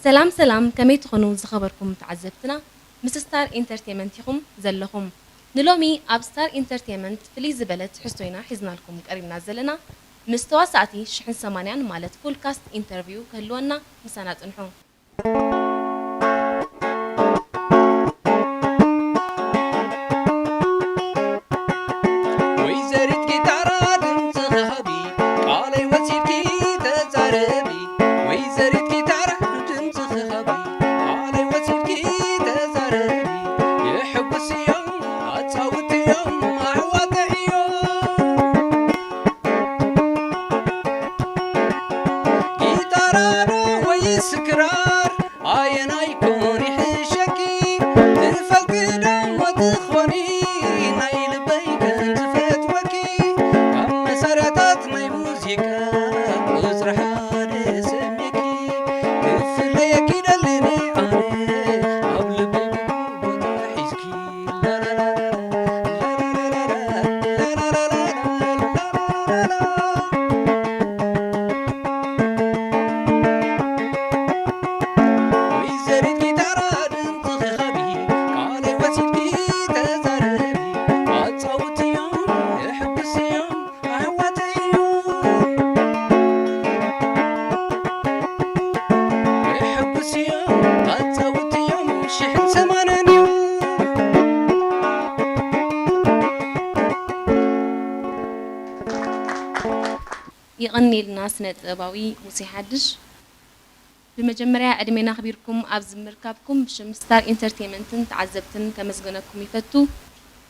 ሰላም ሰላም፣ ከመይ ትኾኑ ዝኸበርኩም ተዓዘብትና? ምስ ስታር ኢንተርቴመንት ኢኹም ዘለኹም። ንሎሚ ኣብ ስታር ኢንተርቴመንት ፍልይ ዝበለ ትሕዝቶ ኢና ሒዝናልኩም ቀሪብና ዘለና። ምስ ተዋሳእቲ ሽሕን ሰማንያን ማለት ፉል ካስት ኢንተርቪው ክህልወና ምሳና ጽንሑ። ወይዘሪት ጊታራ ድምፅኺ ሃቢ፣ ቃለይ ወሲድኪ ተዛረቢ። ወይዘሪት ጊታራ ድምፅኺ ሃቢ፣ ቃለይ ወሲድኪ ተዛረቢ። የሕጉስዮም ኣፃውትዮም ኣሕዋተይ እዮም። ጊታራ ዶ ወይስ ክራር? ኣየናይ ኮን ይሕሸኪ? ትፈልጢ ዶ እሞ ትኾኒ ናይ ልበይ ከም ዝፈትወኪ? ካብ መሳርያታት ናይ ሙዚቃ ቁፅሪ ሓደ ሰሚዕኪ ክፍለየኪ ደሊኒ ኣነ ኣብ ልበይ ብኩሉ ቦታ ሒዝኪ። ወይዘሪት ጊታራ ድምፅኺ ሃቢ፣ ቃለይ ወሲድኪ ተዛረቢ። ኣፃውትዮም የሕጉስዮም ኣሕዋተይ እዮም። የሕጉስዮም ኣፃውትዮም ሽሕን ሰማንያን እዮም። የቐንየልና ስነ ጥበባዊ ሙሴ ሓድሽ። ብመጀመርያ ዕድሜና ኣኽቢርኩም ኣብዚ ምርካብኩም ብሽም ስታር ኢንተርቴይመንትን ተዓዘብትን ከመስግነኩም ይፈቱ።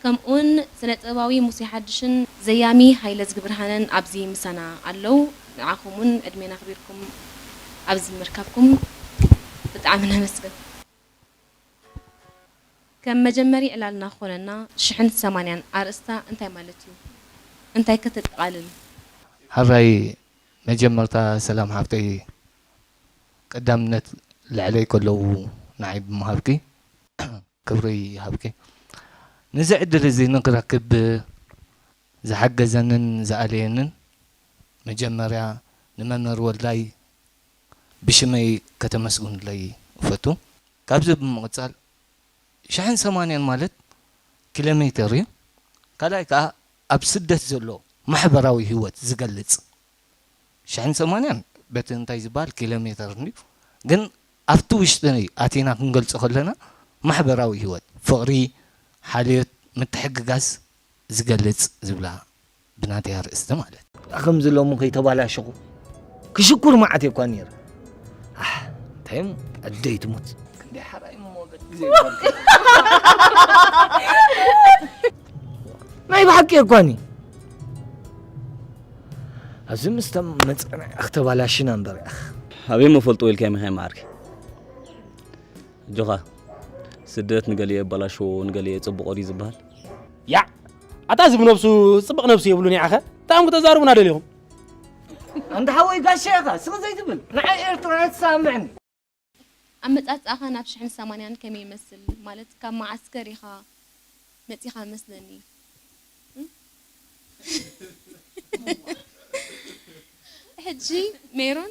ከምኡውን ስነ ጥበባዊ ሙሴ ሓድሽን ዘያሚ ሃይለ ዝግብርሃነን ኣብዚ ምሳና ኣለዉ። ንዓኹም እውን ዕድሜና ኣኽቢርኩም ኣብዚ ምርካብኩም ብጣዕሚ ነመስግን። ከም መጀመሪ ዕላልና ክኾነና ሽሕን ሰማንያን ኣርእስታ እንታይ ማለት እዩ? እንታይ ከ ተጠቓልል? ሕራይ መጀመርታ ሰላም ሓፍተይ ቀዳምነት ልዕለይ ከለዉ ንዓይ ብምሃብኪ ክብሪ ይሃብኪ። ነዚ ዕድል እዚ ንክረክብ ዝሓገዘንን ዝኣለየንን መጀመርያ ንመምህር ወልዳይ ብሽመይ ከተመስግኑለይ እፈቱ። ካብዚ ብምቕጻል ሽሕን ሰማንያን ማለት ኪሎ ሜተር እዩ። ካልኣይ ከኣ ኣብ ስደት ዘሎ ማሕበራዊ ህይወት ዝገልጽ ሽሕን ሰማንያን በቲ እንታይ ዝበሃል ኪሎ ሜተር እንድዩ፣ ግን ኣብቲ ውሽጢ ኣቲና ክንገልጾ ከለና ማሕበራዊ ህይወት፣ ፍቕሪ፣ ሓልዮት፣ ምትሕግጋዝ ዝገልጽ ዝብላ ብናተይ ኣርእስቲ ማለት። ከምዚ ሎሚ ከይተባላሸኹ ክሽኩር መዓት እየ እኳ ነይረ። ኣሕ፣ እንታይ እሞ ኣደይ ትሙት። ክንደይ ሓራይ እሞ ግዜ ይፈልጥ። ናይ ብሓቂ እኳ እኒ ኣብዚ ምስ ተመፀና እያ ክተባላሽና እምበር እያ። ኣበይ እሞ ፈልጥዎ ኢልካ መኻይ መዓርከይ? ኣጆኻ፣ ስደት ንገሊኡ የበላሽዎ ንገሊኡ የፅብቖ ድዩ ዝበሃል? ያዕ! ኣታ እዚ ብነብሱ ፅብቕ ነብሱ የብሉን ያዕኸ? እንታይ እዮም ክተዛርቡና ደሊኹም? ኣንታ ሓወይ ጋሻ ኢኻ ስቕ ዘይትብል ንዓይ ኤርትራ ኣይትሰማምዕኒ። ኣመጻጽኣኻ ናብ ሽሕን ሰማንያን ከመይ ይመስል? ማለት ካብ መዓስከር ኢኻ መጺኻ መስለኒ። ሕጂ ሜሮን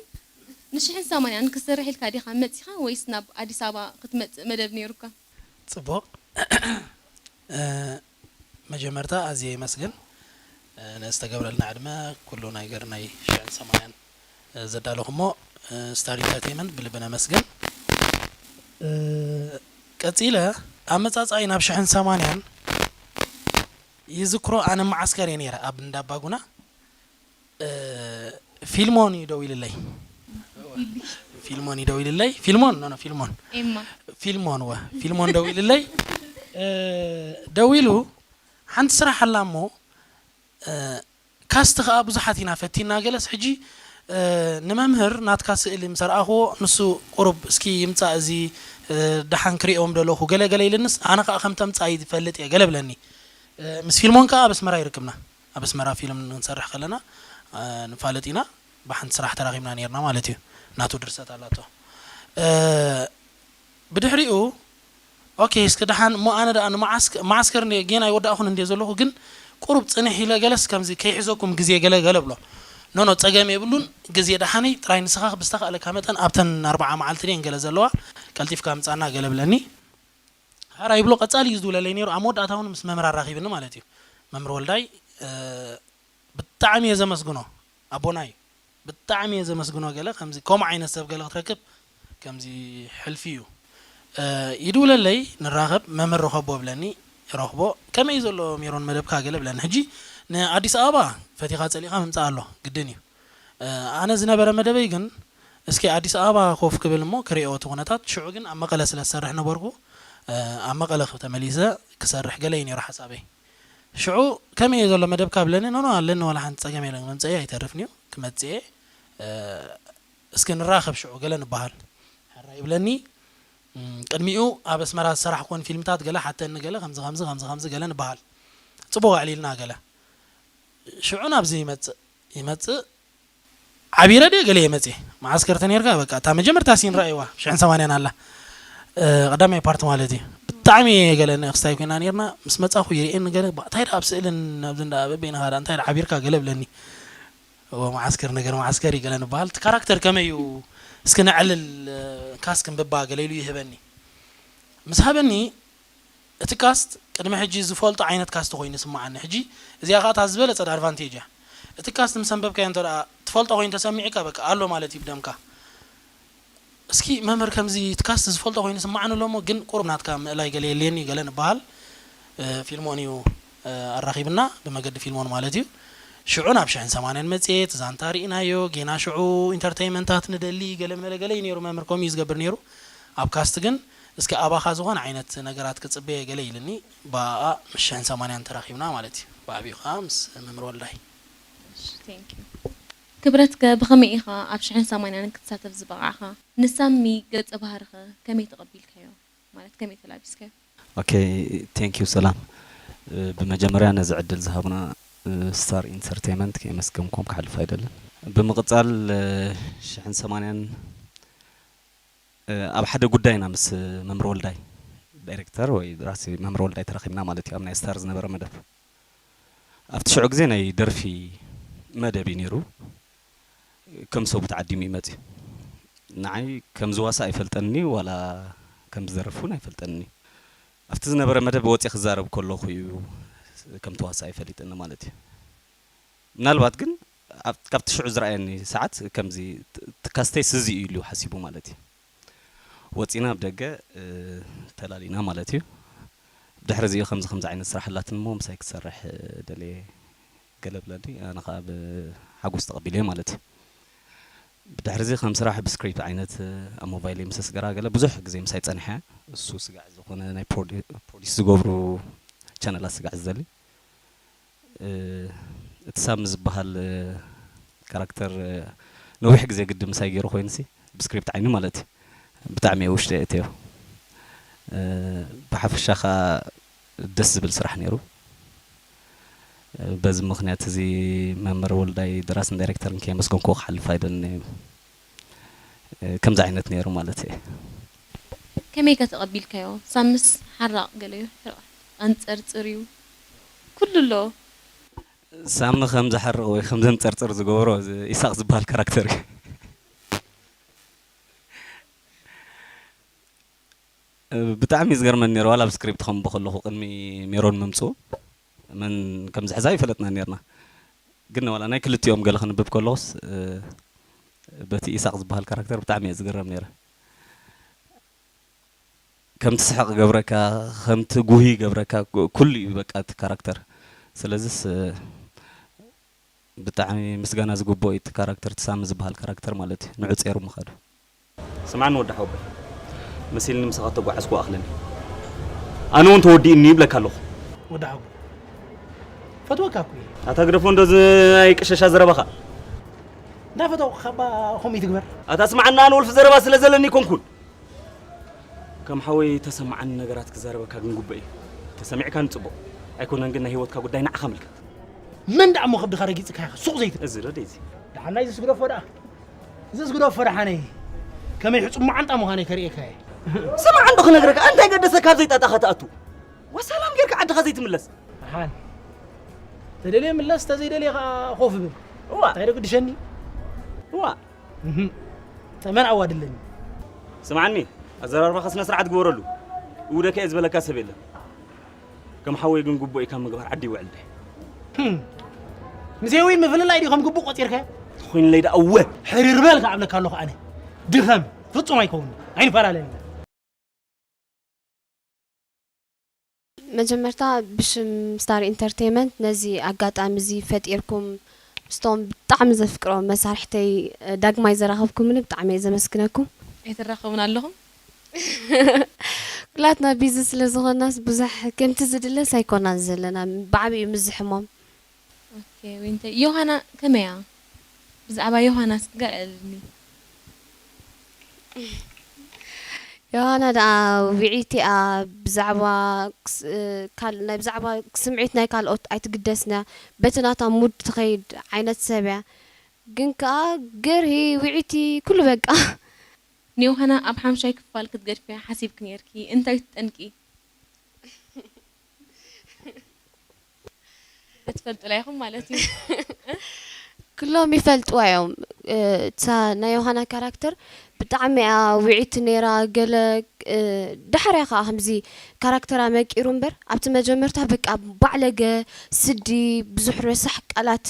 ንሽሕን ሰማንያን ክሰርሕ ኢልካ ዲኻ መጺኻ ወይስ ናብ ኣዲስ ኣበባ ክትመጽእ መደብ ነይሩካ? ጽቡቕ። መጀመርታ ኣዝየ የመስግን ንዝተገብረልና ዕድመ ኩሉ ናይ ገር ናይ ሽሕን ሰማንያን ዘዳለኹሞ ስታር ኢንተርቴይመንት ብልቢ ነመስግን። ቀጺለ ኣመጻጽኣይ ናብ ሽሕን ሰማንያን ይዝክሮ ኣነ መዓስከር እየ ነይረ ኣብ እንዳባጉና ፊልሞን እዩ ደዊልለይ። ፊልሞን እዩ ደዊልለይ። ፊልሞን ኖ ኖ ፊልሞን ኤማ ፊልሞን ወ ፊልሞን ደዊልለይ። ደዊሉ ሓንቲ ስራሕ ኣላ እሞ ካስት ከዓ ብዙሓት ኢና ፈቲና ገለስ ሕጂ ንመምህር ናትካ ስእሊ ምስ ኣርኣኽዎ ንሱ ቁሩብ እስኪ ይምፃእ እዚ ደሓን ክሪኦም ደለኹ ገለ ገለ ኢልንስ ኣነ ከዓ ከም ተምፃእ ይፈልጥ እየ ገለ ብለኒ። ምስ ፊልሞን ከዓ ኣብ ኣስመራ ይርክብና ኣብ ኣስመራ ፊልም ንክንሰርሕ ከለና ንፋለጥ ኢና ብሓንቲ ስራሕ ተራኺብና ነርና ማለት እዩ ናቱ ድርሰት ኣላቶ ብድሕሪኡ ኦኬ እስኪ ደሓን እሞ ኣነ ደኣ ንመዓስከር ጌና ኣይወዳእኹን እንድየ ዘለኹ ግን ቁሩብ ፅንሕ ኢለ ገለስ ከምዚ ከይሕዘኩም ግዜ ገለ ገለ ብሎ ኖኖ፣ ጸገም የብሉን። ግዜ ደሓነይ ጥራይ፣ ንስኻ ብዝተኻእለካ መጠን ኣብተን ኣርባዓ መዓልቲ ድየን ገለ ዘለዋ ቀልጢፍካ ምጻና ገለ ብለኒ። ሓራ ይብሎ። ቀጻሊ እዩ ዝድውለለይ ነይሩ። ኣብ መወዳእታ እውን ምስ መምህር ኣራኺብኒ ማለት እዩ። መምህር ወልዳይ፣ እ፣ ብጣዕሚ እየ ዘመስግኖ፣ ኣቦና እዩ። ብጣዕሚ እየ ዘመስግኖ። ገለ ከምዚ ከምኡ ዓይነት ሰብ ገለ ክትረክብ ከምዚ ሕልፊ እዩ። እ፣ ይድውለለይ፣ ንራኸብ፣ መምህር ርኸቦ ብለኒ፣ ረኽቦ። ከመይ እዩ ዘሎ ሜሮን መደብካ ገለ ብለኒ። ሕጂ ንኣዲስ ኣበባ ፈቲኻ ጸሊኻ ምምጻእ ኣሎ፣ ግድን እዩ። እ፣ ኣነ ዝነበረ መደበይ ግን እስኪ ኣዲስ ኣበባ ኮፍ ክብል እሞ ክሪኦ እቲ ኩነታት። ሽዑ ግን ኣብ መቐለ ስለ ዝሰርሕ ነበርኩ፣ እ፣ ኣብ መቐለ ተመሊሰ ክሰርሕ ገለ እዩ ነይሩ ሓሳበይ። ሽዑ ከመይ እዩ ዘሎ መደብካ ብለኒ፣ ኖኖ ኣለኒ፣ ዋላ ሓንቲ ጸገም የለን፣ መምጸኢ ኣይተርፍን እዩ፣ ክመጽእ እየ፣ እ፣ እስኪ ንራኸብ ሽዑ ገለ ንበሃል። ሕራይ ይብለኒ። እም፣ ቅድሚኡ ኣብ ኣስመራ ዝሰራሕኩወን ፊልምታት ገለ ሓተኒ፣ ገለ ከምዚ ከምዚ ከምዚ ከምዚ ገለ ንበሃል። ጽቡቕ ኣዕሊልና ገለ። ሽዑ ናብዚ ይመጽእ፣ ይመጽእ። ዓቢረ ድየ ገለ እየ መጽየ። መዓስከር ተነይርካ በቃ፣ እታ መጀመርታ ሲን ረኣይዋ፣ ሽሕን ሰማንያን ኣላ። እ፣ ቀዳማይ ፓርት ማለት እዩ። ብጣዕሚ እየ ገለ ንእክስታይ ኮይና ነይርና። ምስ መጻኹ ይርእየኒ ገለ፣ "ባ፣ እንታይ ደኣ ኣብ ስእልን ኣብዚ እንዳ በበይንኻ ደኣ እንታይ ደኣ ዓቢርካ?" ገለ ብለኒ። እዎ፣ መዓስከር ነገር መዓስከር እዩ ገለ ንበሃል። እቲ ካራክተር ከመይ እዩ? እስኪ ነዕልል፣ እ፣ ካስት ክንብባ ገለ ኢሉ ይህበኒ። ምስ ሃበኒ፣ እቲ ካስት ቅድሚ ሕጂ ዝፈልጦ ዓይነት ካስት ኮይኑ ይስምዓኒ። ሕጂ እዚኣ ኸኣ እታ ዝበለጸት ኣድቫንቴጅ እያ። እቲ ካስት ምስ ኣንበብካዮ እንተ ደኣ ትፈልጦ ኮይኑ ተሰሚዑካ፣ በቃ ኣሎ ማለት እዩ ብደምካ። እስኪ መምህር፣ ከምዚ እቲ ካስት ዝፈልጦ ኮይኑ ይስምዓኒ ኣሎ እሞ፣ ግን ቁሩብ ናትካ ምእላይ ገለ የልየኒ ገለ ንበሃል። እ፣ ፊልሞን እዩ፣ እ፣ ኣራኺብና፣ ብመገዲ ፊልሞን ማለት እዩ። ሽዑ ናብ ሽሕን ሰማንያን መጽሔት ዛንታ ርኢናዮ፣ ጌና ሽዑ ኢንተርተይመንታት ንደሊ፣ ገለ መለ ገለ እዩ ነይሩ መምህር፣ ከምኡ እዩ ዝገብር ነይሩ። ኣብ ካስት ግን እስኪ ኣባኻ ዝኾነ ዓይነት ነገራት ክጽበየ ገለ ኢልኒ፣ ብኣኣ ምስ ሽሕን ሰማንያን ተራኺብና ማለት እዩ። ብዓቢኡ ከኣ ምስ መምህር ወልዳይ። እሺ፣ thank you። ክብረትከ ብኸመይ ኢኻ ኣብ ሽሕን ሰማንያን ክትሳተፍ ዝበቓዕካ? ንሳሚ ገጸ ባህርኸ ከመይ ተቐቢልካዮ? ማለት ከመይ ተላቢስካዮ? ኦኬ፣ thank you ሰላም። እ፣ ብመጀመርያ ነዚ ዕድል ዝሃቡና፣ እ፣ ስታር ኢንተርቴይመንት ከየመስገንኩም ክሓልፍ ኣይደልን። ብምቕጻል፣ እ፣ ሽሕን ሰማንያን፣ እ፣ ኣብ ሓደ ጉዳይ ኢና ምስ መምህር ወልዳይ፣ ዳይሬክተር ወይ ደራሲ መምህር ወልዳይ ተራኺብና ማለት እዩ፣ ኣብ ናይ ስታር ዝነበረ መደብ። ኣብቲ ሽዑ ግዜ ናይ ደርፊ መደብ እዩ ነይሩ። ከም ሰቡ ተዓዲሙ እዩ መጺኡ። ንዓይ ከም ዝዋሳእ ኣይፈልጠኒ፣ ዋላ ከም ዝደርፍ እውን ኣይፈልጠኒ። ኣብቲ ዝነበረ መደብ ወጺኤ ክዛረብ ከለኹ እዩ ከም ተዋሳኣይ ፈሊጥኒ ማለት እዩ። ምናልባት ግን ኣብ-፣ ካብቲ ሽዑ ዝረኣየኒ ሰዓት ከምዚ ት-፣ ትካስተይ ስዚ እዩ ኢሉ ሓሲቡ ማለት እዩ። ወጺና ኣብ ደገ፣ እ፣ ተላሊና ማለት እዩ። ብድሕሪ እዚኡ ከምዚ ከምዚ ዓይነት ስራሕ ኣላትኒ እሞ ምሳይ ክትሰርሕ፣ እ፣ ደልየ ገለ ብለኒ። ኣነ ኸኣ ብሓጎስ ተቐቢለዮ ማለት እዩ። ብድሕሪ እዚ ከም ስራሕ ብስክሪፕት ዓይነት፣ እ፣ ኣብ ሞባይለይ ምስ ኣስገራ ገለ ብዙሕ ግዜ ምሳይ ጸኒሐ። እሱ ስጋዕ ዝኾነ ናይ ፕሮዲ-፣ ፕሮዲስ ዝገብሩ ቻነላት ስጋዕ ዝደሊ። እ፣ እቲ ሳሚ ዝበሃል፣ እ፣ ካራክተር፣ እ፣ ነዊሕ ግዜ ግዲ ምሳይ ገይሩ ኮይኑሲ፣ ብስክሪፕት ዓይኒ ማለት እዩ። ብጣዕሚ እየ ውሽጢ እትዮ። እ፣ ብሓፈሻ ኸኣ ደስ ዝብል ስራሕ ነይሩ። እ፣ በዚ ምኽንያት እዚ መምህር ወልዳይ ደራስን ዳይሬክተርን ከየመስገንኩ ክሓልፍ ኣይደልን እየ። እ፣ ከምዚ ዓይነት ነይሩ ማለት እየ። ከመይ ከ ተቐቢልካዮ? ሳምስ ሓራቕ ገለ እዩ፣ ሕራቕ፣ ኣንጸርጽር እዩ። ኩሉ ኣሎ። ሳሚ ከም ዝሓርቕ ወይ ከም ዘንጸርጽር ዝገብሮ እዚ ኢሳቕ ዝበሃል ካራክተር እዩ። እ፣ ብጣዕሚ እዩ ዝገርመኒ ነይሩ። ዋላ ኣብ ስክሪፕት ከንብቦ ከለኹ ቅድሚ ሜሮን ምምጽኡ መን ከም ዝሕዛ ይፈለጥና ነይርና። ግን ዋላ ናይ ክልቲኦም ገለ ክንብብ ከለኹስ፣ እ፣ በቲ ኢሳቕ ዝበሃል ካራክተር ብጣዕሚ እየ ዝግረም ነይረ። ከም ትስሕቕ ይገብረካ፣ ከም ትጉሂ ይገብረካ፣ ኩ-፣ ኩሉ እዩ በቃ እቲ ካራክተር። ስለዚስ፣ እ፣ ብጣዕሚ ምስጋና ዝግብኦ እዩ እቲ ካራክተር፣ እቲ ሳሚ ዝበሃል ካራክተር ማለት እዩ። ንዑ ጸይሩ ምኻዱ። ስምዓኒ ወዲ ሓወቦይ፣ መሲልኒ ምሳኻ ተጓዓዝኩ ኣኽለኒ። ኣነ እውን ተወዲእኒ ይብለካ ኣለኹ። ወዲ ሓወቦይ፣ ፈትወካ እኮ እየ። ኣታ ግደፎ እንዶ እዚ ናይ ቅሸሻ ዘረባኻ። እንዳፈተውኩ ካባ ከምኡ ይትግበር። ኣታ ስምዓኒ፣ ኣነ ወልፊ ዘረባ ስለ ዘለኒ ኣይኮንኩን። ከም ሓወይ ተሰምዓኒ ነገራት ክዛረበካ ግን ግቡእ እዩ። ተሰሚዕካኒ ጽቡቕ። ኣይኮነን ግን ናይ ህይወትካ ጉዳይ ንዓኻ ምልከት። መን ደኣ እሞ ከብድኻ ረጊጽካ ኢኻ ሱቕ ዘይትብል? እዚ ዶ ደይ እዚ? ደሓን ናይዚ ስግደፎ ደኣ። እዚ ስግደፎ ደሓነይ ከመይ ሕጹብ መዓንጣ ምዃነይ ከርእየካ እየ። ስማዕ እንዶ ክነግረካ፣ እንታይ ገደሰካ ኣብ ዘይጣጣኻ ትኣቱ? ወሰላም ጌርካ ዓድኻ ዘይትምለስ? ደሓን። ተደልየ ምለስ፣ ተዘይደልየ ከኣ ኮፍ ብል። እዋ እንታይ ዶ ግድሸኒ? እዋ እህም። ተመን ኣዋድለኒ። ስምዓኒ፣ ኣዘራርባኻ ስነ ስርዓት ግበረሉ። እውደከ እየ ዝበለካ ሰብ የለን። ከም ሓወይ ግን ግቡእ ኢካ ምግባር ዓዲ ይውዕል ድሕ። ህም። ምስ ሄዊን ምፍልላይ ድዩ ከም ግቡእ ቆጺርካዮ? ተኾይኑለይ ደኣ እወ። ሕርር በል ክኣብለካ ኣለኹ ኣነ። ድኸም ፍጹም ኣይከውንን። ኣይንፈላለን ኢና። መጀመርታ ብሽም ስታር ኢንተርቴይመንት ነዚ ኣጋጣሚ እዚ ፈጢርኩም ምስቶም ብጣዕሚ ዘፍቅሮም መሳርሕተይ ዳግማይ ዘራኸብኩምኒ ብጣዕሚ እየ ዘመስግነኩም። ኣይትራኸቡን ኣለኹም? ኩላትና ቢዚ ስለ ዝኾናስ ብዙሕ ከምቲ ዝድለስ ኣይኮናን ዘለና ብዓብዩ ምዝሕሞም። ኦኬ ዊንተይ ዮሃና ከመይ እያ? ብዛዕባ ዮሃና እስኪ ገለ ኣዕልልኒ። ዮሃና ደኣ ዊዒቲ እያ ብዛዕባ ናይ ብዛዕባ ስምዒት ናይ ካልኦት ኣይትግደስን እያ በቲ ናታ ሙድ ትኸይድ ዓይነት ሰብ እያ ግን ከኣ ገርሂ ዊዒቲ ኩሉ በቃ። ንዮሃና ኣብ ሓምሻይ ክፋል ክትገድፍያ ሓሲብኪ ኔርኪ እንታይ ትጠንቂ? ትፈልጡላ ኢኹም ማለት እዩ። ኩሎም ይፈልጥዋ እዮም። እታ ናይ ዮሃና ካራክተር ብጣዕሚ እያ ውዒቲ ነይራ። ገለ ዳሕርያ ከዓ ከምዚ ካራክተራ መቂሩ እምበር ኣብቲ መጀመርታ በቃ ባዕለገ፣ ስዲ፣ ብዙሕ ረሳሕ ቃላት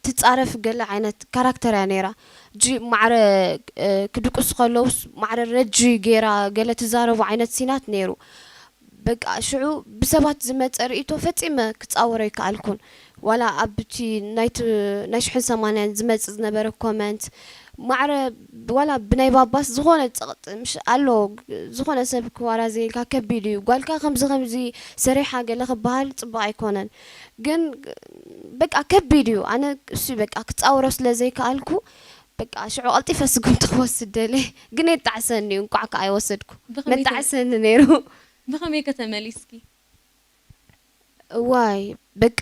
ትፃረፍ ገለ ዓይነት ካራክተር እያ ነይራ። ጂ ማዕረ ክድቅሱ ከለውስ ማዕረ ረጂ ገይራ ገለ ትዛረቦ ዓይነት ሲናት ነይሩ። በቃ ሽዑ ብሰባት ዝመጸ ርእይቶ ፈጺመ ክጻወሮ ኣይከኣልኩን። ዋላ ኣብቲ ናይቲ ናይ ሽሕን ሰማንያን ዝመጽእ ዝነበረ ኮመንት ማዕረ ዋላ ብናይ ባባስ ዝኾነ ጸቕጢ ምሽ ኣሎ ዝኾነ ሰብ ክዋራዘየልካ ከቢድ እዩ። ጓልካ ከምዚ ከምዚ ሰሪሓ ገለ ክበሃል ጽቡቕ ኣይኮነን። ግን በቃ ከቢድ እዩ። ኣነ እሱ በቃ ክጻወሮ ስለ ዘይከኣልኩ በቃ ሽዑ ቀልጢፈ ስጉምቲ ክወስድ ደልየ። ግን የጣዕሰኒ እዩ። እንቋዕ ከኣ ኣይወሰድኩ። ብኸመይ ተ- መጣዕሰኒ ነይሩ። ብኸመይ ከ ተመሊስኪ? እዋይ በቃ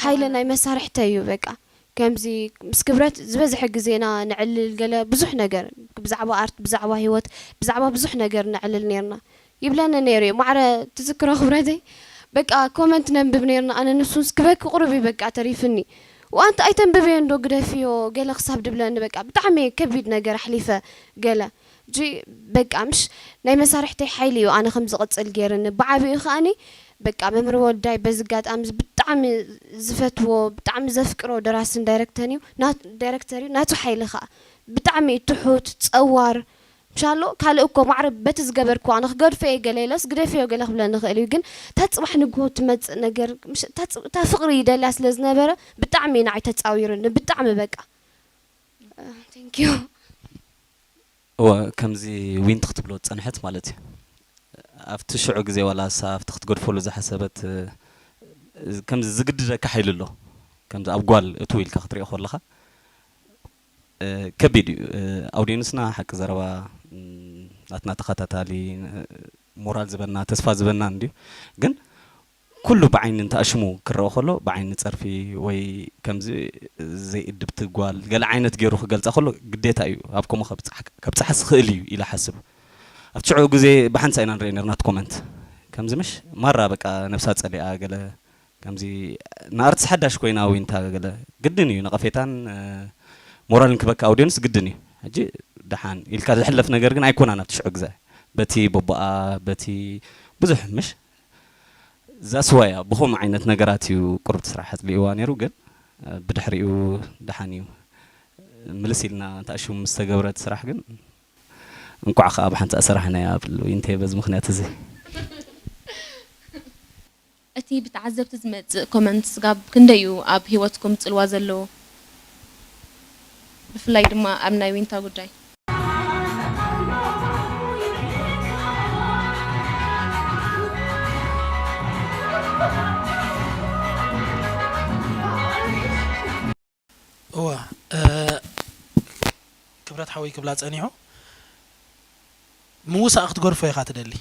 ሓይለ ናይ መሳርሕተይ እዩ በቃ ከምዚ ምስ ክብረት ዝበዝሐ ግዜና ነዕልል ገለ ብዙሕ ነገር ብዛዕባ ኣርት ብዛዕባ ሂወት ብዛዕባ ብዙሕ ነገር ነዕልል ነርና ይብለኒ ነይሩ እዩ ማዕረ ትዝክሮ ክብረተይ በቃ ኮመንት ነንብብ ነርና ኣነ ንሱንስ ክበኪ ቁሩብ እዩ በቃ ተሪፍኒ ወኣንተ ኣይተንብብዮ እንዶ ግደፍዮ ገለ ክሳብ ድብለኒ በቃ ብጣዕሚ ከቢድ ነገር ኣሕሊፈ ገለ ጂ በቃ ምሽ ናይ መሳርሕተይ ሓይሊ እዩ ኣነ ከም ዝቕጽል ገይርኒ ብዓቢኡ ከኣኒ በቃ መምህር ወልዳይ በዚ ኣጋጣሚ እዚ ብጣዕሚ ዝፈትዎ ብጣዕሚ ዘፍቅሮ ደራስን ዳይረክተን እዩ ዳይረክተር እዩ ናቱ ሓይሊ ከኣ ብጣዕሚ እዩ ትሑት ጸዋር ምሻሎ ካልእ እኮ ማዕረ በቲ ዝገበርክዎ ኣነ ክገድፎ እየ ገለ ኢለስ ግደፍዮ ገለ ክብለኒ ይኽእል እዩ ግን እታ ጽባሕ ንግሆ ትመጽእ ነገር እታ ፍቕሪ ይደልያ ስለ ዝነበረ ብጣዕሚ እዩ ንዓይ ተጻዊሩኒ ብጣዕሚ በቃ Thank you። እወ ከምዚ ዊንቲ ክትብሎ ዝጸንሐት ማለት እዩ ኣብቲ ሽዑ ግዜ ዋላ እሳ ኣብቲ ክትገድፈሉ ዝሓሰበት ከምዚ ዝግድደካ ሓይሊ ኣሎ ከምዚ ኣብ ጓል እትው ኢልካ ክትሪኦ ከለኻ ከቢድ እዩ ኣውዲንስና ሓቂ ዘረባ ናትና ተኸታታሊ ሞራል ዝበና ተስፋ ዝበና እንድዩ ግን ኩሉ ብዓይኒ እንተኣሽሙ ክረኦ ከሎ ብዓይኒ ጸርፊ ወይ ከምዚ ዘይእድብቲ ጓል ገለ ዓይነት ገይሩ ክገልጻ ከሎ ግዴታ እዩ ኣብ ከምኡ ከብጽሓስ ክእል እዩ ኢለ ሓስብ ኣብቲ ሽዑ ግዜ ብሓንሳ ኢና ንርኢ ነርና እቲ ኮመንት ከምዚ ምሽ ማራ በቃ ነብሳ ጸሊኣ ገለ ከምዚ ንኣርትስ ሓዳሽ ኮይና ዊንታ ገለ ግድን እዩ ነቐፌታን ሞራልን ክበካ ኣውዲንስ ግድን እዩ ሕጂ ደሓን ኢልካ ዝሕለፍ ነገር ግን ኣይኮናን ኣብቲ ሽዑ ግዜ በቲ ቦቦኣ በቲ ብዙሕ ምሽ ዛስዋያ ብኸምኡ ዓይነት ነገራት እዩ ቁርብቲ ስራሕ ኣፅሊእዋ ነይሩ ግን ብድሕሪኡ ደሓን እዩ ምልስ ኢልና እንተኣሽሙ ምስ ተገብረት ስራሕ ግን እንኳዕ ከዓ ብሓንሳእ ሰራሕናያ ብል ኢንተ በዚ ምክንያት እዚ እቲ ብተዓዘብቲ ዝመጽእ ኮመንት ስጋብ ክንደይ እዩ ኣብ ህይወትኩም ጽልዋ ዘለዎ? ብፍላይ ድማ ኣብ ናይ ዊንታ ጉዳይ። እወ ክብረት ሓወይ ክብላ ጸኒሑ ምውሳእ ክትገድፎ ኢኻ ትደሊ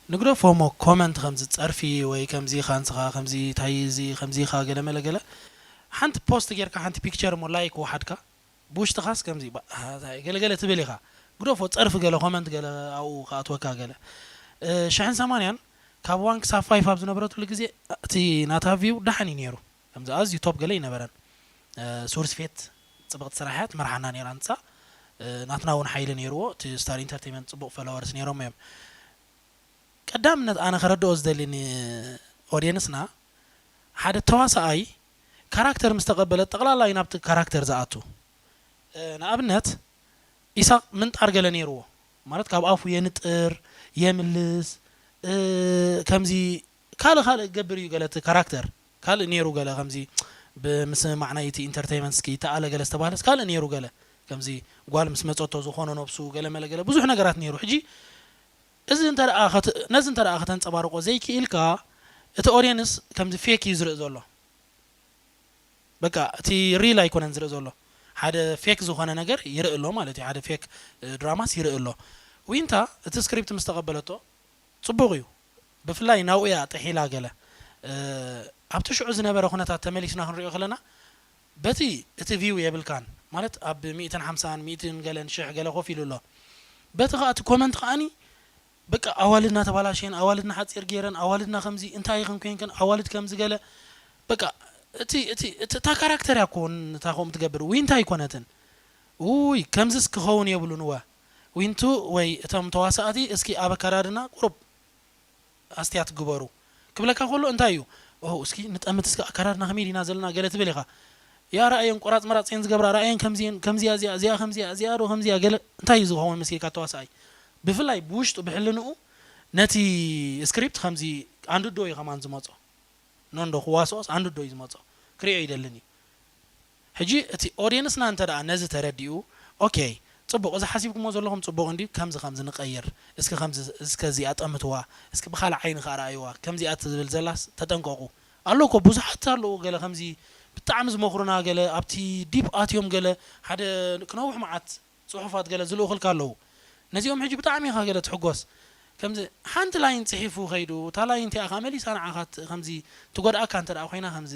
ንግደፎ እሞ ኮመንት ከምዚ ጸርፊ ወይ ከምዚ ኢኻ ንስኻ ከምዚ ታይ እዚ ከምዚ ኢኻ ገለ መለ ገለ ሓንቲ ፖስት ጌርካ ሓንቲ ፒክቸር እሞ ላይክ ወሓድካ ብውሽጥኻስ ከምዚ ገለገለ ትብል ኢኻ ግደፎ ጸርፊ ገለ ኮመንት ገለ ኣብኡ ክኣትወካ ገለ ሽሕን ሰማንያን ካብ ዋን ክሳብ ፋይፍ ኣብ ዝነበረትሉ ግዜ እቲ ናታ ቪው ደሓን እዩ ነይሩ ከምዚ ኣዝዩ ቶፕ ገለ ኣይነበረን ሱርስ ፌት ጽብቕቲ ስራሕ እያ ትመርሓና ነይራ ንሳ። ናትና እውን ሓይሊ ነይርዎ። እቲ ስታር ኢንተርቴይመንት ጽቡቕ ፎሎወርስ ነይሮም እዮም። ቀዳምነት ኣነ ከረድኦ ዝደሊ ንኦድየንስና፣ ሓደ ተዋሳኣይ ካራክተር ምስ ተቐበለ ጠቕላላ እዩ ናብቲ ካራክተር ዝኣቱ። ንኣብነት ኢሳቕ ምንጣር ገለ ነይርዎ፣ ማለት ካብ ኣፉ የንጥር፣ የምልስ፣ ከምዚ ካልእ ካልእ ገብር እዩ። ገለ እቲ ካራክተር ካልእ ነይሩ፣ ገለ ከምዚ ብምስምማዕና እቲ ኢንተርቴይመንት እስኪ ይተኣለ ገለ ዝተባህለስ ካልእ ነይሩ። ገለ ከምዚ ጓል ምስ መጸቶ ዝኾኖ ነብሱ ገለ መለ ገለ ብዙሕ ነገራት ነይሩ። ሕጂ እዚ እንተ ደኣ ከት-፣ ነዚ እንተ ደኣ ከተንጸባርቆ ዘይክኢልካ፣ እቲ ኦድየንስ ከምዚ ፌክ እዩ ዝርኢ ዘሎ። በቃ እቲ ሪል ኣይኮነን ዝርኢ ዘሎ። ሓደ ፌክ ዝኾነ ነገር ይርኢ ኣሎ ማለት እዩ። ሓደ ፌክ ድራማስ ይርኢ ኣሎ። ዊንታ እቲ ስክሪፕት ምስ ተቐበለቶ ጽቡቕ እዩ። ብፍላይ ናብኡ እያ ጥሒላ ገለ። ኣብቲ ሽዑ ዝነበረ ኩነታት ተመሊስና ክንሪኦ ከለና፣ በቲ እቲ ቪው የብልካን ማለት ኣብ ሚእትን ሓምሳን ሚእትን ገለን ሽሕ ገለ ኮፍ ኢሉ ኣሎ። በቲ ከኣ እቲ ኮመንት ከኣኒ በቃ ኣዋልድና ተባላሽየን፣ ኣዋልድና ሓጺር ገይረን፣ ኣዋልድና ከምዚ እንታይ ኢኽን ኮይንክን፣ ኣዋልድ ከምዚ ገለ በቃ እቲ እቲ እቲ እታ ካራክተር እያ እኮ እታ ከምኡ ትገብር። ዊንታ ኣይኮነትን። ውይ ከምዚስ ክኸውን የብሉን። እወ ዊንቱ ወይ እቶም ተዋሳእቲ እስኪ ኣብ ኣከዳድና ቁሩብ ኣስትያት ግበሩ ክብለካ ከሎ እንታይ እዩ? ኦ እስኪ ንጠምት እስኪ ኣከዳድና ከመይ ዲና ዘለና ገለ ትብል ኢኻ። ያ ራእየን ቆራጽ መራጽ እየን ዝገብራ፣ ራእየን ከምዚየን ከምዚያ እዚኣ እዚኣ ከምዚያ እዚኣ ዶ ከምዚያ ገለ እንታይ እዩ ዝኸውን መሲልካ ተዋሳኣይ? ብፍላይ ብውሽጡ ብሕልንኡ ነቲ ስክሪፕት ከምዚ ኣንድዶ እዩ ከማን ዝመጾ። ኖንዶ ክዋስኦስ ኣንድዶ እዩ ዝመጾ። ክሪኦ ይደልን እዩ። ሕጂ እቲ ኦድየንስና እንተ ደኣ ነዚ ተረዲኡ፣ ኦኬ ጽቡቕ፣ እዚ ሓሲብኩሞ ዘለኹም ጽቡቕ እንድዩ፣ ከምዚ ከምዚ ንቐይር፣ እስኪ ከምዚ፣ እስከ እዚኣ ጠምትዋ፣ እስኪ ብኻልእ ዓይኒ ከኣ ረኣይዋ፣ ከምዚኣ ትብል ዘላስ ተጠንቀቑ። ኣሎ እኮ ብዙሓት ኣለዉ፣ ገለ ከምዚ ብጣዕሚ ዝመኽሩና፣ ገለ ኣብቲ ዲፕ ኣትዮም፣ ገለ ሓደ ክነውሕ መዓት ጽሑፋት ገለ ዝልእኹልካ ኣለዉ። ነዚኦም ሕጂ ብጣዕሚ ኢኻ ገለ ትሕጎስ። ከምዚ ሓንቲ ላይን ጽሒፉ ከይዱ፣ እታ ላይን እቲኣ ከኣ መሊሳ ንዓኻ ት-፣ ከምዚ ትጎድኣካ እንተ ደኣ ኮይና፣ ከምዚ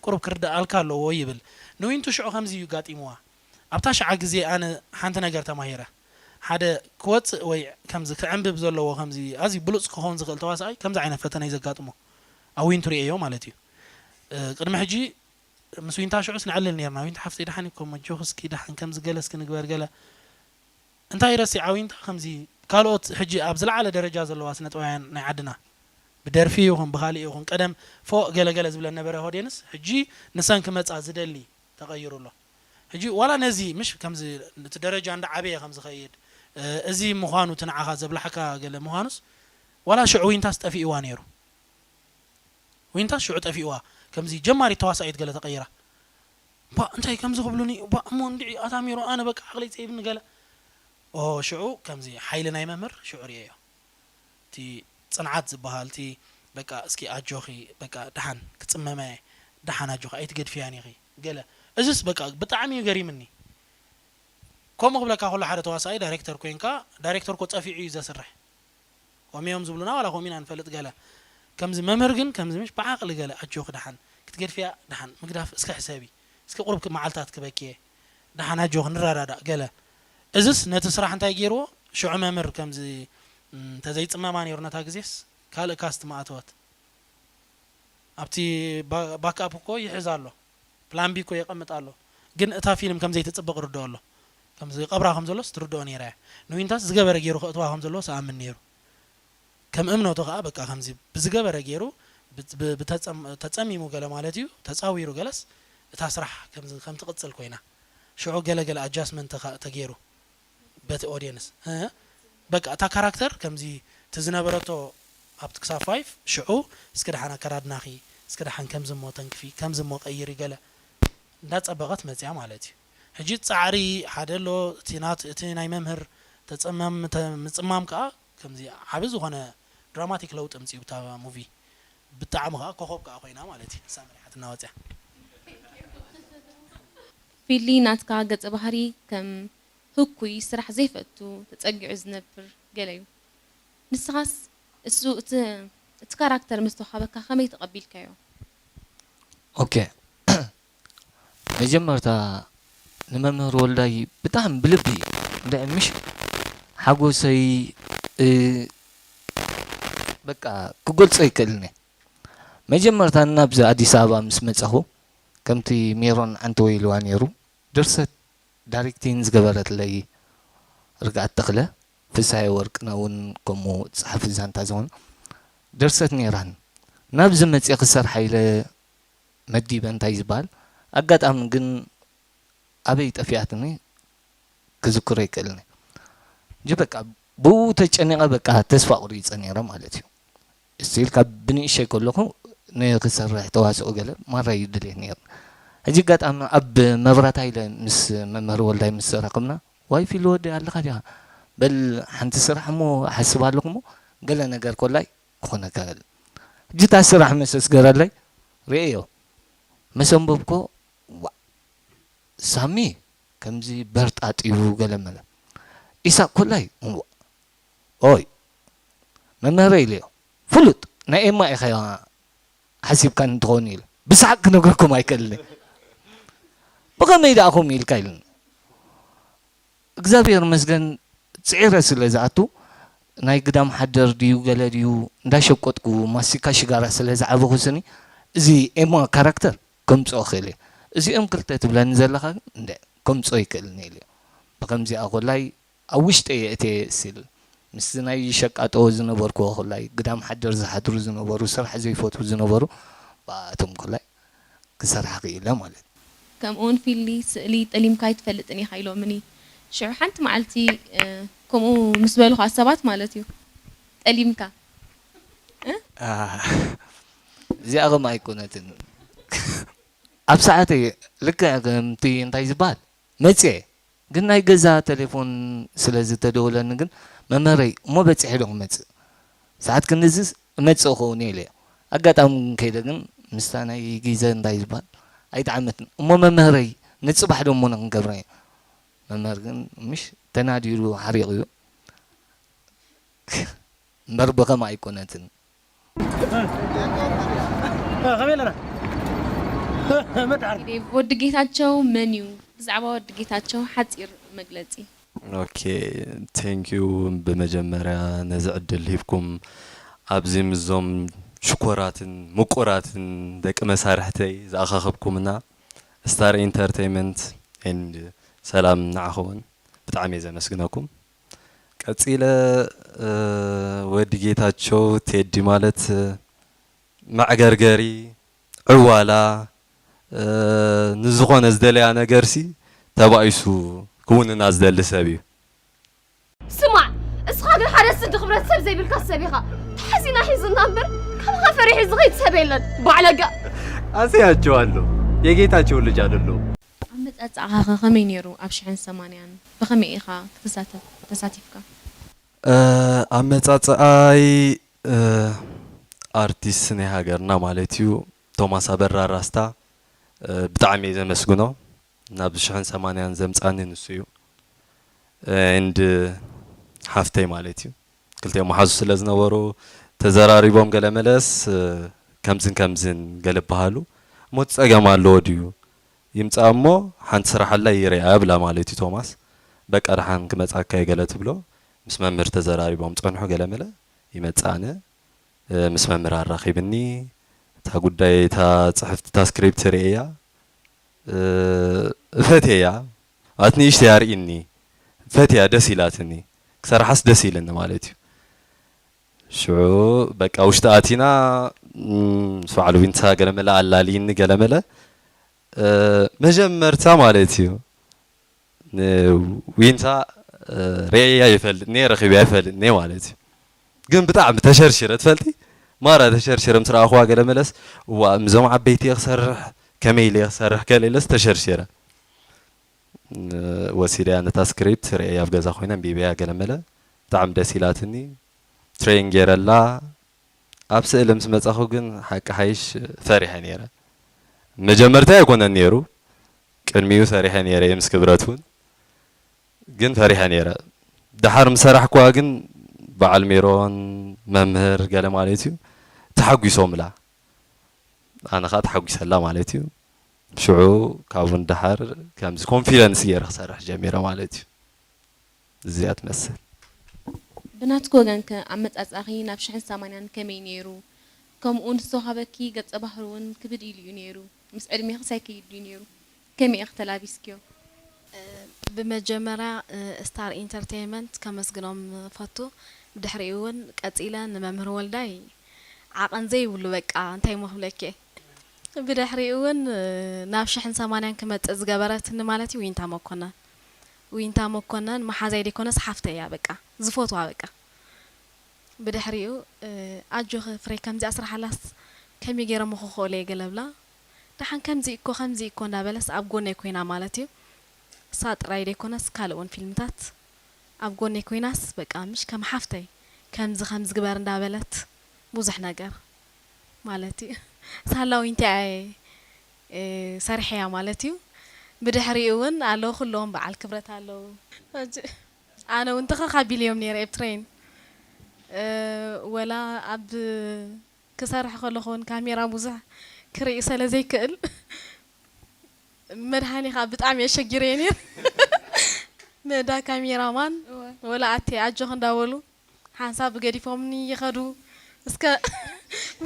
ቁሩብ ክርድኣልካ ኣለዎ ይብል። ንዊንቱ ሽዑ ከምዚ እዩ ጋጢምዋ። ኣብታ ሽዓ ግዜ ኣነ ሓንቲ ነገር ተማሂረ። ሓደ ክወጽእ ወይ ከምዚ ክዕንብብ ዘለዎ፣ ከምዚ ኣዝዩ ብሉጽ ክኸውን ዝኽእል ተዋሳኣይ ከምዚ ዓይነት ፈተነ እዩ ዘጋጥሞ። ኣብ ዊንቱ ርእየዮ ማለት እዩ። እ፣ ቅድሚ ሕጂ ምስ ዊንታ ሽዑስ ነዕልል ኔርና። ዊንታ ሓፍተይ ደሓን እኮ እሞ ኣጆኺ እስኪ ደሓን ከምዚ ገለ እስኪ ንግበር ገለ። እንታይ ረሲዓ ዊንታ ከምዚ ካልኦት ሕጂ ኣብ ዝለዓለ ደረጃ ዘለዋ ስነ ጥበባውያን ናይ ዓድና ብደርፊ ይኹን ብኻልእ ይኹን ቀደም ፎእ ገለ ገለ ዝብለን ነበረ ኦድየንስ ሕጂ ንሰን ክመጻ ዝደሊ ተቐይሩ ኣሎ። ሕጂ ዋላ ነዚ ምሽ ከምዚ እቲ ደረጃ እንዳ ዓበየ ከም ዝኸይድ፣ እ፣ እዚ ምዃኑ እቲ ንዓኻ ዘብላሕካ ገለ ምዃኑስ ዋላ ሽዑ ዊንታስ ጠፊእዋ ነይሩ። ዊንታስ ሽዑ ጠፊእዋ፣ ከምዚ ጀማሪት ተዋሳኢት ገለ ተቐይራ። ባ እንታይ ከምዚ ክብሉኒ፣ ባ እሞ እንድዒ ኣታሚሩ ኣነ በቃ ዓቕሊ ይጸይብኒ ገለ። ኦ ሽዑ ከምዚ ሓይሊ ናይ መምህር ሽዑ ርእየዮ። እቲ ጽንዓት ዝበሃል፣ እቲ በቃ እስኪ ኣጆኺ፣ በቃ ደሓን ክጽመማ እየ፣ ደሓን ኣጆኺ ኣይትገድፍያን ኢኺ ገለ። እዝስ በቃ ብጣዕሚ እዩ ገሪምኒ። ከምኡ ክብለካ ከሎ ሓደ ተዋሳኣይ ዳይሬክተር ኮይንካ፣ ዳይሬክተር እኮ ጸፊዑ እዩ ዘስርሕ። ከምኡ እዮም ዝብሉና፣ ዋላ ከምኡ ኢና ንፈልጥ ገለ። ከምዚ መምህር ግን ከምዚ ምሽ ብዓቕሊ ገለ ኣጆኺ ደሓን ክትገድፍያ፣ ደሓን ምግዳፍ እስከ ሕሰቢ፣ እስከ ቁሩብ መዓልታት ክበኪየ፣ ደሓን ኣጆኺ ንረዳዳእ ገለ። እዝስ ነቲ ስራሕ እንታይ ገይርዎ? ሽዑ መምህር ከምዚ፣ እም፣ እንተዘይጽመማ ነይሩ ነታ ግዜስ ካልእ ካስት ምኣተወት። ኣብቲ ባ-፣ ባክኣፕ እኮ ይሕዝ ኣሎ፣ ፕላን ቢ እኮ የቐምጥ ኣሎ። ግን እታ ፊልም ከም ዘይትጽብቕ ርድኦ ኣሎ። ከምዚ ቀብራ ከም ዘሎስ ትርድኦ ነይራ እያ። ንዊንታስ ዝገበረ ገይሩ ከእትዋ ከም ዘለዎ ሰኣምን ነይሩ። ከም እምነቱ ከኣ በቃ ከምዚ ብዝገበረ ገይሩ ብ-፣ ብ-፣ ብተጸም-፣ ተጸሚሙ ገለ ማለት እዩ፣ ተጻዊሩ ገለስ እታ ስራሕ ከምዚ ከም ትቕጽል ኮይና። ሽዑ ገለ ገለ ኣጃስትመንት ተኻ-፣ ተገይሩ። በቲ ኦድየንስ፣ እ፣ በቃ እታ ካራክተር ከምዚ እቲ ዝነበረቶ ኣብቲ ክሳብ ፋይቭ ሽዑ እስኪ ደሓን ኣከዳድናኺ፣ እስኪ ደሓን ከምዚ እሞ ተንክፊ፣ ከምዚ እሞ ቀይሪ ገለ እንዳጸበቐት መጽያ ማለት እዩ። ሕጂ ጻዕሪ ሓደ ኣሎ፣ እቲ ናት-፣ እቲ ናይ መምህር ተጸማም-፣ ተ-፣ ምጽማም ከኣ ከምዚ ዓቢ ዝኾነ ድራማቲክ ለውጢ ኣምጺኡ ብታ ሙቪ። ብጣዕሚ ከኣ ኮኾብ ከኣ ኮይና ማለት እዩ፣ ንሳ መሪሓትና ወጽያ። ፊሊ ናትካ ገጸ ባህሪ ከም ህኩይ፣ ስራሕ ዘይፈቱ፣ ተጸጊዑ ዝነብር ገለ እዩ። ንስኻስ እሱ እቲ፣ እቲ ካራክተር ምስ ተዋሃበካ ከመይ ተቐቢልካዮ? ኦኬ። መጀመርታ ንመምህር ወልዳይ ብጣዕሚ ብልቢ፣ እንድዒ ምሽ ሓጎሰይ፣ እ፣ በቃ ክገልጾ ኣይክእልን እየ። መጀመርታ ናብዚ ኣዲስ ኣበባ ምስ መጻኹ፣ ከምቲ ሜሮን ዓንተወይ ኢልዋ ነይሩ፣ ድርሰት ዳይሬክቲን ዝገበረትለይ ርግኣት ተኽለ፣ ፍስሃየ ወርቅነህ እውን ከምኡ ጸሓፊ ዛንታ ዝኾነ ድርሰት ነይራን። ናብዚ መጽየ ክሰርሓ ኢለ መዲበ እንታይ ዝበሃል ኣጋጣሚ ግን ኣበይ ጠፊኣትኒ ክዝክሮ ይክእልኒ። እንጂ በቃ ብኡ ተጨኒቐ በቃ ተስፋ ቁሪፀ ነይረ ማለት እዩ። ስቲል ካብ ብንእሸይ ከለኹ ንክሰርሕ ተዋስኦ ገለ ማራ እዩ ድልየት ነይሩ። ሕጂ ኣጋጣሚ ኣብ መብራት ሃይለ ምስ መምህር ወልዳይ ምስ ተራኸብና ዋይ ፊሉ ወዲ ኣለኻ ዲኻ በል ሓንቲ ስራሕ እሞ እሓስብ ኣለኹ እሞ ገለ ነገር ኮላይ ክኾነካ ገለ ሕጂ እታ ስራሕ መሰስ ገረለይ ርእዮ መሰንበብኮ ዋእ ሳሚ ከምዚ በርጣጢ እዩ ገለ መለ ኢሳቅ ኮላይ እዋ ኦይ መምህረይ ኢለዮ ፍሉጥ ናይ ኤማ ኢኻ ሓሲብካኒ ትኸውን ኢለ ብሰሓቅ ክነግረኩም ኣይክእልን እየ ብኸመይ ደኣ ከምኡ ኢልካ ኢሉኒ እግዚኣብሔር መስገን ፅዒረ ስለ ዝኣቱ ናይ ግዳም ሓደር ድዩ ገለ ድዩ እንዳሸቆጥኩ ማስቲካ ሽጋራ ስለ ዝዓበኹ ስኒ እዚ ኤማ ካራክተር ከምፅኦ ክእል እየ እዚኦም ክልተ ትብለኒ ዘለኻ ግን እንደ ከምፅኦ ይክእልን ኢለ ብከምዚኣ ኮላይ ኣብ ውሽጠይ የእትየ ስል ምስቲ ናይ ሸቃጦ ዝነበርኩዎ ኮላይ ግዳም ሓደር ዝሓድሩ ዝነበሩ ስራሕ ዘይፈትዉ ዝነበሩ ብኣቶም ኮላይ ክሰርሕ ክኢለ ማለት ከምኡውን ፊሊ ስእሊ ጠሊምካ ኣይትፈልጥን ኢኻ ኢሎምኒ። ሽዑ ሓንቲ መዓልቲ ከምኡ ምስ በልኹ ኣሰባት ማለት እዩ ጠሊምካ እዚኣ ከም ኣይኮነትን ኣብ ሰዓተይ ልክዕ ከምቲ እንታይ ዝበሃል መፅየ ግን ናይ ገዛ ቴሌፎን ስለ ዝተደወለኒ ግን መምህረይ እሞ በፂሐ ዶ ክመፅእ ሰዓት ክንድዝስ እመፅእ እኸውን ኢለዮ ኣጋጣሚ ከይደ ግን ምስታ ናይ ግዜ እንታይ ዝበሃል ኣይጠዓመትን እሞ መምህረይ ንፅባሕ ዶ እሞ ንክንገብረ መምህር ግን ምሽ ተናዲሩ ሓሪቑ እዩ እምበር ብኸም ኣይኮነትን ከመይ ኣለና መድሓር ወዲ ጌታቸው መን እዩ? ብዛዕባ ወዲ ጌታቸው ሓፂር መግለፂ። ኦኬ ቴንክ ዩ ብመጀመርያ ነዚ ዕድል ሂብኩም ኣብዚ ምስዞም ሽኮራትን ምቁራትን ደቂ መሳርሕተይ ዝኣኻኸብኩምና ስታር ኢንተርቴይመንት ኤንድ ሰላም ንዓኹምን ብጣዕሚ እየ ዘመስግነኩም። ቀጺለ ወዲ ጌታቸው ቴዲ ማለት መዕገርገሪ፣ ዕዋላ፣ ንዝኾነ ዝደለያ ነገርሲ ተባኢሱ ክውንና ዝደሊ ሰብ እዩ። ስማዕ እስኻ ግን ሓደ ስዲ ክብረት ሰብ ዘይብልካ ሰብ ኢኻ ተሓዚና ሒዙና እምበር ካባኻ ፈሪሑ ዝኸይድ ሰብ የለን ባዕለጋ አሳያቸዋለሁ የጌታቸው ልጅ አይደለሁም ኣመጻጽኣኻ ከ ከመይ ነይሩ ኣብ ሽሕን ሰማንያን ብኸመይ ኢኻ ክትሳተፍ ተሳቲፍካ ኣመጻጽኣይ ኣርቲስት ናይ ሃገርና ማለት እዩ ቶማስ ኣበራ ራስታ ብጣዕሚ እየ ዘመስግኖ ናብ ሽሕን ሰማንያን ዘምጻኒ ንሱ እዩ and ሓፍተይ ማለት እዩ ክልቲኦም መሓዙ ስለ ዝነበሩ ተዘራሪቦም ገለ መለስ ከምዝን ከምዝን ገለ በሃሉ እሞ እቲ ጸገም ኣለዎ ድዩ ይምጻእ እሞ ሓንቲ ስራሕ ኣላ ይርያ ብላ ማለት እዩ ቶማስ በቃ ደሓን ክመጻካ እየ ገለ ትብሎ ምስ መምህር ተዘራሪቦም ጸንሑ ገለ መለ ይመጽእ ኣነ ምስ መምህር ኣራኺብኒ እታ ጉዳይ እታ ጽሕፍቲ እታ ስክሪፕት ርእያ እፈትየያ ማለት ንእሽተይ ኣርእኒ ፈትያ ደስ ኢላትኒ ክሰርሓስ ደስ ኢልኒ ማለት እዩ ሽዑ በቃ ውሽጢ ኣቲና ምስ በዓል ዊንታ ገለመለ ኣላልይኒ ገለመለ መጀመርታ ማለት እዩ ንዊንታ ርእያ ይፈልጥ እየ ረኺበያ ይፈልጥ እየ ማለት እዩ ግን ብጣዕሚ ተሸርሽረ ትፈልጢ ማራ ተሸርሽረ ምስ ረኣኽዋ ገለመለስ እዋ ምዞም ዓበይቲ እየ ክሰርሕ ከመይ ኢለ እየ ክሰርሕ ገለ ኢለስ ተሸርሽረ ወሲደያ ነታ ስክሪፕት ርእየያ ኣብ ገዛ ኮይነ ኣንቢበያ ገለመለ ብጣዕሚ ደስ ኢላትኒ ትሬን ገይረላ ኣብ ስእሊ ምስ መጻኹ ግን ሓቂ ሓይሽ ፈሪሐ ነይረ መጀመርታ ኣይኮነን ነይሩ ቅድሚኡ ሰሪሐ ነይረ ምስ ክብረት እውን ግን ፈሪሐ ነይረ ደሓር ምስ ሰራሕኩዋ ግን በዓል ሜሮን መምህር ገለ ማለት እዩ ተሓጒሶምላ ኣነ ከዓ ተሓጒሰላ ማለት እዩ ሽዑ ካብኡ ንደሓር ከምዚ ኮንፊደንስ ገይረ ክሰርሕ ጀሚረ ማለት እዩ እዚኣ ትመስል ብናትኪ ወገንከ ኣመጻጽኣኺ ናብ ሽሕን ሰማንያን ከመይ ነይሩ? ከምኡ ንዝተዋሃበኪ ገጸ ባህሪ እውን ክብድ ኢሉ እዩ ነይሩ። ምስ ዕድሜኺስ ኣይከይድ ድዩ ነይሩ? ከመይ ኢኺ ተላቢስክዮ? ብመጀመርያ ስታር ኢንተርቴይንመንት ከመስግኖም ፈቱ። ብድሕሪኡ እውን ቀፂለ ንመምህር ወልዳይ ዓቐን ዘይብሉ በቃ እንታይ ሞ ክብለኪ። ብድሕሪኡ እውን ናብ ሽሕን ሰማንያን ክመፅእ ዝገበረትኒ ማለት እዩ ዊንታ መኮነን። ዊንታ መኮነን መሓዛይ ደይኮነስ ሓፍተይ እያ በቃ ዝፈትዋ በቃ። ብድሕሪኡ ኣጆኺ ፍሬ ከምዚኣ ስርሓላስ ከመይ ገይረ ሞ ክኽእሎ እየ ገለ ብላ። ደሓን ከምዚ እኮ ከምዚ እኮ እንዳበለስ ኣብ ጎነይ ኮይና ማለት እዩ። እሳ ጥራይ ደይኮነስ ካልእ እውን ፊልምታት ኣብ ጎነይ ኮይናስ በቃ ምሽ ከም ሓፍተይ ከምዚ ከምዚ ግበር እንዳበለት ብዙሕ ነገር ማለት እዩ። ሳላ ዊንታ እየ ሰሪሐያ ማለት እዩ። ብድሕሪኡ እውን ኣለዉ ኩሎም በዓል ክብረት ኣለዉ። ሕጂ ኣነ እውን ተኸኻቢለዮም ነይረ ኤብ ትሬን ወላ ኣብ ክሰርሕ ከለኹ እውን ካሜራ ብዙሕ ክርኢ ስለ ዘይክእል መድሃኒ ከዓ ብጣዕሚ ኣሸጊረዮ ነይረ። ነዳ ካሜራማን ወላ ኣቴ ኣጆኽ እንዳበሉ ሓንሳብ ገዲፎምኒ ይኸዱ። እስከ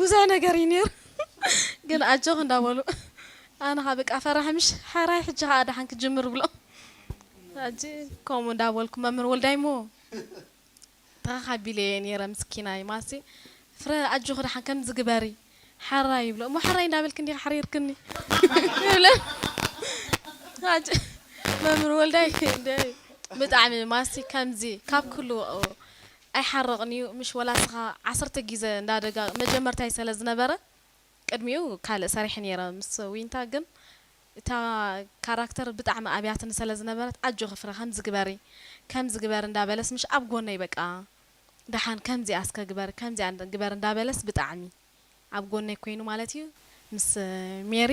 ብዙሕ ነገር እዩ ነይሩ ግን ኣጆኽ እንዳበሉ ኣነ ከዓ በቃ ፈራሕ ምሽ ሓራይ ሕጂ ከዓ ደሓን ክጅምር ብሎም ሕጂ ከምኡ እንዳበልኩ መምህር ወልዳይ ሞ ተኻኻቢለ እየ ነይረ ምስኪናይ ማሲ ፍረ ኣጆኺ ደሓን ከምዚ ግበሪ ሓራይ ይብሎ እሞ ሓራይ እንዳበልክ እንዲኻ ሓሪርክኒ ይብለ መምህር ወልዳይ ብጣዕሚ ማሲ ከምዚ ካብ ኩሉ ኣይሓርቕን እዩ ምሽ ወላ ስኻ ዓሰርተ ግዜ እንዳደጋ መጀመርታይ ስለ ዝነበረ ቅድሚኡ ካልእ ሰሪሐ ነይረ ምስ ዊንታ ግን እታ ካራክተር ብጣዕሚ ኣብያትኒ ስለ ዝነበረት ኣጆኺ ፍረ ከምዚ ግበሪ ከምዚ ግበሪ እንዳበለስ ምሽ ኣብ ጎነይ በቃ ደሓን ከምዚኣ እስከ ግበሪ ከምዚኣ ግበሪ እንዳበለስ ብጣዕሚ ኣብ ጎነይ ኮይኑ ማለት እዩ ምስ ሜሪ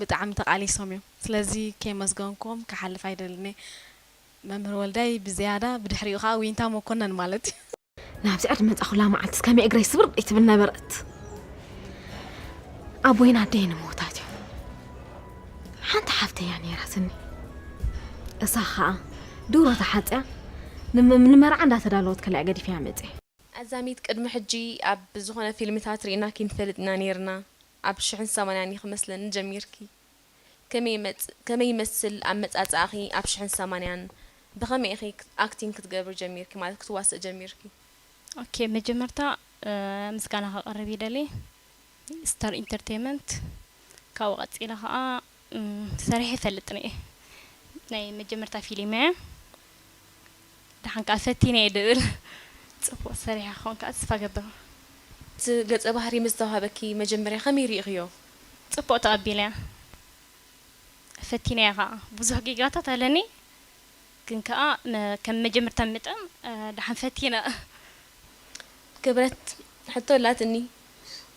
ብጣዕሚ ተቃሊሶም እዮም ስለዚ ከይመስገንኩም ክሓልፍ ኣይደልን እየ መምህር ወልዳይ ብዝያዳ ብድሕሪኡ ከዓ ዊንታ መኮነን ማለት እዩ ናብዚ ዕድመ መጻኹላ መዓልትስ ከመይ እግረይ ስብር ደይትብል ነበረት። ኣቦይን ኣደይን እሞታት እዮም። ሓንቲ ሓፍተይ እያ ነይራትኒ። እሳ ኸኣ ድሮ ተሓጽያ ንመ- ንመርዓ እንዳተዳለወት ከላ እያ ገዲፈያ መጽየ። ኣዛሚት ቅድሚ ሕጂ ኣብ ዝኾነ ፊልምታት ርኢናኪ ንፈልጥ ኢና ነይርና። ኣብ ሽሕን ሰማንያን እዩ ክመስለኒ ጀሚርኪ። ከመይ ይመጽእ ከመይ ይመስል ኣመጻጽኣኺ ኣብ ሽሕን ሰማንያን ብኸመይ ኢኺ ኣክቲንግ ክትገብሪ ጀሚርኪ ማለት ክትዋስእ ጀሚርኪ? ኦኬ መጀመርታ ምስጋና ከቕርብ ይደሊ ስታር ኢንተርቴይመንት ካብኡ ቀጺለ ኸኣ ሰሪሐ ይፈልጥን እየ ናይ መጀመርታ ፊሊም እየ ደሓን ከኣ ፈቲነ እየ ድብል ጽቡቕ ሰሪሐ ክኸውን ከኣ ተስፋ ገብር እቲ ገጸ ባህሪ ምስ ተዋህበኪ መጀመርያ ከመይ ርኢኽዮ? ጽቡቕ ተቐቢለያ ፈቲነያ ከኣ ብዙሕ ጌጋታት ኣለኒ ግን ከኣ ከም መጀመርታ መጠን ደሓን ፈቲነ። ክብረት ሕቶ ኣላትኒ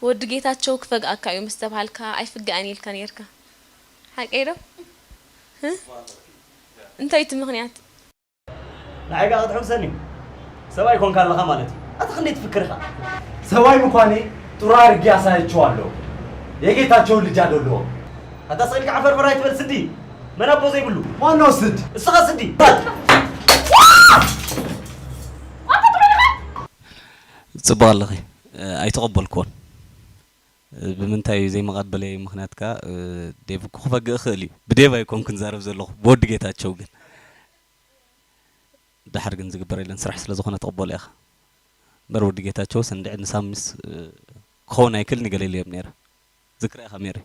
ወዲ ጌታቸው ክፈግኣካ እዩ ምስ ተባሃልካ ኣይፍጋእን ኢልካ ኔርካ ሓቀይ ዶ? እንታይ እቲ ምኽንያት? ንዓይ ከኣ ክትሕጉሰኒ እዩ። ሰብኣይ ኮንካ ኣለኻ ማለት እዩ። ኣታ ክንደይ ትፍክር ኢኻ? ሰብኣይ ምዃነይ ጥሩ ኣድርጌ ኣሳይቼዋለሁ። የጌታቸውን ልጅ ኣዶ ኣለዎ። ኣታ ስቕ ኢልካ ዓፈርፈር ኣይትበል ስዲ። መን ኣቦ ዘይብሉ? ዋናው ስድ። እስኻ ስዲ። ባል። ጽቡቕ ኣለኺ ኣይተቐበልክዎን። ብምንታይ እዩ ዘይመቐበለይ ምኽንያት ከኣ ዴቭ እኮ ክፈግእ ይኽእል እዩ። ብዴቭ ኣይኮንኩን ዛረብ ዘለኹ ብወዲ ጌታቸው ግን። ደሓር ግን ዝግበር የለን ስራሕ ስለ ዝኾነ ትቕበሎ ኢኻ እምበር ወዲ ጌታቸውስ እንድዒ ንሳሚስ ክኸውን ኣይክእልን እዩ ገለ ኢለዮም ነይረ ዝክራ ኢኻ ሜሪ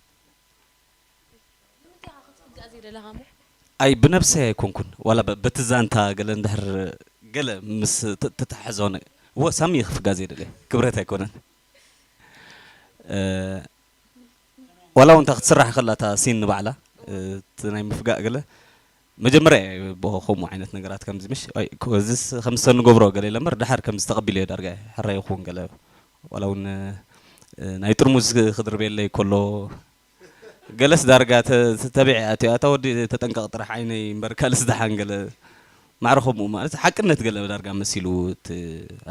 ኣይ ብነብሰይ ኣይኮንኩን ዋላ በቲ ዛንታ ገለ እንድሕር ገለ ምስ ተተሓሕዞ እወ ሳሚ ክፍጋ ዘይደለ ክብረት ኣይኮነን ዋላ እውን እታ ክትስራሕ ከላ እታ ሲን ንባዕላ እቲ ናይ ምፍጋእ ገለ መጀመርያ እየ ከምኡ ዓይነት ነገራት ከምዚ ምሽ እዚስ ከምዝተ ንገብሮ ገለ ኢለ እምበር ድሓር ከምዚ ተቐቢለዮ ዳርጋ ሕራይ ይኸውን ገለ ዋላ እውን ናይ ጥርሙዝ ክድርብየለይ ከሎ ገለስ ዳርጋ ተቢዐ ኣትዮ ኣታ ወዲ ተጠንቀቕ ጥራሕ ዓይነይ እምበር ካልስ ደሓን ገለ ማዕረ ከምኡ ማለት ሓቅነት ገለ ዳርጋ መሲሉ እቲ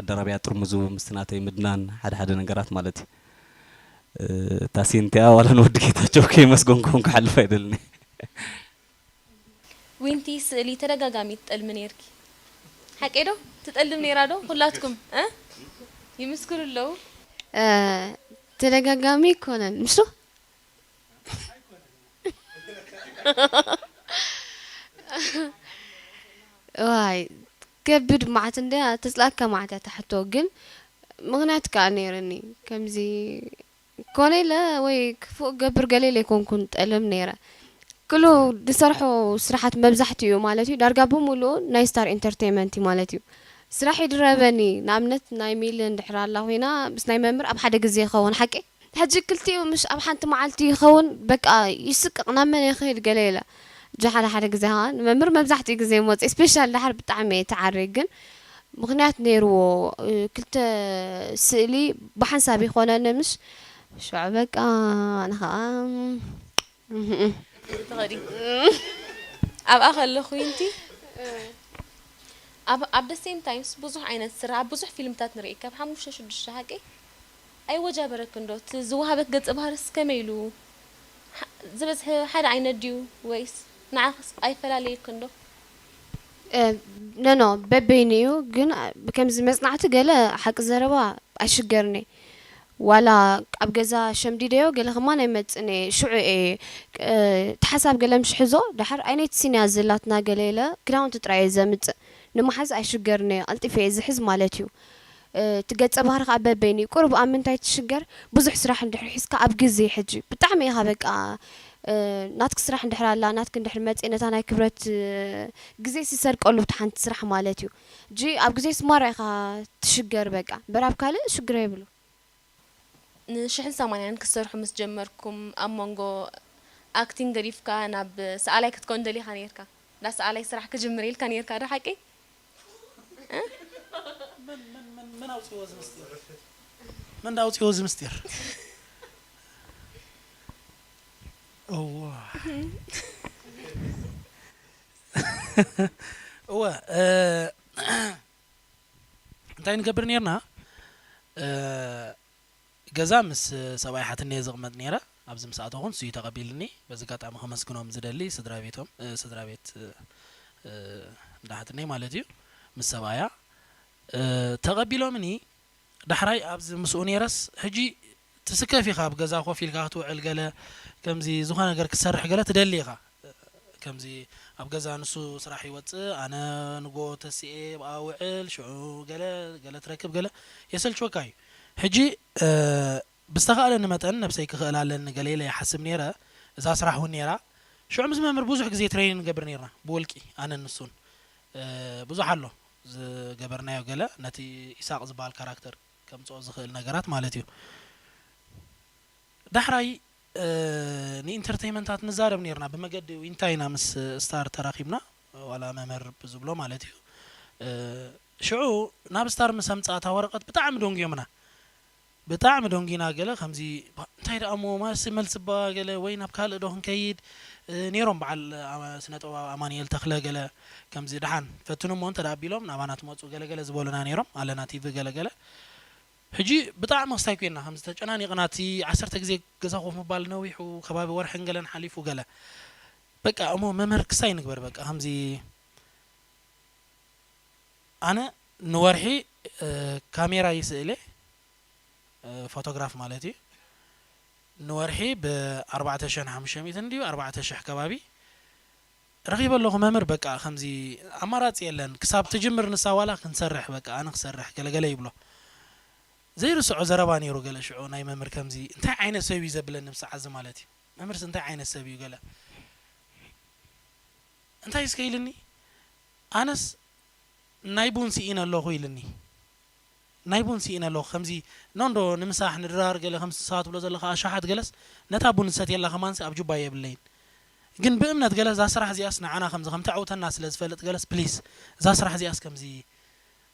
ኣደራብያ ጥርሙዙ ምስቲ ናተይ ምድናን ሓደ ሓደ ነገራት ማለት እዩ እታ ሲን እቲኣ ዋላ ንወዲ ጌታቸው ከየመስገንኩዎም ክሓልፍ ኣይደልን እየ። ዊንቲ ስእሊ ተደጋጋሚ ትጠልሚ ነይርኪ ሓቀይ ዶ? ትጠልም ነይራ ዶ? ኩላትኩም እ ይምስክሩ ኣለዉ። ተደጋጋሚ ኣይኮነን ምሽ ዶ? ዋይ፣ ከብድ መዓት እንድያ፣ ተጽላእካ መዓት እያ ትሕቶ። ግን ምኽንያት ከኣ ነይርኒ። ከምዚ ኮነ ኢለ ወይ ክፉእ ገብር ገለ ኢለ ኣይኮንኩን ጠልም ነይረ። ኩሉ ዝሰርሖ ስራሓት መብዛሕትኡ ማለት እዩ፣ ዳርጋ ብምሉኡ ናይ ስታር ኢንተርቴይንመንት እዩ ማለት እዩ። ስራሕ ይድረበኒ። ንኣብነት ናይ ሚሊ እንድሕር ኣላ ኮይና ምስ ናይ መምህር ኣብ ሓደ ግዜ ይኸውን፣ ሓቂ? ሕጂ ክልቲኡ ምሽ ኣብ ሓንቲ መዓልቲ ይኸውን፣ በቃ ይስቅቕ፣ ናብ መን ይኸይድ ገለ ኢለ። እጂ ሓደ ሓደ ግዜ ኸዓ ንመምህር መብዛሕትኡ ግዜ ይመጽእ፣ ስፔሻል ደሓር ብጣዕሚ እየ ትዓሪ፣ ግን ምኽንያት ነይርዎ። እ፣ ክልተ ስእሊ ብሓንሳብ ይኾነኒ ምሽ፣ ሽዑ በቃ ኣነ ኸዓ፣ እህእ። ትኸዲ። ኣብኣ ከለኹ ዩንቲ፣ ኣብ፣ ኣብ the same times ብዙሕ ዓይነት ስራሕ፣ ኣብ ብዙሕ ፊልምታት ንርኢ፣ ካብ ሓሙሽተ ሽዱሽተ ሓቂ ኣይወጃበረክን ዶ? እቲ ዝወሃበክ ገጸ ባህርስ ከመይ ኢሉ? ሓ-፣ ዝበዝሐ ሓደ ዓይነት ድዩ? ወይስ ንዓኽስ ኣይፈላለየክን ዶ? እ፣ ኖ፣ ኖ፣ በበይኑ እዩ። ግን፣ አ፣ ከምዚ መጽናዕቲ ገለ ሓቂ ዘረባ ኣይሽገርኒ። ዋላ ኣብ ገዛ ሸምዲደዮ ገለ ከማን ኣይመጽእን እየ። ሽዑ እየ፣ እ፣ እቲ ሓሳብ ገለ ምሽ ሕዞ፣ ደሓር ኣይነይቲ ሲን እያ ዘላትና ገለ ኢለ ክዳውንቲ ጥራይ እየ ዘምጽእ። ንምሓዝ ኣይሽገርን እየ፣ ቀልጢፈ እየ ዝሕዝ ማለት እዩ። እ፣ እቲ ገጸ ባህሪ ከኣ በበይኑ እዩ። ቁሩብ ኣብ ምንታይ ትሽገር? ብዙሕ ስራሕ እንድሕር ሒዝካ ኣብ ግዜ ሕጂ ብጣዕሚ ኢኻ በቃ፣ እ፣ ናትክ ስራሕ እንድሕር ኣላ፣ ናትክ እንድሕር መጽእ ነታ ናይ ክብረት፣ እ፣ ግዜ ሲሰርቀሉ እቲ ሓንቲ ስራሕ ማለት እዩ። ሕጂ ኣብ ግዜ ስማራ ኢኻ ትሽገር በቃ። እምበር ኣብ ካልእ ሽግር የብሉ። ንሽሕን ሰማንያን ክትሰርሑ ምስ ጀመርኩም ኣብ መንጎ ኣክቲንግ ገዲፍካ ናብ ሰኣላይ ክትከውን ደሊኻ ነይርካ? እንዳ ሰኣላይ ስራሕ ክጅምር ኢልካ ነይርካ ዶ ሓቂ? እ? መን፣ መን፣ መን፣ መን ኣውፅዎ እዚ ምስጢር? መን ዳ ኣውፅዎ እዚ ምስጢር? እዋ። እወ፣ እ፣ እንታይ ንገብር ነይርና? እ፣ ገዛ ምስ ሰብኣይ ሓትነይ እየ ዝቕመጥ ነይረ። ኣብዚ ምስ ኣተኹ ንሱ እዩ ተቐቢልኒ። በዚ ኣጋጣሚ ከመስግኖም ዝደሊ ስድራ ቤቶም፣ እ፣ ስድራ ቤት፣ እ፣ እ፣ እንዳ ሓትነይ ማለት እዩ፣ ምስ ሰብኣያ፣ እ፣ ተቐቢሎምኒ። ዳሕራይ ኣብዚ ምስኡ ነይረስ፣ ሕጂ ትስከፍ ኢኻ፣ ኣብ ገዛ ኮፍ ኢልካ ክትውዕል ገለ፣ ከምዚ ዝኾነ ነገር ክትሰርሕ ገለ ትደሊ ኢኻ። ከምዚ ኣብ ገዛ ንሱ ስራሕ ይወጽእ፣ ኣነ ንጎ ተሲኤ ብኣ ውዕል፣ ሽዑ ገለ፣ ገለ ትረክብ፣ ገለ የሰልችወካ እዩ። ሕጂ፣ እ፣ ብዝተኻእለኒ መጠን ነብሰይ ክኽእል ኣለኒ ገለ ኢለ ይሓስብ ነይረ። እዛ ስራሕ እውን ነይራ። ሽዑ ምስ መምህር ብዙሕ ግዜ ትሬኒንግ ንገብር ነይርና፣ ብውልቂ፣ ኣነን ንሱን። እ፣ ብዙሕ ኣሎ ዝገበርናዮ ገለ፣ ነቲ ኢሳቕ ዝበሃል ካራክተር ከምጽኦ ዝኽእል ነገራት ማለት እዩ። ዳሕራይ፣ እ፣ ንኢንተርተይመንታት ንዛረብ ነይርና፣ ብመገዲ ዊንታ ኢና ምስ ስታር ተራኺብና፣ ዋላ መምህር ብዝብሎ ማለት እዩ። እ፣ ሽዑ ናብ ስታር ምስ ኣምጽኣ እታ ወረቐት ብጣዕሚ ደንጉዮምና። ብጣዕሚ ደንጊና ገለ ከምዚ፣ ባ-፣ እንታይ ደኣ እሞ ማሲ መልሲ ባ ገለ ወይ ናብ ካልእ ዶ ክንከይድ፣ እ፣ ነይሮም በዓል ኣማ-፣ ስነ ጥበባዊ ኣማኑኤል ተኽለ ገለ ከምዚ ደሓን ፈትኑ እሞ እንተ ደኣ ኣቢሎም ናባና ትመጹ ገለ ገለ ዝበሉና ነይሮም፣ ኣለና ቲቪ ገለ ገለ። ሕጂ ብጣዕሚ ክስታይ ኮይና፣ ከምዚ ተጨናኒቕና፣ እቲ ዓሰርተ ግዜ ገዛ ኮፍ ምባል ነዊሑ፣ ከባቢ ወርሕን ገለን ሓሊፉ ገለ። በቃ እሞ መምህር ክስታይ ንግበር፣ በቃ ከምዚ ኣነ ንወርሒ፣ እ፣ ካሜራ ይስእል እየ፣ እ፣ ፎቶግራፍ ማለት እዩ። ንወርሒ ብኣርባዕተ ሽሕን ሓሙሽተ ሚእትን ድዩ ኣርባዕተ ሽሕ ከባቢ ረኺበ ኣለኹ መምህር። በቃ ከምዚ ኣማራጺ የለን፣ ክሳብ ትጅምር ንሳ ዋላ ክንሰርሕ፣ በቃ ኣነ ክሰርሕ ገለገለ ይብሎ። ዘይርስዖ ዘረባ ነይሩ ገለ ሽዑ ናይ መምህር፣ ከምዚ እንታይ ዓይነት ሰብ እዩ ዘብለኒ ምስ ሰዓዚ ማለት እዩ። መምህርስ እንታይ ዓይነት ሰብ እዩ ገለ። እንታይ እስከ ኢልኒ? ኣነስ ናይ ቡን ስኢነ ኣለኹ ኢልኒ። ናይ ቡን ስኢነ ኣለኹ። ከምዚ ኖንዶ ንምሳሕ ንድራር ገለ ከምዚ ንስኻ ትብሎ ዘለኻ ኣሻሓት ገለስ ነታ ቡን ዝሰትየላ ከማንሲ ኣብ ጁባ የብለይን። ግን ብእምነት ገለ እዛ ስራሕ እዚኣስ ንዓና ከምዚ ከም ተዕውተና ስለ ዝፈልጥ ገለስ ፕሊስ እዛ ስራሕ እዚኣስ ከምዚ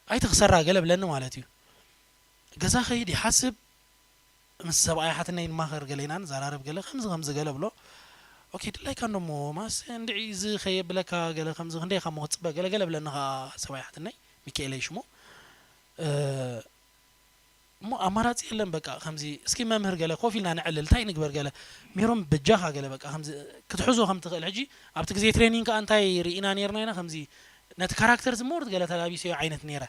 ኣይትኽሰራ ገለ ብለኒ ማለት እዩ። ገዛ ኸይድ ይሓስብ፣ ምስ ሰብኣይ ሓትነይ ንማኸር ገለ ኢና ንዘራረብ ገለ ከምዚ ከምዚ ገለ ብሎ። ኦኬ ድላይካ እንዶሞ ማስ እንድዒ እዚ ኸየብለካ ገለ ከምዚ ክንደይ ኢኻ እሞ ክትጽበ ገለ ገለ ብለኒ ኸዓ ሰብኣይ ሓትነይ ሚካኤለይ ሽሙ። እ፣ እሞ ኣማራጺ የለን በቃ ከምዚ እስኪ መምህር ገለ ኮፍ ኢልና ነዕልል እንታይ ንግበር ገለ ሜሮን በጃኻ ገለ በቃ ከምዚ ክትሕዞ ከም ትኽእል። ሕጂ ኣብቲ ግዜ ትሬኒንግ ከኣ እንታይ ርኢና ኔርና ኢና ከምዚ ነቲ ካራክተር ዝሞርድ ገለ ተላቢሰዮ ዓይነት ኔረ።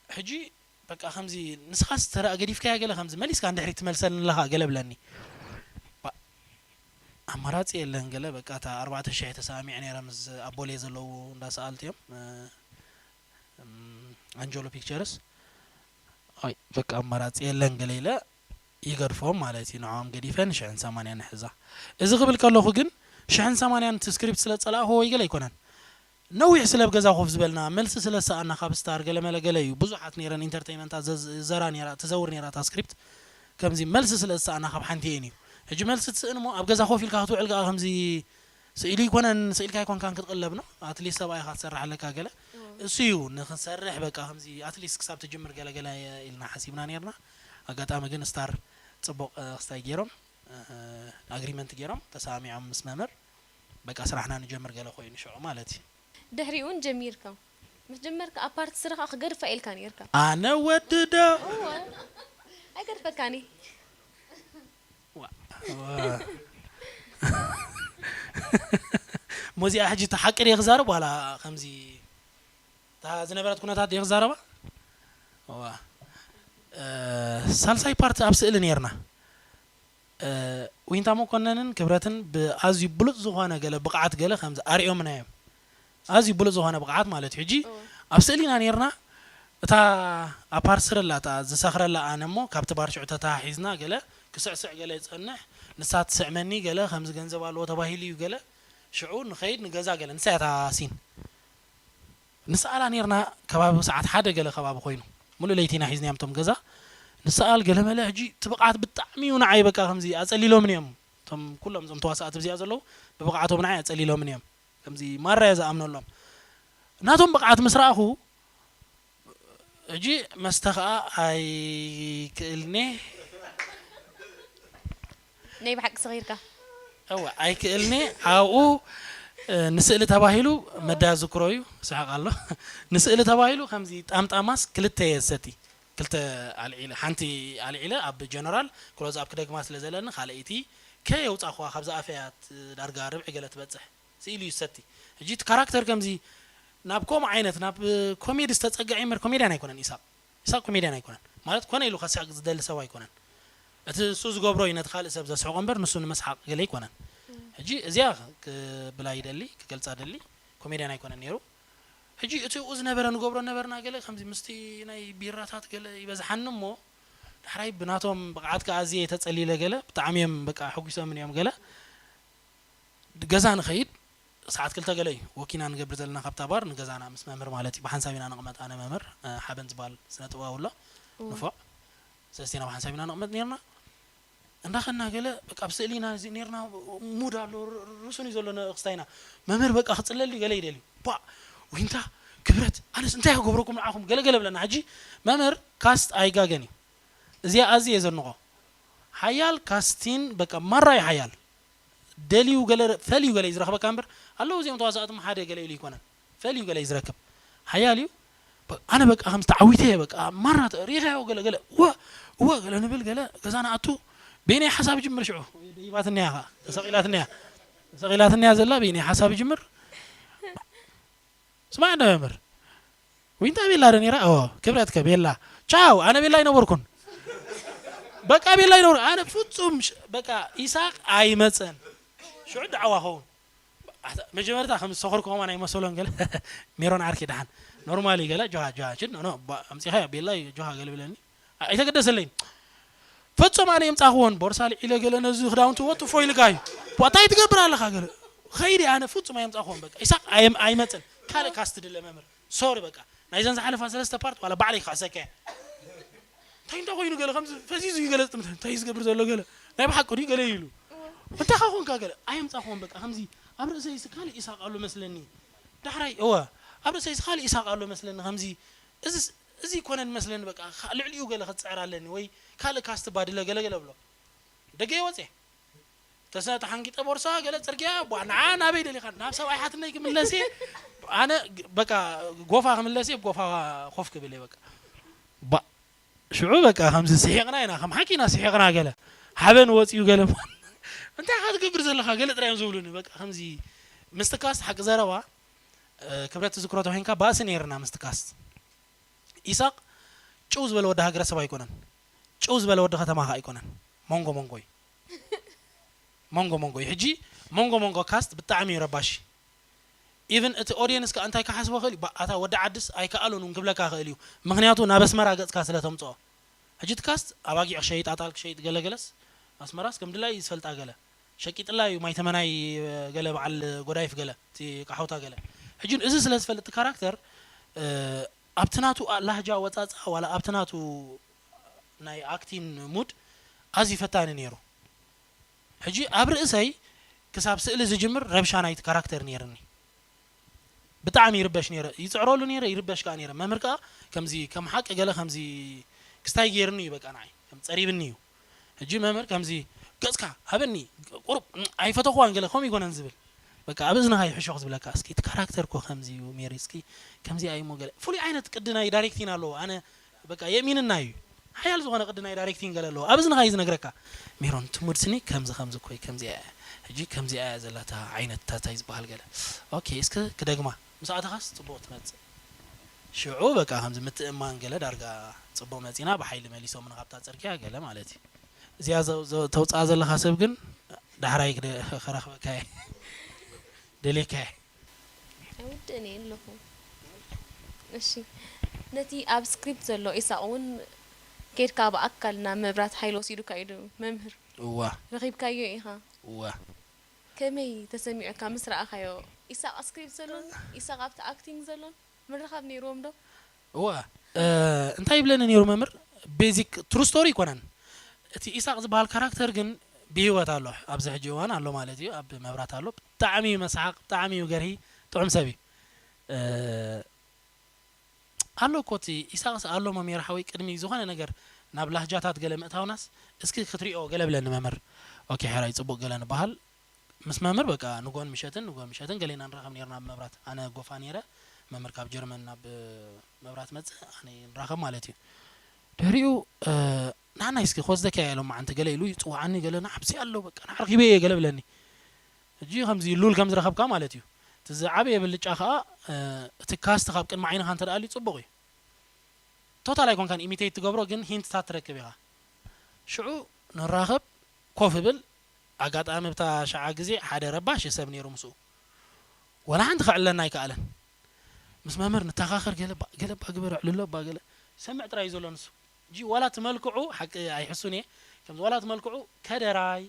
ሕጂ በቃ ከምዚ ንስኻስ ተራ ገዲፍካያ ገለ ከምዚ መሊስካ ንድሕሪት ትመልሰኒ ኣለኻ ገለ ብለኒ። ባ-፣ ኣማራፂ የለን። ገለ በቃ እታ ኣርባዕተ ሽሕ ተሰማሚዐ ነይረ ምስ ኣቦሌ ዘለዉ እንዳ ሰኣልቲ እዮም፣ እ፣ እም፣ ኣንጀሎ ፒክቸርስ። ኣይ በቃ ኣማራፂ የለን ገለ ኢለ ይገድፎም ማለት እዩ። ንዕኦም ገዲፈ ንሽሕን ሰማንያን ንሕዛ። እዚ ክብል ከለኹ ግን ሽሕን ሰማንያን እቲ ስክሪፕት ስለ ዝፀላእኹዎ ወይ ገለ ኣይኮነን። ነዊሕ ስለ ኣብ ገዛ ኮፍ ዝበልና፣ መልሲ ስለ ዝሰኣና ካብ ስታር ገለ መለ ገለ እዩ። ብዙሓት ነይረን ኢንተርተይመንታት ዘዝ-፣ ዘራ ነይራ፣ ትዘውር ነይራ እታ ስክሪፕት። ከምዚ መልሲ ስለ ዝሰኣና ካብ ሓንቲ እየን እዩ። ሕጂ መልሲ ትስእን እሞ ኣብ ገዛ ኮፍ ኢልካ ክትውዕል ከኣ ከምዚ ስኢሉ ይኮነን፣ ስኢልካ ኣይኮንካን ክትቕለብ ነው። ኣትሊስት ሰብኣይኻ ትሰርሕ ኣለካ ገለ። እሱ እዩ ንኽንሰርሕ በቃ ከምዚ ኣትሊስት ክሳብ ትጅምር ገለ ገለ ኢልና ሓሲብና ነይርና። ኣጋጣሚ ግን ስታር ጽቡቕ፣ እ፣ ክስታይ ገይሮም፣ እ፣ ኣግሪመንት ገይሮም ተሰማሚዖም ምስ መምህር በቃ ስራሕና ንጀምር ገለ ኮይኑ ሽዑ ማለት እዩ። ድሕሪኡ እውን ጀሚርካ። ምስ ጀመርካ ኣብ ፓርቲ ስራኻ ክገድፋ ኢልካ ነይርካ። ኣነ ወዲ ዶ? እወ። ኣይገድፈካኒ። ዋ፣ ዋ። ሞዚኣ ሕጂ እቲ ሓቂ ድየ ክዛረብ ዋላ ከምዚ እታ ዝነበረት ኩነታት ድየ ክዛረባ? ዋ። እ፣ ሳልሳይ ፓርቲ ኣብ ስእሊ ነይርና። እ፣ ዊንታ መኮነንን ክብረትን ብኣዝዩ ብሉጽ ዝኾነ ገለ ብቕዓት ገለ ከምዚ ኣርእዮምና እዮም። ኣዝዩ ብሉጽ ዝኾነ ብቕዓት ማለት እዩ። ሕጂ እወ። ኣብ ስእሊ ኢና ነይርና። እታ ኣብ ፓርት ስር ኣላ፣ እታ ዝሰኽረላ ኣነ እሞ ካብቲ ባር ሽዑ ተተሓሒዝና ገለ ክስዕስዕ ገለ ይጸንሕ፣ ንሳ ትስዕመኒ ገለ ከምዚ ገንዘብ ኣለዎ ተባሂሉ እዩ ገለ ሽዑ ንኸይድ ንገዛ ገለ ንሳ እያ እታ ሲን። ንስኣላ ነይርና ከባቢ ሰዓት ሓደ ገለ ከባቢ ኮይኑ። ሙሉእ ለይቲ ኢና ሒዝናዮም እቶም ገዛ። ንስኣል ገለ መለ ሕጂ እቲ ብቕዓት ብጣዕሚ እዩ ንዓይ በቃ ከምዚ ኣጸሊሎምኒ እዮም። እቶም ኩሎም እዞም ተዋሳእቲ ኣብዚኣ ዘለዉ ብብቕዓቶም ንዓይ ኣጸሊሎምኒ እዮም። ከምዚ ማራ እየ ዝኣምነሎም። ናቶም ብቕዓት ምስ ረኣኹ፣ ሕጂ መስተ ኸኣ ኣይክእልኔ። ናይ ብሓቂ ሰኺርካ? እወ፣ ኣይክእልኔ። ኣብኡ፣ እ፣ ንስእሊ ተባሂሉ መዳ ዝክሮ እዩ፣ ስሕቕ ኣሎ። ንስእሊ ተባሂሉ ከምዚ ጣምጣማስ ክልተ እየ ዝሰቲ። ክልተ ኣልዒለ፣ ሓንቲ ኣልዒለ ኣብ ጀነራል ክሎዝ ኣፕ ክደግማ ስለ ዘለኒ፣ ካልኣይቲ ከየውጻኹዋ ካብዛ ኣፈያ ት-፣ ዳርጋ ርብዒ ገለ ትበጽሕ። ስኢሉ እዩ ዝሰቲ። ሕጂ እቲ ካራክተር ከምዚ ናብ ከምኡ ዓይነት፣ ናብ ኮሜዲ ዝተጸግዐ እምበር ኮሜድያን ኣይኮነን ኢሳቕ። ኢሳቕ ኮሜድያን ኣይኮነን። ማለት ኮነ ኢሉ ከስሕቕ ዝደሊ ሰብ ኣይኮነን። እቲ እሱ ዝገብሮ እዩ ነቲ ካልእ ሰብ ዘስሕቖ እምበር ንሱ ንምስሓቕ ገለ ኣይኮነን። ሕጂ እዚኣ ክብላ ይደሊ፣ ክገልጻ ደሊ፣ ኮሜድያን ኣይኮነን ነይሩ። ሕጂ እቲ ኣብኡ ዝነበረ ንገብሮ ነበርና ገለ ከምዚ ምስቲ ናይ ቢራታት ገለ ይበዝሓኒ እሞ ዳሕራይ ብናቶም ብቕዓት ከኣ ኣዝየ ተጸሊለ ገለ ብጣዕሚ እዮም በቃ ሕጒሶምን እዮም ገለ። ገዛ ንኸይድ ሰዓት ክልተ ገለ እዩ ወኪና ንገብር ዘለና ካብታ ባር ንገዛና ምስ መምህር ማለት እዩ። ብሓንሳብ ኢና ንቕመጥ፣ ኣነ መምህር፣ እ፣ ሓበን ዝበሃል ስነ ጥበባዊ ኣሎ፣ እወ። ንፉዕ። ሰለስቴና ብሓንሳብ ኢና ንቕመጥ ነይርና። እንዳኸና ገለ በቃ ኣብ ስእሊ ኢና እዚ ነይርና፣ ሙድ ኣሎ፣ ር-፣ ር-፣ ርሱን እዩ ዘሎ ነ-፣ ክስታይና። መምህር በቃ ክጽለል እዩ ገለ ይደልዩ። ቧ፣ ዊንታ፣ ክብረት፣ ኣነስ እንታይ ክገብረኩም ንዓኹም? ገለ ገለ ብለና። ሕጂ መምህር ካስት ኣይጋገን እዩ። እዚኣ ኣዝየ የዘንቖ። ሓያል ካስቲን በቃ ማራ እዩ ሓያል። ደልዩ ገለ ረ-፣ ፈልዩ ገለ እዩ ዝረኽበካ እምበር፣ ኣለዉ እዚኦም ተዋሳእቲ ሓደ ገለ ኢሉ ይኮነን። ፈልዩ ገለ እዩ ዝረክብ። ሓያል እዩ። በ-፣ ኣነ በቃ ከም ተዓዊተ እየ በቃ ማራ ተ-፣ ሪኢኻዮ ገለ ገለ፣ እወ፣ እወ ገለ ንብል ገለ ገዛ ንኣቱ። በይነይ ሓሳብ ጅምር ሽዑ። ደይባትኒ እያ ኸዓ፣ ተሰቒላትኒ እያ። ተሰቒላትኒ እያ ዘላ፣ በይነይ ሓሳብ ጅምር። ስማዕ እንዶ መምህር፣ ዊንታ ቤላ ዶ ነይራ? ኦ፣ ክብረትከ ቤላ። ቻው፣ ኣነ ቤላ ኣይነበርኩን። በቃ ቤላ ኣይነበርኩን። ኣነ ፍጹም ሽ-፣ በቃ ኢሳቅ ኣይመጸን። ሽዑ ዳዕዋ ኸውን። ኣታ-፣ መጀመርታ ከም ዝሰኸርኩ ከማን ኣይመሰሎን ገለ። ሜሮን ዓርኪ ደሓን። ኖርማሊ ገለ ጆሃ፣ ጆሃ፣ ችድ፣ ኖ፣ ኖ፣ ባ-፣ ኣምጺኻዮ ቤላ እዩ፣ ጆሃ ገለ ብለኒ። ኣ-፣ ኣይተገደሰለይን። ፍጹም ኣነ የምጻኽዎን። ቦርሳ ልዒለ ገለ ነዚ ክዳውንቲ ወትፎ ኢልካ እዩ። ቧ፣ እንታይ ትገብር ኣለኻ ገለ። ኸይደ ኣነ ፍጹም ኣየምጻኽዎን። በቃ ኢሳቅ ኣየም-፣ ኣይመጽን። ካልእ ካስት ድለ መምህር። ሶሪ በቃ። ናይዘን ዝሓለፋ ሰለስተ ፓርት ዋላ ባዕለይ ክኽሕሰካ እየ። እንታይ እንታይ ኮይኑ ገለ ከምዚ ፈዚዙ እዩ ገለ ዝጥምት። እንታይ እዩ ዝገብር ዘሎ ገለ። ናይ ብሓቂ ድዩ ገለ ኢሉ። እንታይ ኻ ኮንካ ገለ። ኣየምጻኽዎን በቃ ከምዚ ኣብ ርእሰይስ ካልእ ኢሳቅ ኣሎ መስለኒ። ዳሕራይ እወ። ኣብ ርእሰይስ ካልእ ኢሳቅ ኣሎ መስለኒ ከምዚ። እዚስ፣ እዚ ይኮነን መስለኒ በቃ። ካ-፣ ልዕሊኡ ገለ ክትጽዕር ኣለኒ ወይ ካልእ ካስት ባድለ ገለ ገለ ብሎ። ደገ ይወጽእ። ተሰ-፣ ተሓንጊጠ ቦርሳ ገለ ጽርግያ፣ ቧ፣ ንዓ ናበይ ደሊኻ? ናብ ሰብኣይ ሓትነይ ክምለስ እየ። ኣነ ግ-፣ በቃ ጎፋ ክምለስ እየ፣ ጎፋ ኮፍ ክብል እየ በቃ። ባ-፣ ሽዑ በቃ ከምዚ ስሒቕና ኢና፣ ከም ሓቂ ኢና ስሒቕና ገለ። ሓበን ወጺኡ ገለ። እንታይ ኢኻ ትገብር ዘለኻ? ገለ ጥራይ እዮም ዝብሉኒ። በቃ ከምዚ ምስትካስ ሓቂ ዘረባ፣ እ፣ ክብረት ትዝክሮ ተኾይንካ ባእሲ ነይርና ምስትካስ። ኢሳቕ ጭው ዝበለ ወዲ ሃገረሰብ ኣይኮነን። ጭው ዝበለ ወዲ ከተማ ኸኣ ኣይኮነን። መንጎ መንጎ እዩ። መንጎ መንጎ እዩ። ሕጂ መንጎ መንጎ ካስት ብጣዕሚ እዩ ረባሺ። ኢቭን እቲ ኦድየንስ ከኣ እንታይ ክሓስቦ ክእል እዩ፣ "ባ-፣ ኣታ ወዲ ዓድስ ኣይከኣሎን እውን" ክብለካ ክእል እዩ። ምኽንያቱ ናብ ኣስመራ ገጽካ ስለ ተምጽኦ። ሕጂ እቲ ካስት ኣባጊዕ ክሸይጥ፣ ኣጣል ክሸይጥ፣ ገለ ገለስ ኣስመራስ ከም ድላይ እዩ ዝፈልጣ፣ ገለ ሸቂጥላ እዩ ማይ ተመናይ፣ ገለ በዓል ጎዳይፍ፣ ገለ እቲ ቃሖታ፣ ገለ። ሕጂ እዚ ስለ ዝፈልጥ እቲ ካራክተር፣ እ፣ ኣብቲ ናቱ ላህጃ ወጻጻ ዋላ ኣብቲ ናቱ ናይ ኣክቲን ሙድ ኣዝዩ ፈታኒ ነይሩ። ሕጂ ኣብ ርእሰይ ክሳብ ስእሊ ዝጅምር ረብሻ ናይቲ ካራክተር ነይርኒ። ብጣዕሚ ይርበሽ ነይረ፣ ይጽዕረሉ ነይረ፣ ይርበሽ ከኣ ነይረ። መምህር ከኣ ከምዚ ከም ሓቂ ገለ ከምዚ ክስታይ ገይርኒ እዩ፣ በቃ ንዓይ ከም ጸሪብኒ እዩ። ሕጂ መምህር ከምዚ ገጽካ ሃበኒ፣ ቁሩብ ኣይፈተኽዋን ገለ ከምኡ ይኮነን ዝብል። በቃ ኣብ እዝንኻ ይሕሾኽ ዝብለካ፣ እስኪ እቲ ካራክተር እኮ ከምዚ እዩ ሜሪ፣ እስኪ ከምዚ እዩ እሞ ገለ ፍሉይ ዓይነት ቅዲ ናይ ዳይሬክቲን ኣለዎ። ኣነ በቃ የእሚንና እዩ። ሓያል ዝኾነ ቅዲ ናይ ዳይሬክቲንግ ገለ ኣለዎ። ኣብ እዝንኻ እዩ ዝነግረካ። ሜሮን፣ እቲ ሙድ ስኒ ከምዚ ከምዚ እኮ እዩ፣ ከምዚ እያ፣ ሕጂ ከምዚ እያ ዘላታ ዓይነት ታታይ ዝበሃል ገለ። ኦኬ፣ እስከ ክደግማ። ምስ ኣተኻስ ጽቡቕ ትመጽእ። ሽዑ በቃ ከምዚ ምትእማን ገለ ዳርጋ ጽቡቕ መጺና፣ ብሓይሊ መሊሶምና ካብታ ጽርግያ ገለ ማለት እዩ። እዚኣ ዘ-፣ ዘ-፣ ተውጽኣ ዘለኻ ሰብ ግን ዳሕራይ ክደ-፣ ክረኽበካ እየ። ደልየካ እየ። ኣይውድእን እየ ኣለኹ። እሺ፣ ነቲ ኣብ ስክሪፕት ዘሎ ኢሳቕ እውን ኬድካ ብኣካል ናብ መብራት ሓይሊ ወሲዱካ እዩ ዶ መምህር? እዋ፣ ረኺብካዮ ኢኻ? እዋ። ከመይ ተሰሚዑካ ምስ ረኣኻዮ? ኢሳቕ ስክሪፕት ዘሎን ኢሳቕ ኣብቲ ኣክቲንግ ዘሎን ምርኻብ ነይርዎም ዶ? እዋ፣ እ፣ እንታይ ይብለኒ ነይሩ መምህር? ቤዚክ ትሩ ስቶሪ ይኮነን። እቲ ኢሳቕ ዝበሃል ካራክተር ግን ብህይወት ኣሎ። ኣብዚ ሕጂ እዋን ኣሎ ማለት እዩ። ኣብ መብራት ኣሎ። ብጣዕሚ እዩ መስሓቕ፣ ብጣዕሚ እዩ ገርሂ፣ ጥዑም ሰብ እዩ። እ፣ ኣሎ እኮ እቲ ኢሳቕስ ኣሎ መምህር ሓወይ፣ ቅድሚ ዝኾነ ነገር ናብ ላህጃታት ገለ ምእታውናስ እስኪ ክትሪኦ ገለ ብለኒ መምህር። ኦኬ፣ ሕራይ ጽቡቕ ገለ ንበሃል። ምስ መምህር በቃ ንጎን ምሸትን ንጎን ምሸትን ገለ ኢና ንራኸብ ነይርና ኣብ መብራት። ኣነ ጎፋ ነይረ፣ መምህር ካብ ጀርመን ናብ መብራት መጽእ፣ ኣነ ንራኸብ ማለት እዩ። ድሕሪኡ፣ እ፣ ንዓናይ እስኪ ክወስደካ እየ ሎማዓንቲ ገለ ኢሉ ይጽውዓኒ፣ ገለ ንዓብሲ ኣሎ በቃ ንዓርኪበ እየ ገለ ብለኒ። ሕጂ ከምዚ ሉል ከም ዝረኸብካ ማለት እዩ። እቲ ዝዓበየ ብልጫ ከኣ፣ እ፣ እቲ ካስት ካብ ቅድሚ ዓይንኻ እንተ ደኣ ኣልዩ ጽቡቕ እዩ። ቶታል ኣይኮንካን ኢሚቴት ትገብሮ፣ ግን ሂንትታት ትረክብ ኢኻ። ሽዑ ንራኸብ፣ ኮፍ እብል፣ ኣጋጣሚ ብታ ሸዓ ግዜ ሓደ ረባሺ ሰብ ነይሩ ምስኡ። ወላ ሓንቲ ከዕልለና ኣይከኣለን። ምስ መምህር ንተኻኸር፣ ገለ እባ፣ ገለ እባ ግበር፣ ኣዕልሎ እባ፣ ገለ ይሰምዕ ጥራይ እዩ ዘሎ ንሱ። ሕጂ ዋላ እቲ መልክዑ፣ ሓቂ ኣይሕሱን እየ፣ ከምዚ ዋላ እቲ መልክዑ ከደራይ፣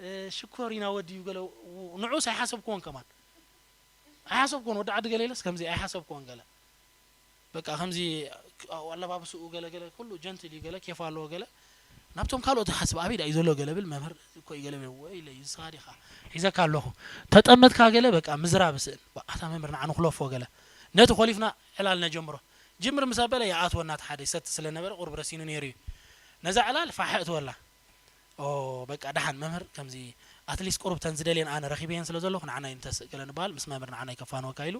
እ፣ ሽኮሪና ወዲ እዩ፣ ገለ ንዑስ ኣይሓሰብክዎን ከማን። ኣይሓሰብክዎን፣ ወዲ ዓዲ ገለ ኢለስ ከምዚ ኣይሓሰብክዎን ገለ። በቃ ከምዚ ኣለባብስኡ ገለ ገለ ኩሉ ጀንትል እዩ፣ ገለ ኬፍ ኣለዎ፣ ገለ ናብቶም ካልኦት ይሓስብ፣ ኣበይ ደኣ እዩ ዘሎ ገለ ብል፣ መምህር እኮ እዩ ገለ ብል፣ ወይለይ ንስኻ ዲኻ ሒዘካ ኣለኹ፣ ተጠመትካ ገለ በቃ ምዝራብ ስእን፣ ኣታ መምህር ንዓ ንኹለፎ ገለ። ነቲ ኮሊፍና ዕላል ነጀምሮ። ጅምር ምስ ኣበለ ይኣትወና እቲ ሓደ ይሰቲ ስለ ነበረ ቁሩብ ረሲኑ ነይሩ እዩ። ነዛ ዕላል ፋሕ እትወላ። ኦ በቃ ደሓን መምህር ከምዚ ኣትሊስት ቁሩብ ተን ዝደልየን ኣነ ረኺበየን ስለ ዘለኹ ንዓናይ እንተስእ ገለ ንበሃል፣ ምስ መምህር ንዓናይ ከፋንወካ ኢሉ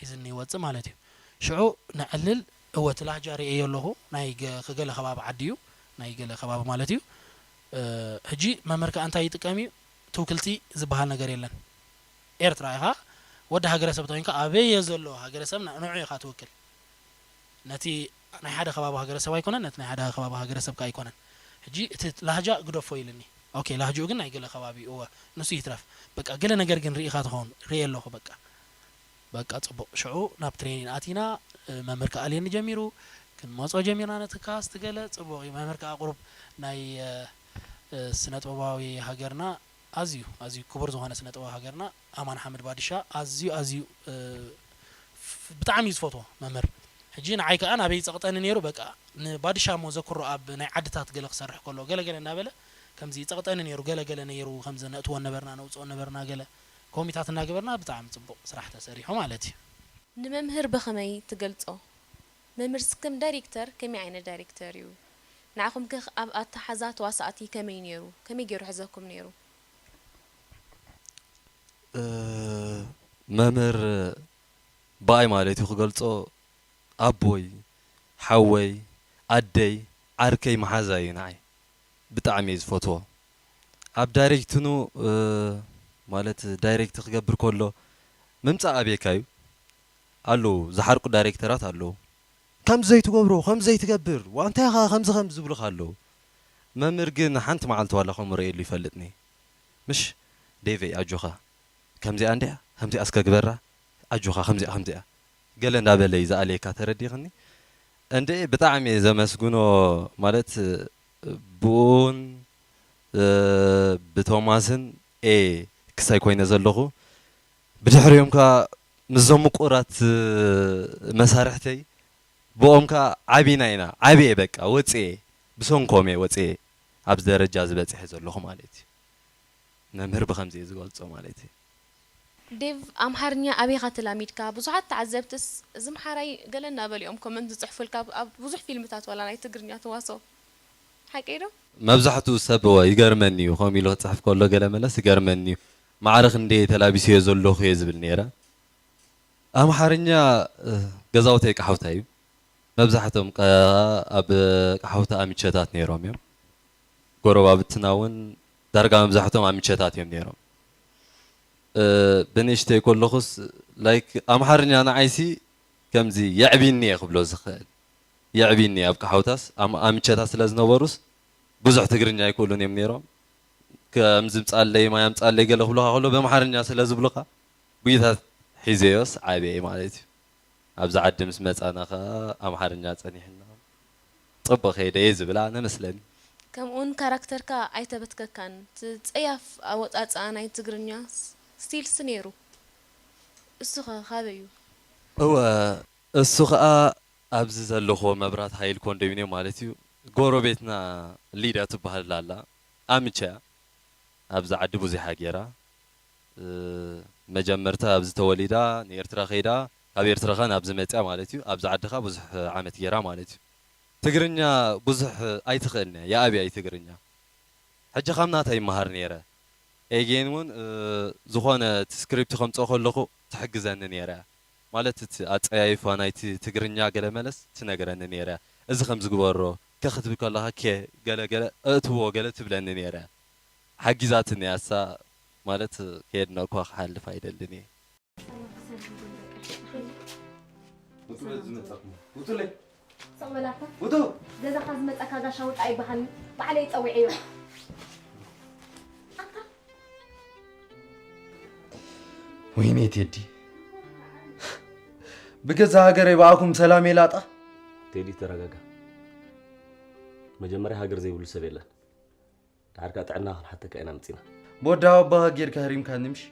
ሒዝኒ ይወጽእ ማለት እዩ። ሽዑ ነዕልል፣ እወ እቲ ላህጃ ርእየዮ ኣለኹ፣ ናይ ገ-፣ ገለ ከባቢ ዓዲ እዩ፣ ናይ ገለ ከባቢ ማለት እዩ። እ፣ ሕጂ መምህር ከኣ እንታይ ይጥቀም እዩ? ትውክልቲ ዝበሃል ነገር የለን። ኤርትራ ኢኻ፣ ወዲ ሃገረሰብ ተኾይንካ ኣበየ ዘሎ ሃገረሰብ ን-፣ ንዑ ኢኻ ትውክል። ነቲ ናይ ሓደ ከባቢ ሃገረሰብ ኣይኮነን፣ ነቲ ናይ ሓደ ከባቢ ሃገረሰብ ከኣ ኣይኮነን። ሕጂ እቲ ላህጃ ግደፎ ኢልኒ። ኦኬ፣ ላህጅኡ ግን ናይ ገለ ከባቢ እዩ፣ እወ፣ ንሱ ይትረፍ። በቃ ገለ ነገር ግን ርኢኻ ትኸውን፣ ርእየ ኣለኹ በቃ። በቃ ጽቡቕ። ሽዑ ናብ ትሬኒን ኣቲና፣ እ፣ መምህር ከኣ ኣልየኒ ጀሚሩ፣ ክንመጾ ጀሚርና ነቲ ካስት ገለ። ጽቡቕ እዩ። መምህር ከኣ ቁሩብ ናይ፣ እ፣ እ፣ ስነ ጥበባዊ ሃገርና ኣዝዩ፣ ኣዝዩ ክቡር ዝኾነ ስነ ጥበብ ሃገርና ኣማን ሓምድ ባድሻ ኣዝዩ፣ ኣዝዩ፣ እ፣ ፍ-፣ ብጣዕሚ እዩ ዝፈትዎ መምህር። ሕጂ ንዓይ ከኣ ናበይ ይጸቕጠኒ ነይሩ፣ በቃ ንባድሻ እሞ ዘክሮ ኣብ ናይ ዓድታት ገለ ክሰርሕ ከሎ ገለ ገለ እንዳበለ ከምዚ ይጸቕጠኒ ነይሩ። ገለ ገለ ነይሩ፣ ከምዚ ነእትዎ ነበርና፣ ነውጽኦ ነበርና፣ ገለ ኮሚታት እናገበርና ብጣዕሚ ጽቡቕ ስራሕ ተሰሪሑ ማለት እዩ። ንመምህር ብኸመይ ትገልጾ? መምህርስ ከም ዳይሬክተር ከመይ ዓይነት ዳይሬክተር እዩ? ንዓኹም ከ ኣብ ኣተሓዛ ተዋሳእቲ ከመይ ነይሩ? ከመይ ገይሩ ሕዘኩም ነይሩ? እ፣ መምህር ብኣይ ማለት እዩ ክገልጾ፣ ኣቦይ፣ ሓወይ፣ ኣደይ፣ ዓርከይ፣ መሓዛይ እዩ ንዓይ። ብጣዕሚ እየ ዝፈትዎ። ኣብ ዳይሬክትኑ፣ እ፣ ማለት ዳይሬክት ክገብር ከሎ ምምጻእ ኣብየካ እዩ። ኣለዉ፣ ዝሓርቁ ዳይሬክተራት ኣለዉ። ከምዚ ዘይትገብሮ፣ ከምዚ ዘይትገብር፣ ዋንታ ኢኻ ከምዚ ከምዚ ዝብሉኻ ኣለዉ። መምህር ግን ሓንቲ መዓልቲ ዋላ ከምኡ ርእየሉ ይፈልጥኒ። ምሽ ዴቨይ ኣጆኻ ከምዚኣ እንዲያ ከምዚኣ እስከ ግበራ ኣጆኻ ከምዚኣ ከምዚኣ ገለ እንዳበለ እዩ ዝኣልየካ ተረዲኽኒ እንደ ብጣዕሚ እየ ዘመስግኖ ማለት ብኡን ብቶማስን ኤ ክሳይ ኮይነ ዘለኹ ብድሕሪኦም ከ ምስዞም ምቁራት መሳርሕተይ ብኦም ከ ዓቢና ኢና ዓብየ በቃ ወፅየ ብሰንኮም እየ ወፅየ ኣብዚ ደረጃ ዝበፅሐ ዘለኹ ማለት እዩ መምህር ብኸምዚ እየ ዝገልፆ ማለት እዩ ዴቭ ኣምሓርኛ ኣበይኻ ተላሚድካ ብዙሓት ተዓዘብትስ እዚ ምሓራይ ገለ እናበሉ እዮም ኮመንት ዝፅሕፉልካ ኣብ ብዙሕ ፊልምታት ዋላ ናይ ትግርኛ ተዋስኦ ሓቀይ ዶ? መብዛሕትኡ ሰብ እወ ይገርመኒ እዩ ከምኡ ኢሉ ክፅሕፍ ከሎ ገለ መለስ ይገርመኒ እዩ ማዕረ ክንደየ ተላቢሰዮ ዘለኹ እየ ዝብል ነይረ ኣምሓርኛ ገዛውተይ ቃሓውታ እዩ መብዛሕቶም ኣብ ቃሓውታ ኣምቸታት ነይሮም እዮም ጎረባብትና እውን ዳርጋ መብዛሕቶም ኣምቸታት እዮም ነይሮም ብንእሽተይ ከለኹስ like ኣምሓርኛ ንዓይሲ ከምዚ የዕቢኒ እየ ክብሎ ዝኽእል የዕቢኒ እየ ኣብ ቃሓውታስ ኣምቸታት ስለ ዝነበሩስ ብዙሕ ትግርኛ ኣይክእሉን እዮም ነይሮም ከምዚ ምፃለይ ማይ ኣምፃለይ ገለ ክብሉኻ ከሎ በምሓርኛ ስለ ዝብሉኻ ብይታት ሒዘዮስ ዓብየ ማለት እዩ ኣብዚ ዓዲ ምስ መፃና ከዓ ኣምሓርኛ ፀኒሕና ፅቡቅ ከይደ እየ ዝብል ኣነ መስለኒ። ከምኡውን ካራክተርካ ኣይተበትከካን፣ እቲ ጸያፍ ኣወጻጽኣ ናይ ትግርኛ ስቲልስ ነይሩ። እሱ ኸ ካበይ እዩ? እወ እሱ ኸኣ ኣብዚ ዘለኽዎ መብራት ሃይል ኮንዶሚንየም ማለት እዩ። ጎረቤትና ሊድያ ትበሃል ኣላ። ኣምቸ እያ። ኣብዚ ዓዲ ብዙሕ እያ ገይራ። መጀመርታ ኣብዚ ተወሊዳ ንኤርትራ ከይዳ ካብ ኤርትራ ከ ናብዚ መፅያ ማለት እዩ ኣብዚ ዓዲ ከ ብዙሕ ዓመት ገይራ ማለት እዩ ትግርኛ ብዙሕ ኣይትኽእልን እያ ይኣብያ እዩ ትግርኛ ሕጂ ካብ ናታ ይመሃር ነይረ ኤጌን እውን ዝኾነ እቲ ስክሪፕት ከምፅኦ ከለኹ ትሕግዘኒ ነይራ እያ ማለት እቲ ኣፀያይፋ ናይቲ ትግርኛ ገለ መለስ ትነግረኒ ነይራ እያ እዚ ከምዚ ግበሮ ከ ክትብል ከለኻ ከ ገለ ገለ እእትዎ ገለ ትብለኒ ነይራ እያ ሓጊዛትኒ እያ እሳ ማለት ከየድነቅኳ ክሓልፍ ኣይደልን እየ። ውጡለይ ውጡለይ ውጡ ገዛኻ ዝመፀካ ጋሻ ውጣ ኣይበሃልን ባዕለይ ፀዊዐዮ ወይኔ ቴዲ ብገዛ ሃገረይ ብኣኩም ሰላም የላጣ ቴዲ ተረጋጋ መጀመርያ ሃገር ዘይብሉ ሰብ የለን ድሓር ከኣ ጥዕና ክንሓተካ ኢና መጺና። ብወዲ ኣባኻ ጌርካ ሃሪምካኒ ምሽ?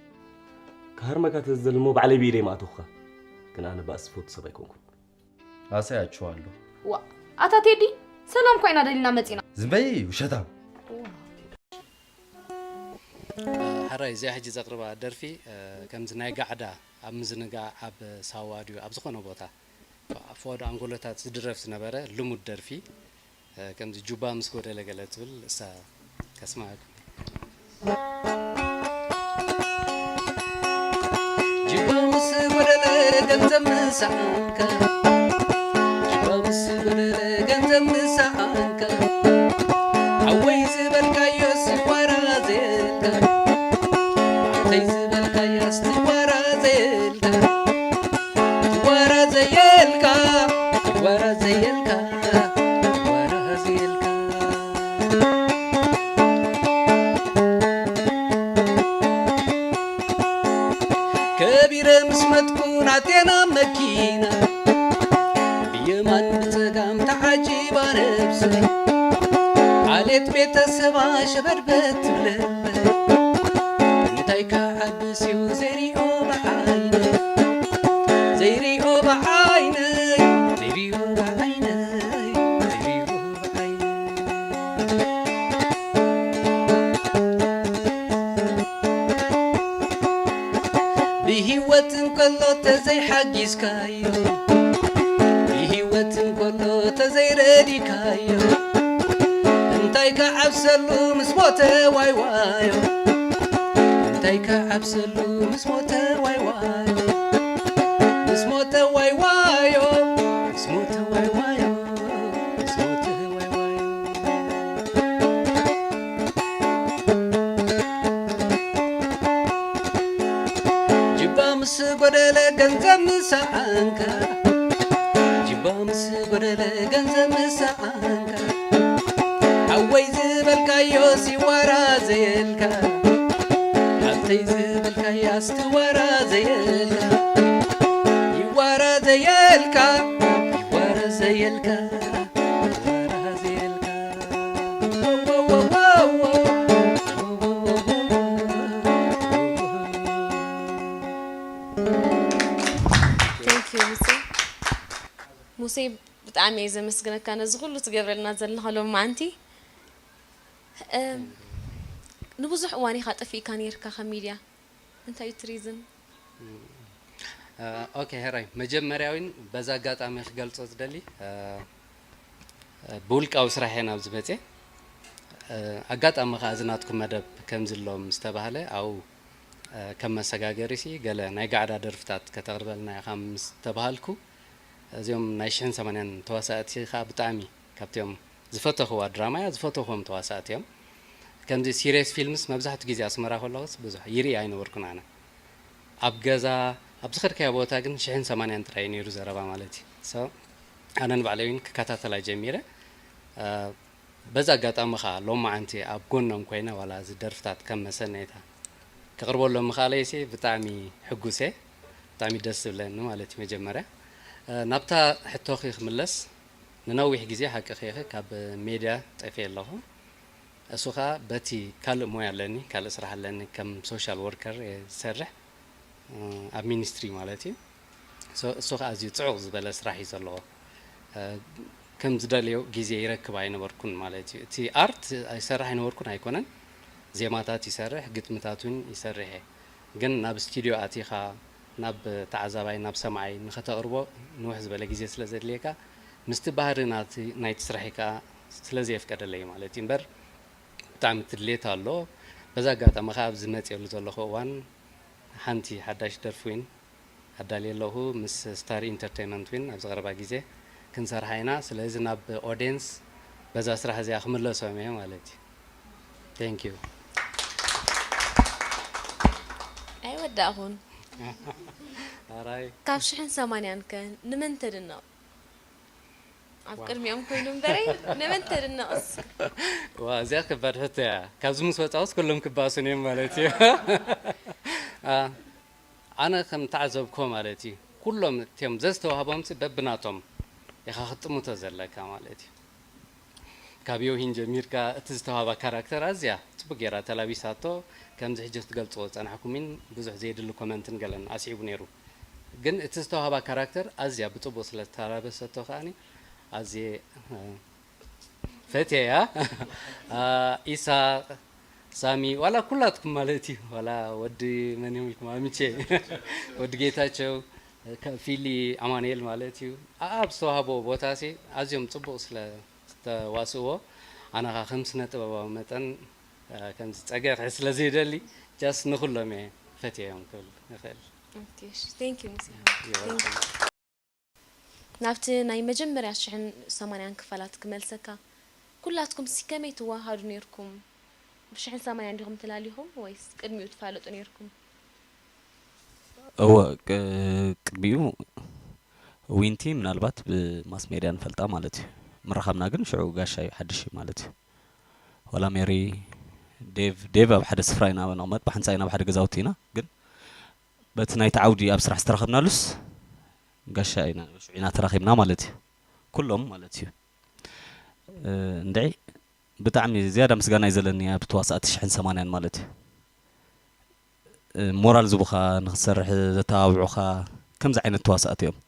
ክሃርመካ ተዝደሊ እሞ ባዕለይ ብኢደይ ምኣተኹኻ። ግን ኣነ ባእሲ ዝፈቱ ሰብ ኣይኮንኩን። ኣሳያችኋለሁ። ዋእ ኣታ ቴዲ ሰላም እኳ ኢና ደሊና መጺና። ዝም በይ ውሸታም። ሕራይ እዚኣ ሕጂ ዘቕርባ ደርፊ ከምዚ ናይ ጋዕዳ ኣብ ምዝንጋዕ ኣብ ሳዋ ድዩ ኣብ ዝኾነ ቦታ ፎድ ኣንጎሎታት ዝድረፍ ዝነበረ ልሙድ ደርፊ ከምዚ ጁባ ምስ ጎደለ ገለ ትብል እሳ ከስማዕኩም ጅባ ምስ ጎደለ ገንዘብ ምሰኣንካ ጅባ ምስ ጎደለ ገንዘብ ምሰኣንካ ሓወይ ዝበልካዮ ስዋራ ዘየልካ ሓተይ ዝበልካያ ስትዋራ ዘየልካ ትዋራ ዘየልካ ትዋራ ዘየልካ ትዋራ ዘየልካ ከቢረ ምስ መጥኩ ናቴና መኪና ብየማን ብጸጋም ተዓጂባ ነብሰይ ዓሌት ቤተሰባ ሸበድበት ትብለለይ እንታይ ከዓብስ እዩ ዘይሪኦ ብዓይነይ ዘይሪኦ ብዓይነይ ዘይሪኦ ብዓይነይ ዘይሪኦ ብዓይነይ ብህይወት እንከሎ ተዘይሓጊዝካዮ ብህይወት እንከሎ ተዘይረዲካዮ እንታይ ክዓብሰሉ ምስ ሞተ ዋይ ዋዮ እንታይ ክዓብሰሉ ምስ ሞተ ዋይ ዋዮ ምስ ሞተ ዋይ ዋዮ ምስ ሞተ ዋይ ዋዮ ምስ ሞተ ዋይ ዋዮ ጅባ ምስ ጎደለ ገንዘብ ምሰኣንካ ጅባ ምስ ጎደለ ገንዘብ ምሰኣንካ ሓወይ ዝበልካዮ ሲዋራ ዘየልካ ዘይዝብልካያስ ትወራዘየልካ፣ ይወራዘየልካ፣ ይወራዘየልካ፣ ይወራዘየልካ። Thank you ሙሴ። ሙሴ፣ ብጣዕሚ እየ ዘመስግነካ ነዚ ኩሉ ትገብረልና ዘለኻ ሎማዓንቲ። እም፣ ንብዙሕ እዋን ኢኻ ጠፊእካ ነይርካ ካብ ሚድያ። እንታይ እዩ እቲ ሪዝን? እ፣ ኦኬ፣ ሕራይ። መጀመርያዊን በዛ ኣጋጣሚ ክገልጾ ዝደሊ፣ እ፣ እ፣ ብውልቃዊ ስራሕ እየ ናብዚ መጽየ። እ፣ ኣጋጣሚ ከኣ እዚ ናትኩም መደብ ከምዚ ኣሎ ምስ ተባህለ፣ ኣብኡ፣ እ፣ ከም መሰጋገሪ ሲ ገለ ናይ ጋዕዳ ደርፍታት ከተቕርበልና ኢኻ ምስ ተባሃልኩ፣ እዚኦም ናይ ሽሕን ሰማንያን ተዋሳእቲ ከኣ ብጣዕሚ ካብቲኦም ዝፈተኽዋ ድራማ እያ፣ ዝፈተኽዎም ተዋሳእቲ እዮም። ከምዚ ሲሪየስ ፊልምስ መብዛሕትኡ ግዜ ኣስመራ ከለኹስ ብዙሕ ይርኢ ኣይነበርኩን ኣነ። ኣብ ገዛ፣ ኣብ ዝኸድካዮ ቦታ ግን ሽሕን ሰማንያን ጥራይ እዩ ነይሩ ዘረባ ማለት እዩ። So፣ ኣነ ንባዕለይ እውን ክከታተላ ጀሚረ። እ፣ በዚ ኣጋጣሚ ኸኣ ሎማዓንቲ ኣብ ጎኖም ኮይነ ዋላ እዚ ደርፍታት ከም መሰነይታ ክቕርበሎም ምኽኣለይሲ ብጣዕሚ ሕጉስ እየ። ብጣዕሚ ደስ ዝብለኒ ማለት እዩ መጀመርያ። እ፣ ናብታ ሕቶኺ ክምለስ፣ ንነዊሕ ግዜ ሓቅኺ ኢኺ ካብ ሜድያ ጠፊኤ ኣለኹ። እሱ ኸኣ በቲ ካልእ ሞያ ኣለኒ፣ ካልእ ስራሕ ኣለኒ፣ ከም ሶሻል ወርከር እየ ዝሰርሕ፣ እ፣ ኣብ ሚኒስትሪ ማለት እዩ። ሶ-፣ እሱ ኸኣ ኣዝዩ ጽዑቕ ዝበለ ስራሕ እዩ ዘለዎ። እ፣ ከም ዝደልዮ ግዜ ይረክብ ኣይነበርኩን ማለት እዩ። እቲ ኣርት ይሰርሕ ኣይነበርኩን ኣይኮነን፣ ዜማታት ይሰርሕ፣ ግጥምታት እውን ይሰርሕ እየ። ግን ናብ ስቱድዮ ኣቲኻ ናብ ተዓዛባይ፣ ናብ ሰምዓይ ንኸተቕርቦ ንውሕ ዝበለ ግዜ ስለ ዘድልየካ፣ ምስቲ ባህሪ ናቲ፣ ናይቲ ስራሐይ ከኣ ስለ ዘየፍቀደለይ ማለት እዩ እምበር፣ ብጣዕሚ እቲ ድሌት ኣሎ። በዚ ኣጋጣሚ ከኣ ኣብዚ መጽየሉ ዘለኹ እዋን ሓንቲ ሓዳሽ ደርፊ እውን ኣዳልየ ኣለኹ። ምስ ስታር ኢንተርቴይመንት እውን ኣብዚ ቀረባ ግዜ ክንሰርሓ ኢና። ስለዚ ናብ ኦድየንስ በዛ ስራሕ እዚኣ ክምለሶም እየ ማለት እዩ። Thank you። ኣይወዳእኹን። ኣራይ። ካብ ሽሕን ሰማንያን ከ ንመን ተድንቕ? ኣብ ዋው። ቅድሚኦም ኮይኑ እምበረይ፣ ንመን ተድንቕስ? ዋ፣ እዚኣ ከባድ ሕቶ እያ። ካብዚ ምስ ወጻኹስ ኩሎም ክባሱን እዮም ማለት እዩ። ኣ፣ ኣነ ከም ተዓዘብኮ ማለት እዩ፣ ኩሎም እቲኦም ዘዝተዋህቦምሲ በብናቶም ኢኻ ክትጥምቶ ዘለካ ማለት እዩ። ካብ ዮሂን ጀሚርካ እቲ ዝተዋህባ ካራክተር ኣዝያ ጽቡቅ ጌራ ተላቢሳቶ፣ ከምዚ ሕጂ ክትገልጽዎ ዝጸናሕኩምን ብዙሕ ዘየድሊ ኮመንትን ገለን ኣስዒቡ ነይሩ። ግን እቲ ዝተዋህባ ካራክተር ኣዝያ ብጽቡቅ ስለ ዝተላበሰቶ ከኣኒ ኣዝየ፣ እ፣ ፈትየያ። እ፣ ኢሳቅ፣ ሳሚ፣ ዋላ ኩላትኩም ማለት እዩ። ዋላ ወዲ መን እዮም ኢልኩም? ኣምቼ፣ ወዲ ጌታቸው፣ ከ-፣ ፊሊ፣ ኣማኑኤል ማለት እዩ። ኣብ ዝተዋህቦ ቦታሲ ኣዝዮም ጽቡቅ ስለ ዝተዋስእዎ፣ ኣነ ኸኣ ከም ስነ ጥበባዊ መጠን፣ እ፣ ከምዚ ጸገ ክሕዝ ስለ ዘይደሊ፣ ጃስት ንኹሎም እየ ፈትየዮም ክብል እኽእል። ኦኬ፣ እሺ። Thank you ሙሴ። You're welcome። ናብቲ ናይ መጀመርያ ሽሕን ሰማንያን ክፋላት ክመልሰካ። ኩላትኩም ሲ ከመይ ትወሃሃዱ ነይርኩም? ብ ሽሕን ሰማንያን ዲኹም ተላሊኹም ወይስ ቅድሚኡ ትፋለጡ ነይርኩም? እወ፣ ቅ-፣ ቅድሚኡ ዊንቲ ምናልባት ብማስ ሜድያ ንፈልጣ ማለት እዩ። ምርኻብና ግን ሽዑ ጋሻ እዩ፣ ሓድሽ እዩ ማለት እዩ። ዋላ ሜሪ፣ ዴቭ፣ ዴቭ ኣብ ሓደ ስፍራ ኢና ንቕመጥ፣ ብሓንሳእ ኢና ኣብ ሓደ ገዛውቲ ኢና። ግን በቲ ናይቲ ዓውዲ ኣብ ስራሕ ዝተረኸብናሉስ ጋሻ ኢና፣ ሽዑ ኢና ተራኺብና ማለት እዩ። ኩሎም ማለት እዩ። እ፣ እንድዒ ብጣዕሚ ዝያዳ ምስጋና እዩ ዘለኒ ኣብ ተዋሳእቲ ሽሕን ሰማንያን ማለት እዩ። እ፣ ሞራል ዝቡኻ ንኽትሰርሕ ዘተባብዑኻ ከምዚ ዓይነት ተዋሳእቲ እዮም።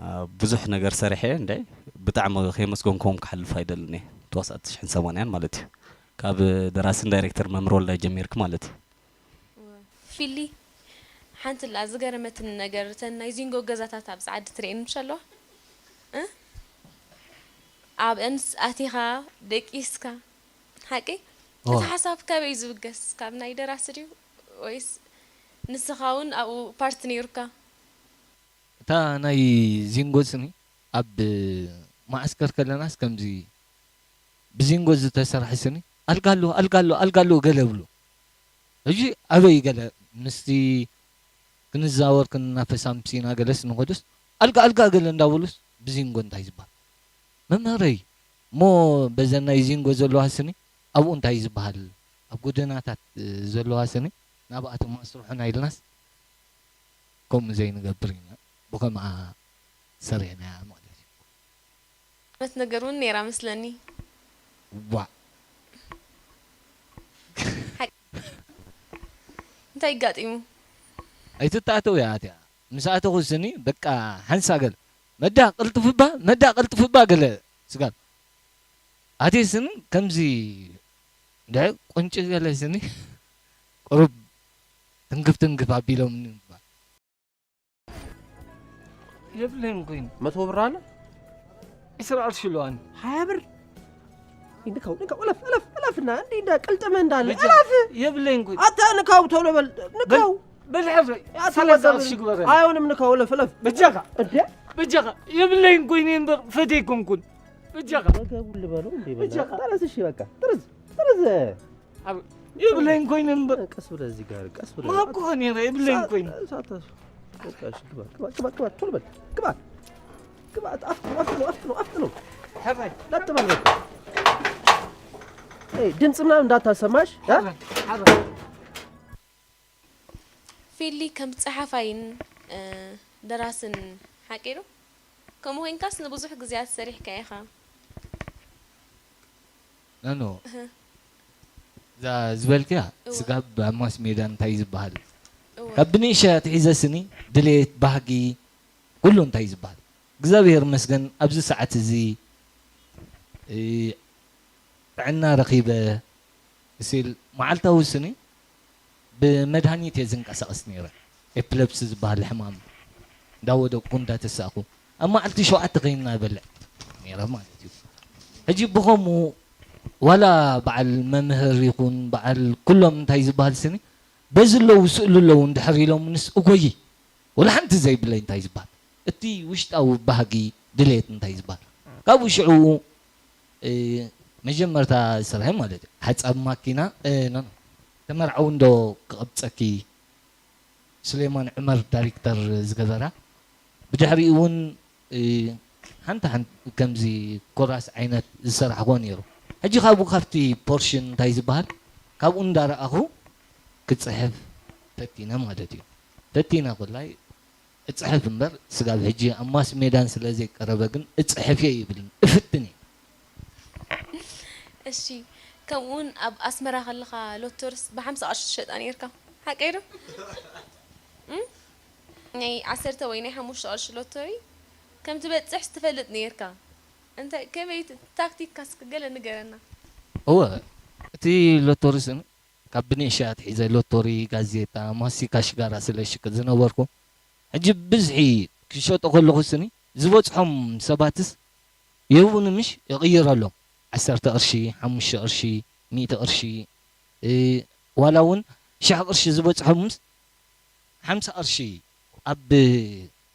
አ፣ ብዙሕ ነገር ሰሪሐ እንድዒ ብጣዕሚ ከየመስገንክዎም ክሓልፍ ኣይደልን እየ። ተዋሳእቲ ሽሕን ሰማንያን ማለት እዩ። ካብ ደራስን ዳይሬክተር መምህር ወልዳይ ጀሚርክ ማለት እዩ። ፊሊ፣ ሓንቲ ላ ዝገረመትኒ ነገር፣ እተን ናይ ዚንጎ ገዛታት ኣብዚ ዓዲ ትርእየን ምሽ ኣለዋ? እ? ኣብአንስ ኣቲኻ ደቂስካ። ሓቂ? እዋ። እቲ ሓሳብ ካበይ እዩ ዝብገስ? ካብ ናይ ደራሲ ድዩ? ወይስ ንስኻ እውን ኣብኡ ፓርቲ ነይሩካ? እታ ናይ ዚንጎ ስኒ ኣብ ማዓስከር ከለናስ ከምዚ ብዚንጎ ዝተሰርሐ ስኒ፣ "ኣልጋ ኣሎ፣ ኣልጋ ኣሎ፣ ኣልጋ ኣሎ" ገለ ብሉ። ሕጂ ኣበይ ገለ ምስቲ ክንዛወር ክንናፈስ ኣምሲና ገለስ ንኸዱስ፣ "ኣልጋ፣ ኣልጋ" ገለ እንዳበሉስ ብዚንጎ እንታይ ዝበሃል? መምህረይ፣ እሞ በዘን ናይ ዚንጎ ዘለዋ ስኒ ኣብኡ እንታይ ዝበሃል? ኣብ ጎደናታት ዘለዋ ስኒ ናብኣቶም ኣስርሑና ኢልናስ ከምኡ ዘይንገብር ኢና። ብኸምኣ ሰሪሕናያ ማለት እዩ። እውነት ነገር እውን ነይራ መስለኒ። ዋእ እንታይ ይጋጢሙ? ኣይትተኣተው እያ ኣትያ። ምስ ኣተኹ ስኒ በቃ ሓንሳ ገለ መዳ ቅልጥፍባ መዳ ቅልጥፍባ ገለ ስጋብ ኣትየ ስኒ ከምዚ እንድዒ ቁንጭ ገለ ስኒ ቁሩብ ትንክፍ ትንክፍ ኣቢሎምኒ እባ። የብለይን ኮይኑ መቶ ብር ኣለ ዒስራ ቅርሺ ኣለዋኒ። ሀያ ብር ንካው ንካው እለፍ እለፍ እለፍ እና እንዲ እንዳ ቅልጥመ እንዳለ በጃ እለፍ የብለይን ኮይኑ ኣታ ንካው ቶሎ በል ንካው በል ሕፍረይ ኣታ ሰላሳ ወገብ ቅርሺ ግበረኒ። ኣይሆንም ንካው እለፍ እለፍ በጃኻ እንደ በጃኻ የብለይን ኮይኑ እምበር ፈተይ ኮንኩን በጃኻ ወገቡ ልበለው እንዴ በጃኻ። በላ ተረዝ እሺ በቃ ተረዝ ተረዝ ኣብ- የብለይን ኮይኑ እምበር ቀስ ብለ እዚህ ጋር ቀስ ብለ ምሃብኩኸ ነይረ የብለይን ኮይኑ ሳተስ በቃ እሺ ግባ ግባ ግባ ግባ ቶሎ በል ግባ ግባ አፍጥኑ አፍጥኑ አፍጥኑ አፍጥኑ ሕራይ ለጥ በል በቃ ኤይ ድምፅ ምናምን እንዳታሰማሽ እ? ሕራይ ሕራይ ፊሊ ከም ጸሓፋይን እ፣ ደራስን ሓቂ ዶ? ከምኡ ኮይንካስ ንብዙሕ ግዜያት ሰሪሕካ ኢኻ። ናኖ እዛ ዝበልክያ እዋ። ስጋብ ኣብ ማስ ሜዳ እንታይ ዝበሃል እዋ። ካብ ብንእሻ ትሒዘ ስኒ ድሌት ባህጊ ኩሉ እንታይ ዝበሃል እግዚኣብሔር መስገን ኣብዚ ሰዓት እዚ እ፣ ጥዕና ረኺበ ሲል መዓልታዊ ስኒ ብመድሃኒት እየ ዝንቀሳቐስ ነይረ። ኤፕለፕሲ ዝበሃል ሕማም እንዳወደቅኩ እንዳተሳእኩ ኣብ መዓልቲ ሸውዓተ ኮይንና ይበልዕ ነይረ ማለት እዩ። ሕጂ ብኸምኡ ዋላ በዓል መምህር ይኹን በዓል ኩሎም እንታይ ዝበሃል ስኒ በዚ ኣለዉ ስእሉ ኣለዉ እንድሕር ኢሎምንስ እጎይ ወላ ሓንቲ ዘይብለይ እንታይ ዝበሃል እቲ ውሽጣዊ ባህጊ ድሌት እንታይ ዝበሃል ካብኡ ሽዑ እ፣ መጀመርታ ስርሐ ማለት እዩ ሓፃብ ማኪና እ፣ ኖ፣ ኖ። ተመርዓዊ እንዶ ክቐብፀኪ ስሌማን ዕመር ዳይሬክተር ዝገበራ ብድሕሪኡ እውን እ፣ ሓንቲ ሓንቲ ከምዚ ኮራስ ዓይነት ዝሰራሕክዎ ነይሩ ሕጂ ካብኡ ካብቲ ፖርሽን እንታይ ዝበሃል ካብኡ እንዳረኣኹ ክፅሕፍ ፈቲነ ማለት እዩ ፈቲነ ኮላይ እፅሕፍ እምበር ስጋብ ሕጂ ኣብ ማስ ሜዳን ስለ ዘይቀረበ ግን እፅሕፍ እየ ይብልን እፍትን እየ እሺ ከምኡውን ኣብ ኣስመራ ከለኻ ሎቶርስ ብሓምሳ ቅርሺ ትሸጣ ነርካ ሓቀይ ዶ እም? ናይ ዓሰርተ ወይ ናይ ሓሙሽተ ቅርሺ ሎቶሪ ከም ትበፅሕ ትፈልጥ ነርካ እንታይ ከመይ ት- ታክቲካስ ገለ ንገረና እወ እቲ ሎቶሪ ስም ካብ ብንእሻ ኣትሒዘ ሎቶሪ ጋዜጣ ማስቲካ ሽጋራ ስለ ሽቅጥ ዝነበርኩ ሕጂ ብዝሒ ክሸጦ ከለኹ ስኒ ዝበፅሖም ሰባትስ የህቡኒ ምሽ ይቕይረሎም ዓሰርተ ቅርሺ ሓሙሽተ ቅርሺ ሚእቲ ቅርሺ እ፣ ዋላ እውን ሽሕ ቅርሺ ዝበፅሖምስ ሓምሳ ቅርሺ ኣብ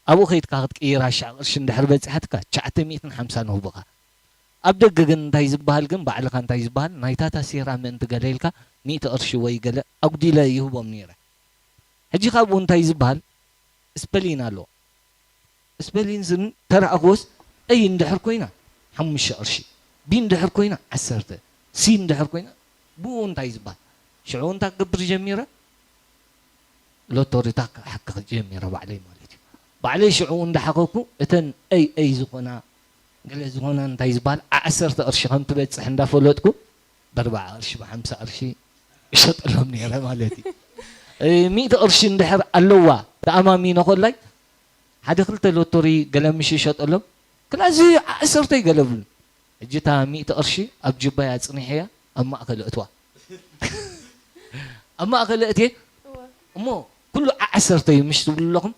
ኣብኡ ከይድካ ክትቅይራ ሽሕ ቅርሺ እንድሕር በፂሓትካ ትሽዓተ ሚእትን ሓምሳን ንህቡኻ ኣብ ደገ ግን እንታይ ዝበሃል ግን ባዕልኻ እንታይ ዝበሃል ናይ ታታ ሴራ ምእንቲ ገለ ኢልካ ሚእቲ ቅርሺ ወይ ገለ ኣጉዲለ ይህቦም ነይረ ሕጂ ካብኡ እንታይ ዝበሃል ስፐሊን ኣለዎ ስፐሊን ዝን ተረኣኽዎስ A እንድሕር ኮይና ሓሙሽተ ቅርሺ B እንድሕር ኮይና ዓሰርተ C እንድሕር ኮይና ብኡ እንታይ ዝበሃል ሽዑ እንታይ ክገብር ጀሚረ ሎቶሪታ ክሓክኽ ጀሚረ ባዕለይ ማለት እዩ ባዕለይ ሽዑ እንዳሓኸኩ እተን A A ዝኾና ገለ ዝኾና እንታይ ዝበሃል ዓሰርተ ቅርሺ ከም ትበፅሕ እንዳፈለጥኩ በርባዓ ቅርሺ ብሓምሳ ቅርሺ እሸጠሎም ነይረ ማለት እዩ ሚእቲ ቅርሺ እንድሕር ኣለዋ ተኣማሚነ ኮላይ ሓደ ክልተ ሎቶሪ ገለ ምሽ ይሸጠሎም ክላዚ ዓሰርተ ይገለብሉ ሕጂ እታ ሚእቲ ቅርሺ ኣብ ጅባይ ኣፅኒሐያ ኣብ ማእከል እትዋ ኣብ ማእከል እትየ እሞ ኩሉ ዓዓሰርተ እዩ ምሽ ትብሉ ኣለኹም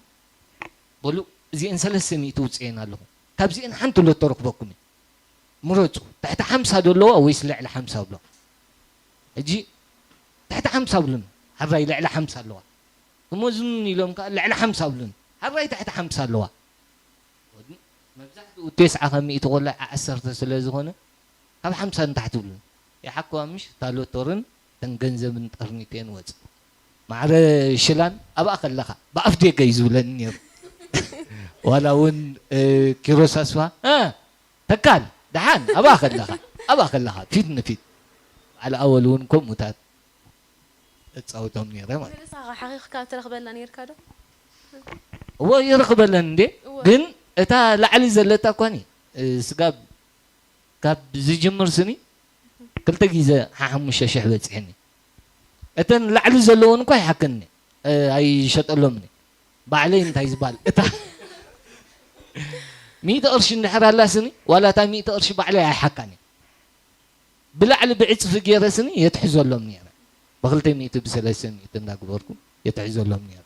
በሉ እዚአን ሰለስተ ሚእቲ ውፅኤን ኣለኹ ካብዚአን ሓንቲ ሎቶ ረክበኩም እዩ ምረፁ ትሕቲ ሓምሳ ዶ ኣለዋ ወይስ ልዕሊ ሓምሳ ብሎ ሕጂ ትሕቲ ሓምሳ ብሉን ሓራይ ልዕሊ ሓምሳ ኣለዋ እሞ ዝኑን ኢሎም ከዓ ልዕሊ ሓምሳ ብሉን ሓራይ ትሕቲ ሓምሳ ኣለዋ መብዛሕትኡ ቴስዓ ካብ ሚእቲ ኮላይ ዓሰርተ ስለ ዝኾነ ካብ ሓምሳ ንታሕቲ ብሉን ይሓክዋ ምሽ እታ ሎቶርን ተን ገንዘብን ጠርኒፈን ወፅ ማዕረ ሽላን ኣብኣ ከለኻ ብኣፍ ዴጋ እዩ ዝብለኒ ነይሩ ዋላ እውን ኪሮስ ኣስፋ ተካል ደሓን ኣብኣ ከለኻ ኣብኣ ከለኻ ፊት ንፊት በዓል ኣወል እውን ከምኡታት እጻወቶም ነይረ ማለት እዩ። ንስኻ ሓኺኽካ ትረኽበልና ነይርካ ዶ? እወ ይረኽበለን እንዴ። እወ። ግን እታ ላዕሊ ዘለታ እኳኒ፣ እ፣ ስጋብ ካብ ዝጅምር ስኒ ክልተ ግዜ ሓሙሽተ ሽሕ በጺሕኒ። እተን ላዕሊ ዘለዎን እኳ ይሓክኒ፣ እ፣ ኣይሸጠሎምኒ። ባዕለይ እንታይ ዝበሃል እታ ሚእቲ ቅርሺ እንድሕር ኣላ ስኒ፣ ዋላ እታ ሚእቲ ቅርሺ ባዕለይ ኣይሓካኒ። ብላዕሊ ብዕጽፊ ገይረ ስኒ የትሕዘሎም ነይረ። ብክልተ ሚእቲ ብሰለስተ ሚእቲ እንዳግበርኩ የትሕዘሎም ነይረ።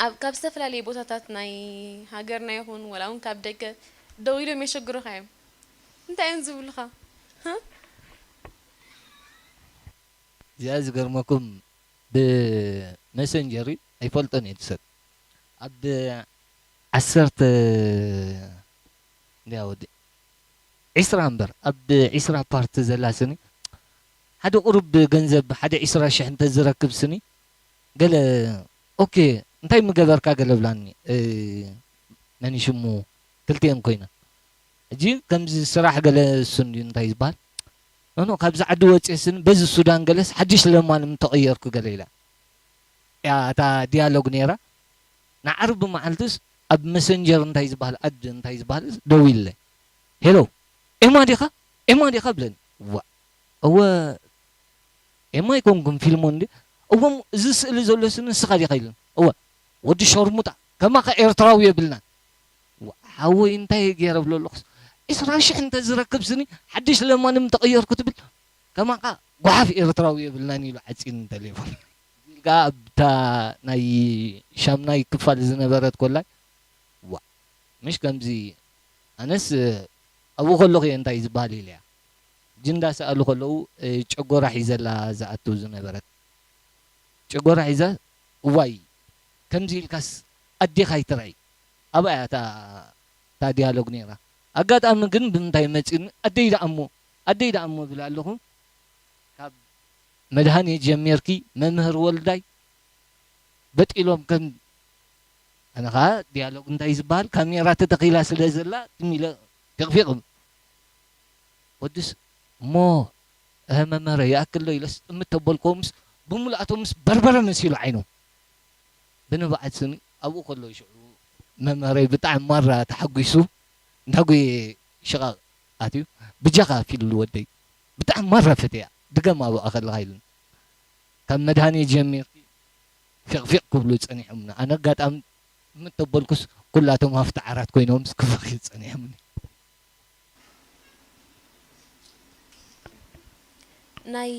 ኣብ ካብ ዝተፈላለዩ ቦታታት ናይ ሃገርና ይኹን ወላ እውን ካብ ደገ ደው ኢሎም የሸግሩኻ እዮም። እንታይ እዮም ዝብሉኻ? እዚኣ ዝገርመኩም ብመሰንጀር እዩ፣ ኣይፈልጦን እየ እቲ ሰብ። ኣብ ዓሰርተ እንድያ ወዲ ዒስራ እምበር፣ ኣብ ዒስራ ፓርት ዘላ ስኒ ሓደ ቁሩብ ገንዘብ ሓደ ዒስራ ሽሕ እንተዝረክብ ስኒ ገለ ኦኬ እንታይ ምገበርካ ገለ ብላኒ። እ፣ መን ሽሙ ክልቲኤን ኮይና ሕጂ ከምዚ ስራሕ ገለ እሱን ድዩ እንታይ ዝበሃል ኖኖ ካብዚ ዓዲ ወፅየ ስኒ በዚ ሱዳን ገለስ ሓድሽ ለማን ምተቐየርኩ ገለ ኢላ እያ እታ ዲያሎግ ነይራ። ንዓርቢ መዓልትስ ኣብ መሰንጀር እንታይ ዝበሃል ኣድ እንታይ ዝበሃል ደዊለ ሄሎ ኤማ ዲኻ ኤማ ዲኻ ብለኒ ዋ እወ ኤማ ኣይኮንኩን ፊልሞን ድየ እወ እዚ ስእሊ ዘሎ ስኒ ንስኻ ዲኻ ኢሉኒ እወ ወዲ ሸርሙጣ ከማኻ ኤርትራዊ የብልናን ሓወይ እንታይ ገይረ ብሎ ኣለኹስ ዒስራ ሽሕ እንተ ዝረክብ ስኒ ሓድሽ ለማንም ተቐየርኩ ትብል ከማኻ ጓሓፍ ኤርትራዊ የብልናን ኢሉ ዓፂኒ ተሌፎን ኢልካ ኣብታ ናይ ሻምናይ ክፋል ዝነበረት ኮላይ ዋ ምሽ ከምዚ ኣነስ ኣብኡ ከለኹ እየ እንታይ ዝበሃል ኢለያ ጅንዳ ሰኣሉ ከለዉ ጨጎራ ሒዘላ ዝኣቱ ዝነበረት ጨጎራ ሒዛ እዋይ ከምዚ ኢልካስ ኣዴኻ ኣይትርኣይ ኣብኣ እያ እታ እታ ዲያሎግ ነይራ ኣጋጣሚ ግን ብምንታይ መፂኒ ኣደይ ደኣሞ ኣደይ ደኣሞ እብል ኣለኹ ካብ መድሃኔ ጀሚርኪ መምህር ወልዳይ በጢሎም ከም ኣነ ኸዓ ዲያሎግ እንታይ ዝበሃል ካሜራ ተተኺላ ስለ ዘላ ትም ኢለ ፊቕፊቕ ወድስ እሞ እህ መምህረ ይኣክል ዶ ኢለስ ጥምት ተበልክዎምስ ብምልኣቶምስ በርበረ መሲሉ ዓይኖም ብንብዓት ስኒ ኣብኡ ከሎ ሽዑ መምህረይ ብጣዕሚ ማራ ተሓጒሱ እንዳጎየ ሽቓቕ ኣትዩ ብጃኻ ፊል ወደይ ብጣዕሚ ማራ ፈትያ ድገም ኣብኣ ከለኻ ኢሉኒ ካብ መድሃኔ ጀሚርኪ ፊቕፊቕ ክብሉ ጸኒሖምኒ ኣነ ኣጋጣሚ ምተበልኩስ ኩላቶም ሃፍቲ ዓራት ኮይኖምስ ክበኽዩ ጸኒሖምኒ። ናይ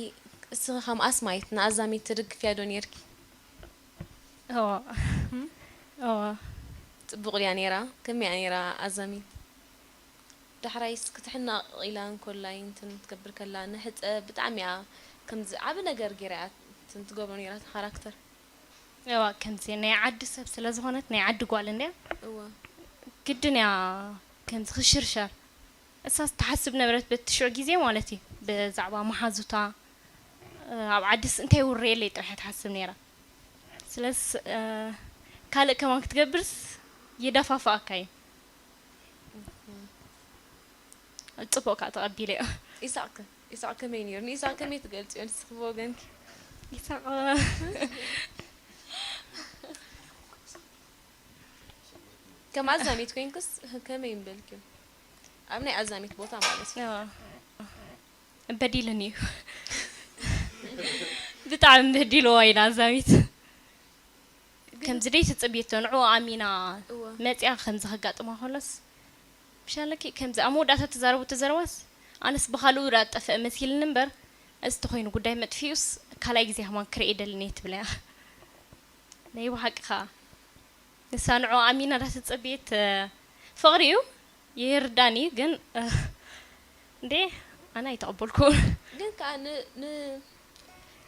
እስኺ ከም ኣስማይት ንኣዛሚት ትድግፍያ ዶ ነይርኪ? እዋ እዋ ጽቡቕ ድያ ነይራ? ከመይ እያ ነይራ ኣዛሚት? ዳሕራይስ ክትሕነቕ ኢላ እንኮላይ እንትን ክትገብር ከላ ንሕጸ ብጣዕሚ እያ ከምዚ ዓቢ ነገር ገይራ እያ እንትን ትገብሮ ነይራ እታ ካራክተር። እዋ ከምዚ ናይ ዓዲ ሰብ ስለ ዝኾነት ናይ ዓዲ ጓል እንድያ እወ ግድን እያ ከምዚ ክሽርሸር እሳስ ትሓስብ ነበረት በቲ ሽዑ ግዜ ማለት እዩ ብዛዕባ መሓዙታ ኣብ ዓድስ እንታይ ውረየለይ ጥራሕ እያ ትሓስብ ነይራ ስለስ ካልእ ከማን ክትገብርስ የደፋፍኣካ እዩ ጽቡቕካ ተቐቢለዮ ኢሳቕ ከ ኢሳቕ ከመይ ነይሩ ንኢሳቕ ከመይ ትገልጽዮ ንስኺ ብወገንኪ ኢሳቕ ከም ኣዛሚት ኮይንክስ ከመይ ምበልክዮ ኣብ ናይ ኣዛሚት ቦታ ማለት እዩ በዲሉኒ እዩ ብጣዕሚ በዲልዋ ኢና ኣዛሚት ከምዚ ደይ ትፅብየቶ ንዕኡ ኣሚና እወ መፅያ ከምዚ ከጋጥማ ከሎስ ብሻለኪ ከምዚ ኣብ መወዳእታ ተዛረቡ ተዘረባስ ኣነስ ብካልኡ ዳ ጠፍአ መሲልኒ እምበር እዚ ተኮይኑ ጉዳይ መጥፊኡስ ካልኣይ ግዜ ከማን ክርኢ ደልኒ እየ ትብለያ ናይ ብሓቂ ከዓ ንሳ ንዕኡ ኣሚና ዳ ተፀብየት ፍቅሪ እዩ ይርዳኒ ግን እንዴ ኣነ ኣይተቐበልኩ ግን ከዓ ን- ን-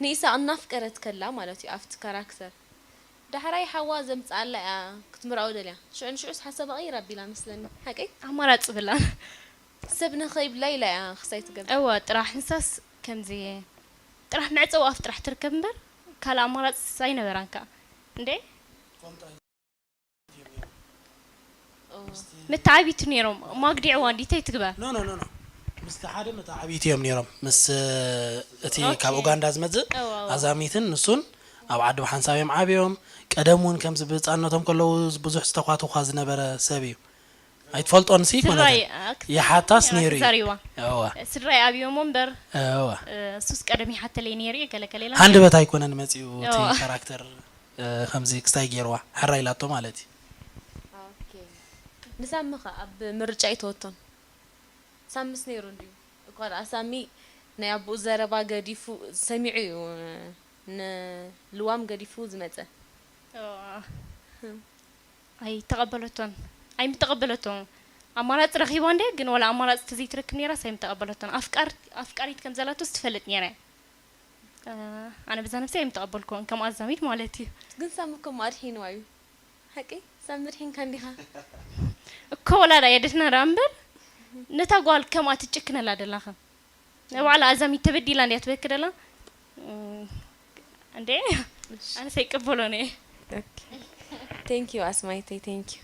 ንኢሳቅ እናፍቀረት ከላ ማለት እዩ ኣብቲ ካራክተር ዳሕራይ ሓዋ ዘምፅኣላ እያ ክትምርኣው ደልያ ሽዑ ንሽዑስ ሓሳባ ቀይር ኣቢላ መስለኒ ሓቀይ ኣማራፂ ብላን ሰብ ንኸይብላ ኢላ እያ ክሳይ ትገብር እወ ጥራሕ ንሳስ ከምዚ ጥራሕ መዕፀዊ ኣፍ ጥራሕ ትርከብ እምበር ካልእ ኣማራፂ ኣይነበራን ከዓ እንዴ መተዓቢቲ ነይሮም ማግዲዕዋ እንዲተይ ትግበር No, no, no, no. ምስቲ ሓደ መተዓብይቲ እዮም ነይሮም። ምስ እቲ ካብ ኡጋንዳ ዝመጽእ ኣዛሚትን ንሱን ኣብ ዓዲ ብሓንሳብ እዮም ዓብዮም። ቀደም እውን ከምዚ ብህፃንነቶም ከለዉ ብዙሕ ዝተኳትኳ ዝነበረ ሰብ እዩ። ኣይትፈልጦን ሲ ኮነተ ይሓታስ ነይሩ እዩ። ስድራይ ኣብዮሞ እምበር እሱስ ቀደም ይሓተለይ ነይሩ እዩ። ገለ ከሌላ ሃንደበት ኣይኮነን መፂኡ እቲ ካራክተር። ከምዚ ክስታይ ገይርዋ ሕራ ኢላቶ ማለት እዩ። ንሳምኸ ኣብ ምርጫ ይተወቶን ሳምስ ነይሩ እንድዩ። እኳ ደኣ ሳሚ ናይ ኣቦኡ ዘረባ ገዲፉ ሰሚዑ እዩ ንልዋም ገዲፉ ዝመጸ። ኣይተቐበለቶን ኣይምተቐበለቶን ኣማራፂ ረኺባ እንደ ግን ወላ ኣማራፂ ተዘይትረክብ ነይራስ ኣይምተቐበለቶን። ኣፍቃሪት ከም ዘላቶስ ትፈልጥ ነይራ እያ። ኣነ በዛ ነብሰይ ኣይምተቐበልኩዎን ከም ኣዛሚት ማለት እዩ። ግን ሳሚ እኮ እሞ ኣድሒንዋ እዩ። ሓቂ ሳሚ ኣድሒንካ እንዲኻ። እኮ ወላ ዳኣ የድሕና ደኣ እምበር ነታ ጓል ከምኣ ትጭክነላ ደላኸ ንባዕላ ኣዛሚት ተበዲላ እንድያ ትበኪ ደላ። እንዴ ኣነስ ኣይቅበሎን እየ። Thank you ኣስማይተይ thank you።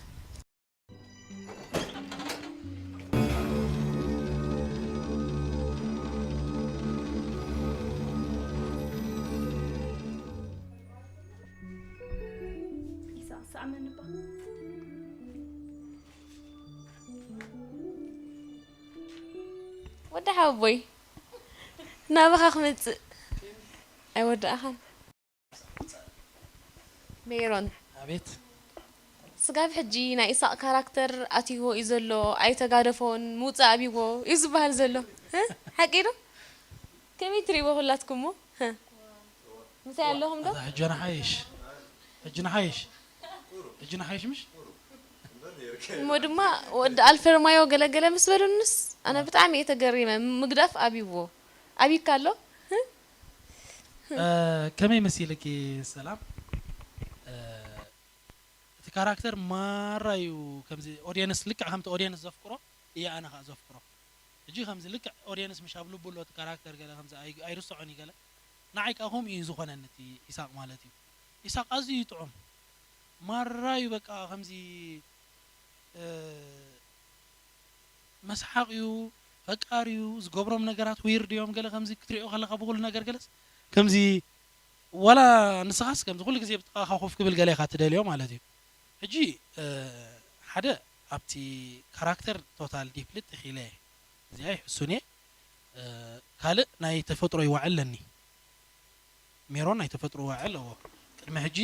ወዲ ሓወቦይ ናባኻ ክመፅእ ኣይወዳእኻን። ሜሮን ኣቤት። ስጋብ ሕጂ ናይ ኢሳቕ ካራክተር ኣትይዎ እዩ ዘሎ ኣይተጋደፎን ምውፃእ ኣብይዎ እዩ ዝበሃል ዘሎ እ ሓቂ ዶ? ከመይ ትሪእዎ ኩላትኩሞ? እ ምሳይ ኣለኹም ዶ? ኣታ ሕጂ ንሓይሽ ሕጂ ንሓይሽ ሕጂ ንሓይሽ ምሽ? እሞ ድማ ወዲ ኣልፈርማዮ ገለገለ ምስ በሉንስ ኣነ ብጣዕሚ እየ ተገሪመ ምግዳፍ ኣብይዎ ኣብይካ ኣሎ? እ ከመይ መሲልኪ ሰላም እቲ ካራክተር ማራ እዩ ከምዚ ኦድየንስ ልክዕ ከምቲ ኦድየንስ ዘፍቅሮ እየ ኣነ ከዓ ዘፍቅሮ ሕጂ ከምዚ ልክዕ ኦድየንስ ምሽ ኣብ ልቡ ኣሎ እቲ ካራክተር ገለ ከምዚ ኣይርስዖን እዩ ገለ ንዓይ ከዓ ከምኡ እዩ ዝኾነኒ እቲ ኢሳቅ ማለት እዩ ኢሳቅ ኣዝዩ እዩ ጥዑም ማራ እዩ በቃ ከምዚ መስሓቕ እዩ ፈቃር እዩ ዝገብሮም ነገራት weird እዮም ገለ ከምዚ ክትሪኦ ከለካ ብኩሉ ነገር ገለስ ከምዚ ዋላ ንስኻስ ከምዚ ኩሉ ግዜ ብጥቃኻ ኮፍ ክብል ገለ ኢኻ ትደልዮ ማለት እዩ ሕጂ ሓደ ኣብቲ ካራክተር ቶታል ዲፕሊ ጥሒለ እዚኣ ይሕሱን እየ ካልእ ናይ ተፈጥሮ ይዋዕል ኣለኒ ሜሮን ናይ ተፈጥሮ ዋዒ ኣለዎ። ቅድሚ ሕጂ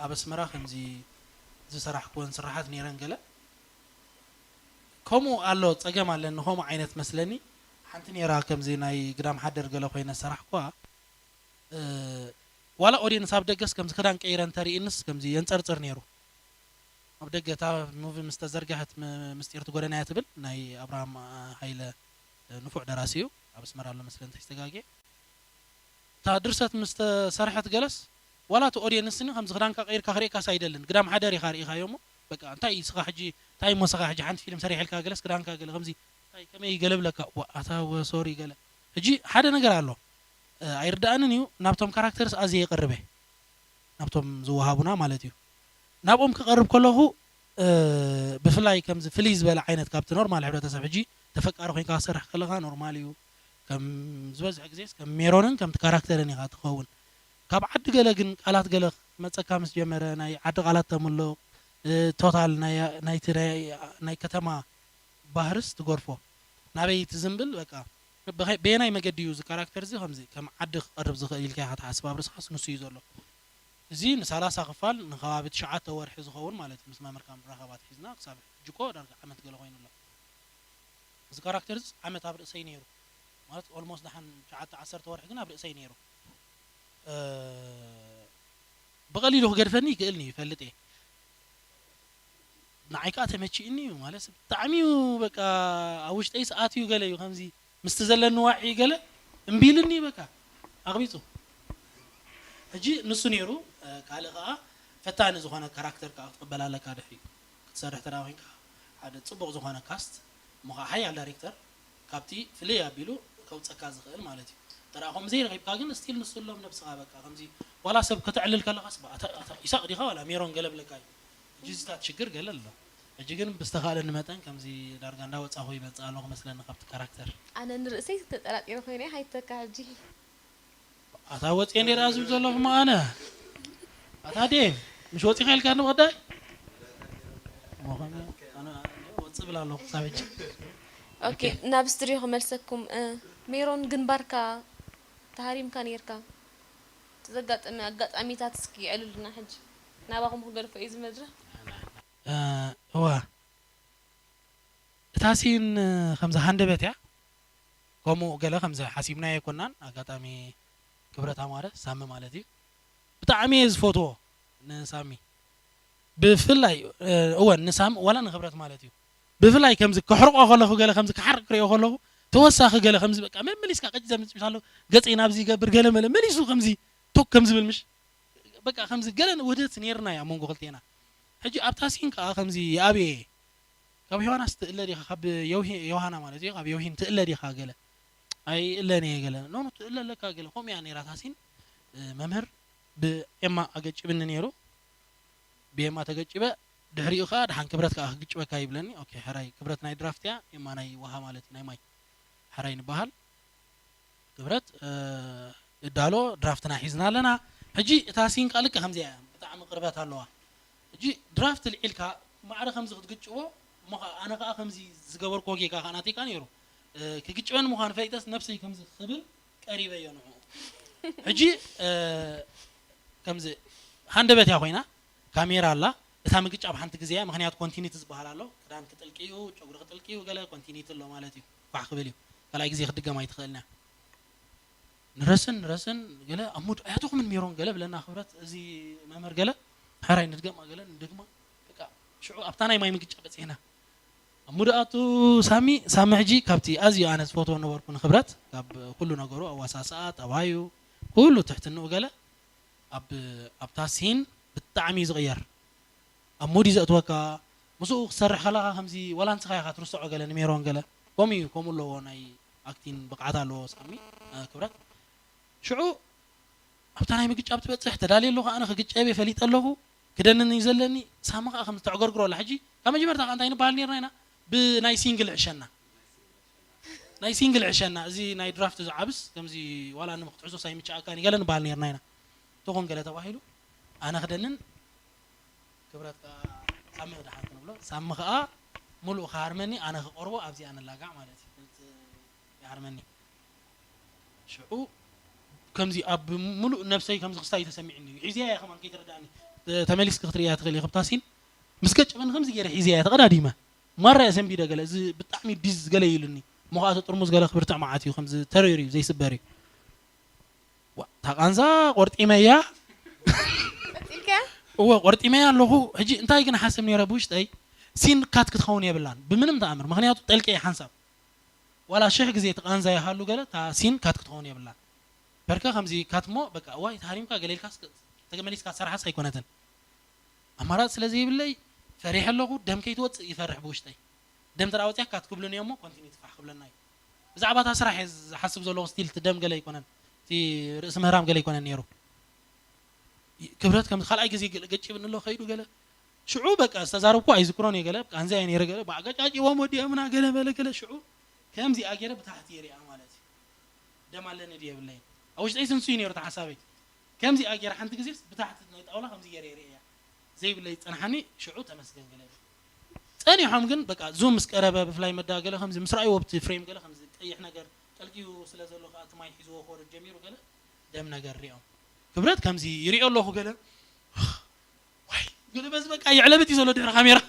ኣብ ኣስመራ ከምዚ ዝሰራሕክወን ስራሓት ነይረን ገለ ከምኡ ኣሎ ጸገም ኣለኒ ከምኡ ዓይነት መስለኒ ሓንቲ ነይራ ከምዚ ናይ ግዳም ሓደር ገለ ኮይነ ዝሰራሕክዋ ዋላ ኦድየንስ ኣብ ደገስ ከምዚ ክዳን ቀይረ እንተሪእንስ ከምዚ የንጸርጽር ነይሩ ኣብ ደገ እታ ሙቪ ምስ ተዘርገሐት ምስጢርቲ ጎደናያ ትብል ናይ ኣብርሃም ሃይለ ንፉዕ ደራሲ እዩ ኣብ ኣስመራ ኣሎ መስለኒ እንተይተጋግየ እታ ድርሰት ምስ ተሰርሐት ገለስ ዋላ እቲ ኦድየንስ ኒ ከምዚ ክዳንካ ቀይርካ ክርእየካስ ኣይደልን ግዳም ሓደር ኢኻ ርኢኻዮ እሞ በቃ እንታይ ስኻ ሕጂ እንታይ እሞ ስኻ ሕጂ ሓንቲ ፊልም ሰሪሐልካ ገለስ ክዳንካ ገለ ከምዚ እንታይ ከመይ ገለ ብለካ ዋ ኣታ ወ ሶሪ ገለ ሕጂ ሓደ ነገር ኣሎ ኣይርድኣንን እዩ ናብቶም ካራክተርስ ኣዝየ ይቐርብ እየ ናብቶም ዝወሃቡና ማለት እዩ ናብኦም ክቐርብ ከለኹ ብፍላይ ከምዚ ፍልይ ዝበለ ዓይነት ካብቲ ኖርማል ሕብረተሰብ ሕጂ ተፈቃሪ ኮይንካ ክሰርሕ ከለካ ኖርማል እዩ ከም ዝበዝሕ ግዜስ ከም ሜሮንን ከምቲ ካራክተርን ኢኻ ትኸውን ካብ ዓዲ ገለ ግን ቃላት ገለ ክመፀካ ምስ ጀመረ ናይ ዓዲ ቃላት ተምልቕ ቶታል ናይቲ ናይ ከተማ ባህርስ ትገርፎ ናበይ ትዝንብል በቃ በየናይ መገዲ እዩ እዚ ካራክተር እዚ ከምዚ ከም ዓዲ ክቐርብ ዝኽእል ኢልካ ኢኻ ትሓስብ ኣብ ርእስኻስ ንሱ እዩ ዘሎ እዚ ንሳላሳ ክፋል ንከባቢ ትሽዓተ ወርሒ ዝኸውን ማለት እዩ ምስ መምህርካ ምራኸባት ሒዝና ክሳብ ሕጂ እኮ ዳርጋ ዓመት ገለ ኮይኑ ኣሎ እዚ ካራክተር እዚ ዓመት ኣብ ርእሰይ ነይሩ ማለት ኦልሞስት ደሓን ትሽዓተ ዓሰርተ ወርሒ ግን ኣብ ርእሰይ ነይሩ ብቐሊሉ ክገድፈኒ ይክእል እዩ ይፈልጥ እየ ንዓይ ከዓ ተመቺእኒ እዩ ማለት ብጣዕሚ እዩ በቃ ኣብ ውሽጠይ ሰኣት እዩ ገለ እዩ ከምዚ ምስቲ ዘለኒ ዋዒ ገለ እምቢ ኢልኒ በቃ ኣቕቢፁ ሕጂ ንሱ ነይሩ ካልእ ከዓ ፈታኒ ዝኾነ ካራክተር ከዓ ክትቕበል ኣለካ ድሕሪ ክትሰርሕ ተዳ ኮይንካ ሓደ ፅቡቕ ዝኾነ ካስት እሞ ከዓ ሓያል ዳይሬክተር ካብቲ ፍልይ ኣቢሉ ከውፀካ ዝኽእል ማለት እዩ ተደኣ ከምኡ ዘይረኺብካ ግን ስቲል ንሱ ኣሎም ነብስኻ በቃ ከምዚ ዋላ ሰብ ከተዕልል ከለኻስ ኢሳቅ ዲኻ ዋላ ሜሮን ገለ ብለካ እዩ ሕጂ እዚታት ሽግር ገለ ኣሎ ሕጂ ግን ብዝተኻእለኒ መጠን ከምዚ ዳርጋ እንዳወጻኹ ይመጽእ ኣለኹ መስለኒ ካብቲ ካራክተር። ኣነ ንርእሰይ ተጠራጢረ ኮይነ ኣይተካ ሕጂ። ኣታ ወጽየ እንዴ ደኣ ዝብል ዘለኹ ኣነ ኣታ ዴ ምሽ ወጺኻ ኢልካ ንቐዳይ ወጽእ ብል ኣለኹ ክሳብ ሕጂ። ኦኬ ናብ ስትድዮ ክመልሰኩም። ሜሮን ግንባርካ ተሃሪምካ ኔርካ። ዘጋጠመ ኣጋጣሚታት እስኪ የዕልሉና ሕጂ ናባኹም ክገድፎ እዩ ዝመድረ። እዋ እታ ሲን ከምዚ ሃንደበት እያ። ከምኡ ገለ ከምዚ ሓሲብናዮ ኣይኮናን። ኣጋጣሚ ክብረት ኣማረ ሳሚ ማለት እዩ። ብጣዕሚ እየ ዝፈትዎ ንሳሚ ብፍላይ እወ ንሳሚ ዋላ ንክብረት ማለት እዩ። ብፍላይ ከምዚ ክሕርቆ ከለኹ ገለ ከምዚ ክሓርቅ ክሪኦ ከለኹ ተወሳኺ ገለ ከምዚ በቃ መመሊስካ ቀጭ ዘምፅቢት ኣሎ ገፀይ ናብዚ ይገብር ገለ መለ መሊሱ ከምዚ ቶክ ከምዚ ብል ምሽ በቃ ከምዚ ገለ ውህደት ነይርና እያ መንጎ ክልቴና። ሕጂ ኣብታ ሲን ከዓ ከምዚ ይኣብየ ካብ ዮሃናስ ትእለ ዲኻ ካብ ዮሃና ማለት እዩ ካብ ዮሂን ትእለ ዲኻ ገለ ኣይእለን እየ ገለ ኖ ትእለ ኣለካ ገለ ከምኡ እያ ነይራ ታሲን። መምህር ብኤማ ኣገጭብኒ ነይሩ። ብኤማ ተገጭበ ድሕሪኡ ከዓ ድሓን ክብረት ከዓ ክግጭበካ ይብለኒ። ኦኬ ሕራይ ክብረት ናይ ድራፍት እያ ኤማ ናይ ውሃ ማለት እዩ ናይ ማይ ሕራይ ንበሃል። ክብረት እዳሎ ድራፍትና ሒዝና ኣለና። ሕጂ እታ ሲን ከዓ ልክዕ ከምዚኣ እያ ብጣዕሚ ቅርበት ኣለዋ። ሕጂ ድራፍት ልዒልካ ማዕረ ከምዚ ክትግጭቦ እሞ ከዓ ኣነ ከዓ ከምዚ ዝገበርክዎ ጌጋ ከዓ ናተይ ከዓ ነይሩ። ክግጭበኒ ምዃኑ ፈሊጠስ ነብሰይ ከምዚ ክብል ቀሪበዮ ንዕኡ። ሕጂ ከምዚ ሃንደበት እያ ኮይና ካሜራ ኣላ። እታ ምግጫ ኣብ ሓንቲ ግዜ እያ ምክንያቱ ኮንቲኒቲ ዝበሃል ኣሎ። ክዳን ክጥልቂ እዩ፣ ጨጉሪ ክጥልቂ እዩ፣ ገለ ኮንቲኒቲ ኣሎ ማለት እዩ። ኳሕ ክብል እዩ። ካልኣይ ግዜ ክድገም ኣይትኽእልን እያ። ንረስን ንረስን ገለ ኣብ ሙድ ኣያተኹምን ሜሮን ገለ ብለና ክብረት እዚ መምህር ገለ ሕራይ ንድገማ ገለ ንደግማ በቃ ሽዑ ኣብታ ናይ ማይ ምግጫ በፂሕና ኣብ ሙድ ኣቱ ሳሚ ሳሚ ሕጂ ካብቲ ኣዝዩ ኣነ ዝፈትዎ ነበርኩ ንክብረት ካብ ኩሉ ነገሩ ኣዋሳስኣ ጠባዩ ኩሉ ትሕትንኡ ገለ ኣብ ኣብታ ሲን ብጣዕሚ እዩ ዝቕየር ኣብ ሙድ እዩ ዘእትወካ ምስኡ ክሰርሕ ከለኻ ከምዚ ዋላ ንስኻ ኢኻ ትርስዖ ገለ ንሜሮን ገለ ከምኡ እዩ ከምኡ ኣለዎ ናይ ኣክቲን ብቕዓት ኣለዎ ሳሚ ክብረት ሽዑ ኣብታ ናይ ምግጫ ብትበፅሕ ተዳልየ ኣለኹ ኣነ ክግጨብ እየ ፈሊጠ ኣለኹ ክደንን እዩ ዘለኒ ሳሚ ከዓ ከም ዝተዕገርግሮ ኣላ ሕጂ ካብ መጀመርታ ከዓ እንታይ ንበሃል ነርና ኢና ብናይ ሲንግል ዕሸና ናይ ሲንግል ዕሸና እዚ ናይ ድራፍት ዝዓብስ ከምዚ ዋላ ንክትሕዞስ ኣይምችኣካን ገለ ንበሃል ነርና ኢና ትኹን ገለ ተባሂሉ ኣነ ክደንን ክብረት ከዓ ሳሚ ድሓን ክንብሎ ሳሚ ከዓ ሙሉእ ክሃርመኒ ኣነ ክቆርቦ ኣብዚኣ ንላጋዕ ማለት እዩ ይሃርመኒ ሽዑ ከምዚ ኣብ ሙሉእ ነብሰይ ከምዚ ክስታይ ተሰሚዕኒ እዩ ሒዝያ እያ ከማን ከይተረዳእኒ ተመሊስኪ ክትርእያ ትኽእል ኢኺ ብታ ሲን ምስ ገጨበኒ ከምዚ ገይረ ሒዝያ እያ ተቐዳዲመ ማራ እየ ሰንቢደ ገለ እዚ ብጣዕሚ ዲዝ ገለ ኢሉኒ እሞ ከዓ እቲ ጥርሙዝ ገለ ክብርትዕ መዓት እዩ ከምዚ ተረይሩ እዩ ዘይስበር እዩ እታ ቃንዛ ቆርጢመያ እወ ቆርጢመያ ኣለኹ ሕጂ እንታይ ግን ሓስብ ነይረ ብውሽጠይ ሲን ካት ክትኸውን የብላን ብምንም ተኣምር ምክንያቱ ጠልቂ እየ ሓንሳብ ዋላ ሽሕ ግዜ እቲ ቃንዛ ይሃሉ ገለ እታ ሲን ካት ክትኸውን የብላን በርከ ከምዚ ካት እሞ በቃ እዋይ ተሃሪምካ ገለ ኢልካስ ተመሊስካ ትሰርሓስ ኣይኮነትን ኣማራፂ ስለ ዘይብለይ ፈሪሐ ኣለኹ ደም ከይትወፅእ ይፈርሕ ብውሽጠይ ደም ተዳ ወፅያ ካት ክብሉኒ እሞ ኮንቲኒ ትፋሕ ክብለና እዩ ብዛዕባ እታ ስራሕ እየ ዝሓስብ ዘለኹ ስቲል እቲ ደም ገለ ኣይኮነን እቲ ርእሲ ምህራም ገለ ኣይኮነን ነይሩ ክብረት ከም ካልኣይ ግዜ ገለ ገጭብኒ ኣሎ ከይዱ ገለ ሽዑ በቃ ዝተዛረብኩ ኣይዝክሮን እየ ገለ ቃንዛ እየ ነይረ ገለ ባዕጋጫጭዎም ወዲኦምና ገለ በለ ገለ ሽዑ ከምዚኣ ገይረ ብታሕቲ የሪኣ ማለት እዩ ደም ኣለኒ ድየ የብለይን ኣብ ውሽጠይ ስንሱ እዩ ነይሩ ተሓሳበይ ከምዚኣ ገይረ ሓንቲ ግዜስ ብታሕቲ ናይ ጣውላ ከምዚ ገይረ የርእያ ዘይብለይ ዝፀንሓኒ ሽዑ ተመስገን ገለ ጸኒሖም ግን በቃ ዙም ምስ ቀረበ ብፍላይ መዳ ገለ ከምዚ ምስ ረኣይዎ ብቲ ፍሬም ገለ ከምዚ ቀይሕ ነገር ጠልቂዩ ስለ ዘሎ ከዓ እቲ ማይ ሒዝዎ ክወርድ ጀሚሩ ገለ ደም ነገር ሪኦም ክብረት ከምዚ ይሪኦ ኣለኹ ገለ ዋይ ገለ በዚ በቃ የዕለብጥ እዩ ዘሎ ድሕሪ ካሜራ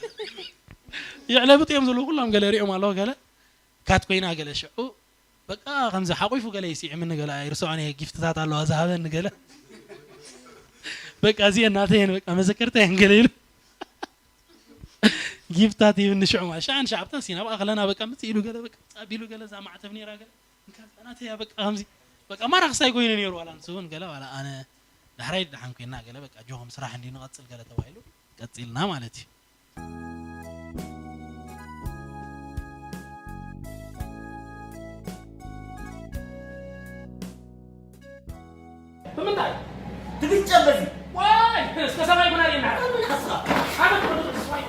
የዕለብጥ እዮም ዘለዉ ኩሎም ገለ ሪኦም ኣለኹ ገለ ካት ኮይና ገለ ሽዑ በቃ ከምዚ ሓቂፉ ገለ ይስዕምኒ ገለ ኣይርስዖን እየ ጊፍትታት ኣለዋ ዝሃበኒ ገለ በቃ እዚአን ናተየን በቃ መዘከርታ እየን ገለ ኢሉ ጊፍታት ይብኒ ሽዑ ማለት ሻን ሻብታ ሲና በቃ ከለና በቃ ምጽ ኢሉ ገለ በቃ ጻብ ኢሉ ገለ እዛ ማዕተብ ነይራ ገለ እንካ ናተያ በቃ ከምዚ በቃ ማራ ክሳይ ኮይኑ ነይሩ ዋላ ንሱ እውን ገለ ዋላ ኣነ ዳሕራይ ድሓን ኮይና ገለ በቃ ጆኹም ስራሕ እንዲ ንቐጽል ገለ ተባሂሉ ቀጺልና ማለት እዩ ብምንታይ ትግጨ በዚ ዋይ እስከ ሰማይ ኩና ሪና ሓስኻ ሓመድ ኩሉ ተስፋይ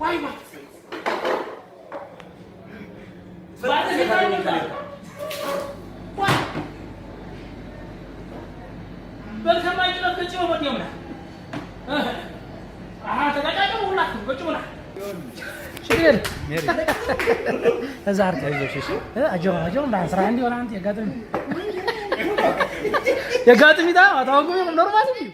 ዋይ ዋይ። በል ከማይ ጭረት ገጭቦ ወዲዮምና። ኣሃ፣ ተጋጫጭሙ ሁላችሁ፣ ገጭሙና። ሽግር። እዛ ዓርኪ ኣይዞሽ፣ እሺ? እ፣ ኣጆኻ፣ ኣጆኻ፣ እንዳሓን ስራሕ እንዲ ወላ ሓንቲ የጋጥም። የጋጥም ኢታ፣ ኣታወጉ ኖርማል እዩ።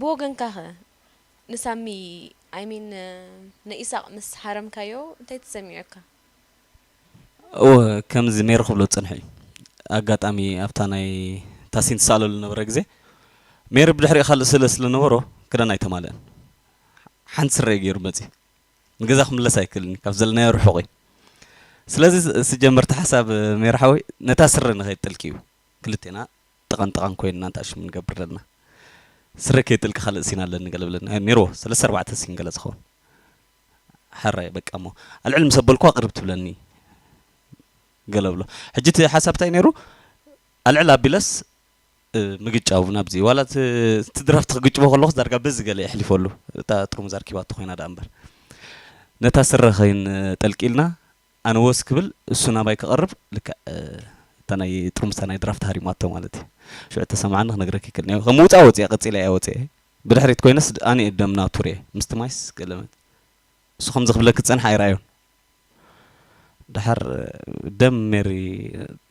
ብወገንካኸ ንሳሚ፣ I mean፣ ንኢሳቕ ምስ ሃረምካዮ እንታይ ተሰሚዑካ? እወ፣ ከምዚ ሜሪ ክብሎ ዝጸንሐ እዩ። ኣጋጣሚ ኣብታ ናይ ታሲን ትሰኣለሉ ዝነበረ ግዜ፣ ሜሪ ብድሕሪኡ ካልእ ስእሊ ስለ ነበሮ፣ ክዳን ኣይተማልአን። ሓንቲ ስረ እዩ ገይሩ መጺኡ። ንገዛ ክምለስ ኣይክእልን እዩ፣ ካብ ዘለናዮ ርሑቕ እዩ። ስለዚ ስ-፣ ስጀመር እቲ ሓሳብ፣ ሜሪ ሓወይ፣ ነታ ስረ ንኸይጥልኪ እዩ። ክልቴና ጥቐን ጥቐን ኮይንና እንተኣሽሙ ንገብር ዘለና። ስረ ከይጥልቂ ካልእ ሲን ኣለኒ ገለ ብለኒ። ኣይ፣ ኔርዎ፣ ሰለስተ ኣርባዕተ ሲን ገለ ዝኸውን። ሕራይ በቃ እሞ ኣልዕል ምስ ኣበልኩዋ ቅርብ ትብለኒ ገለ ብሎ። ሕጂ እቲ ሓሳብ እንታይ ነይሩ? ኣልዕል ኣቢለስ፣ እ፣ ምግጫው ናብዚ። ዋላ እቲ፣ እቲ ድራፍት ክግጭቦ ከለኹስ ዳርጋ በዚ ገለ የሕሊፈሉ። እታ ጥርሙዝ ኣርኪባቶ ኮይና ደኣ እምበር። ነታ ስረ ከይን ጠልቂልና ኣነ ወስ ክብል እሱ ናባይ ክቐርብ ልክዕ፣ እ፣ እታ ናይ ጥርሙዝታ ናይ ድራፍት ሃሪማቶ ማለት እዩ። ሽዑ ተሰማዓኒ ክነግረኪ ይክእል እየ። ከም ውፃእ ወፂአ ቀፂለ እያ ወፂአ። ብድሕሪት ኮይነስ ኣነ እየ ደም ናቱር እየ። ምስቲ ማይስ ገለመት። እሱ ከምዚ ክብለኪ ዝፀንሐ ኣይረኣዮን። ድሓር ደም ሜሪ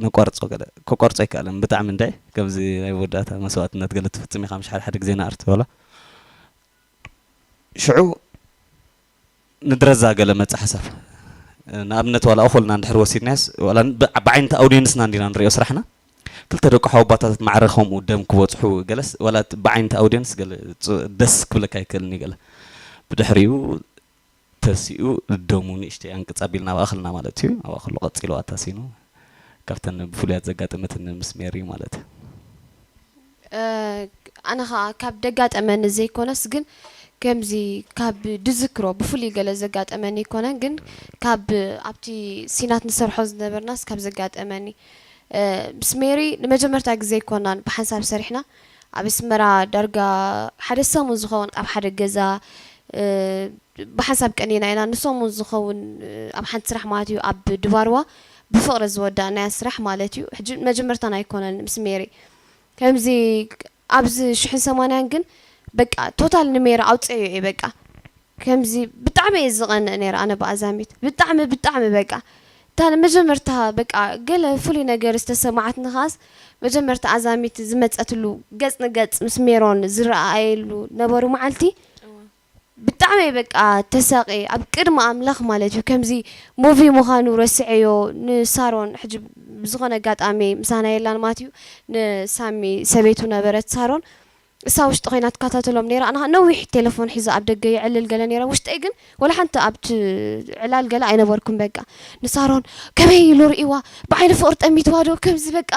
ነቋርጾ ገለ፣ ከቋርጾ ኣይከኣለን። ብጣዕሚ እንድዒ ከምዚ ናይ መወዳእታ መስዋእትነት ገለ ትፍጽም ኢኻ፣ ምሽ ሓደ ሓደ ግዜ ንኣርቲ ወላ። ሽዑ ንድረዛ ገለ መጸ ሓሳብ። ንኣብነት ዋላ እኹልና እንድሕር ወሲድናዮስ፣ ዋላ ብ-፣ ብዓይንቲ ኣውድየንስና እንዲና ንሪኦ ስራሕና። ክልተ ደቁ ሓወባታት ማዕረ ከምኡ ደም ክበጽሑ ገለስ፣ ዋላ እቲ ብዓይንቲ ኣውድየንስ ገለ ጽ-፣ ደስ ክብለካ ኣይክእልን እዩ ገለ። ብድሕሪኡ ተሲኡ ደሙ ንእሽተይ ኣንቅጽ ኣቢልና ኣብኣ ኣኸልና ማለት እዩ። ኣብኣ ከሎ ቀጺሉ ኣታሲኑ ካብተን ብፍሉያት ዘጋጠመትን ምስ ሜሪ ማለት እዩ። እ፣ ኣነ ኸኣ ካብ ደጋጠመኒ ዘይኮነስ ግን ከምዚ ካብ ድዝክሮ ብፍሉይ ገለ ዘጋጠመኒ ኣይኮነን፣ ግን ካብ ኣብቲ ሲናት ንሰርሖ ዝነበርናስ ካብ ዘጋጠመኒ፣ እ፣ ምስ ሜሪ ንመጀመርታ ግዜ ኣይኮናን ብሓንሳብ ሰሪሕና። ኣብ ኣስመራ ዳርጋ ሓደ ሰሙን ዝኸውን ኣብ ሓደ ገዛ፣ እ፣ ብሓንሳብ ቀኒና ኢና። ንሰሙን ዝኸውን፣ እ፣ ኣብ ሓንቲ ስራሕ ማለት እዩ፣ ኣብ ድባርዋ ብፍቕሪ ዝወዳእናያ ስራሕ ማለት እዩ። ሕጂ መጀመርታና ኣይኮነን ምስ ሜሪ። ከምዚ ኣብዚ ሽሕን ሰማንያን ግን በቃ ቶታል ንሜሪ ኣውፅኤዮ እየ በቃ። ከምዚ ብጣዕሚ እየ ዝቐንእ ነይረ ኣነ ብኣዛሚት። ብጣዕሚ፣ ብጣዕሚ በቃ። እታ ንመጀመርታ በቃ ገለ ፍሉይ ነገር ዝተሰማዓትኒ ኸኣስ መጀመርታ ኣዛሚት ዝመጸትሉ ገጽ ንገጽ ምስ ሜሮን ዝረኣየሉ ነበሩ መዓልቲ። እወ። ብጣዕሚ እየ በቃ ተሳቒየ ኣብ ቅድሚ ኣምላኽ ማለት እዩ። ከምዚ ሙቪ ምዃኑ ረስዐዮ ንሳሮን። ሕጂ ብዝኾነ ኣጋጣሚ ምሳና የላን ማለት እዩ። ንሳሚ ሰበይቱ ነበረት ሳሮን። እሳ ውሽጢ ኮይና ትከታተሎም ነይራ። ኣነ ኸኣ ነዊሕ ቴሌፎን ሒዘ ኣብ ደገ ይዕልል ገለ ነይረ። ውሽጠይ ግን ወላ ሓንቲ ኣብቲ ዕላል ገለ ኣይነበርኩን። በቃ ንሳሮን ከመይ ኢሉ ርእይዋ? ብዓይኒ ፍቕሪ ጠሚትዋ ዶ? ከምዚ በቃ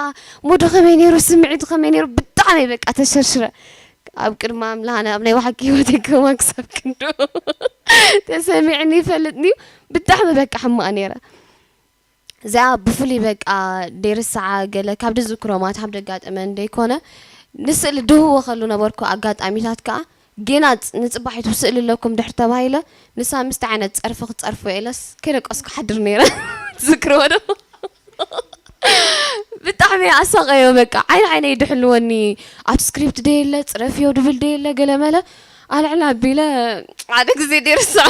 ሙዱ ከመይ ነይሩ? ስምዒቱ ከመይ ነይሩ? ብጣዕሚ በቃ ተሸርሽረ። ኣብ ቅድሚ ኣምላኽ ኣነ ኣብ ናይ ብሓቂ ህይወተይ ከማን ክሳብ ክንዶ ተሰሚዕኒ ይፈልጥኒ እዩ። ብጣዕሚ በቃ ሕማቕ ነይረ። እዚኣ ብፍሉይ በቃ ደይርስዓ ገለ ካብ ድዝክሮ ማለት ካብ ደጋጠመ እንደይኮነ ንስእሊ ድህወ ከሉ ነበርኩ ኣጋጣሚታት ከኣ ጌና ጽ-፣ ንጽባሒቱ ስእሊ ኣለኩም ድሕር ተባሂለ ንሳ ምስቲ ዓይነት ጸርፊ ክጸርፎ ኢለስ ከይደቀስኩ ሓድር ነይረ። ትዝክርዎ ዶ? ብጣዕሚ ኣሳቀዮ በቃ ዓይኒ ዓይነይ ድሕልወኒ ኣብቲ ስክሪፕት ደየለ ጽረፍዮ ድብል ደየለ ገለ መለ ኣልዕል ኣቢለ ሓደ ግዜ ደይርስዓ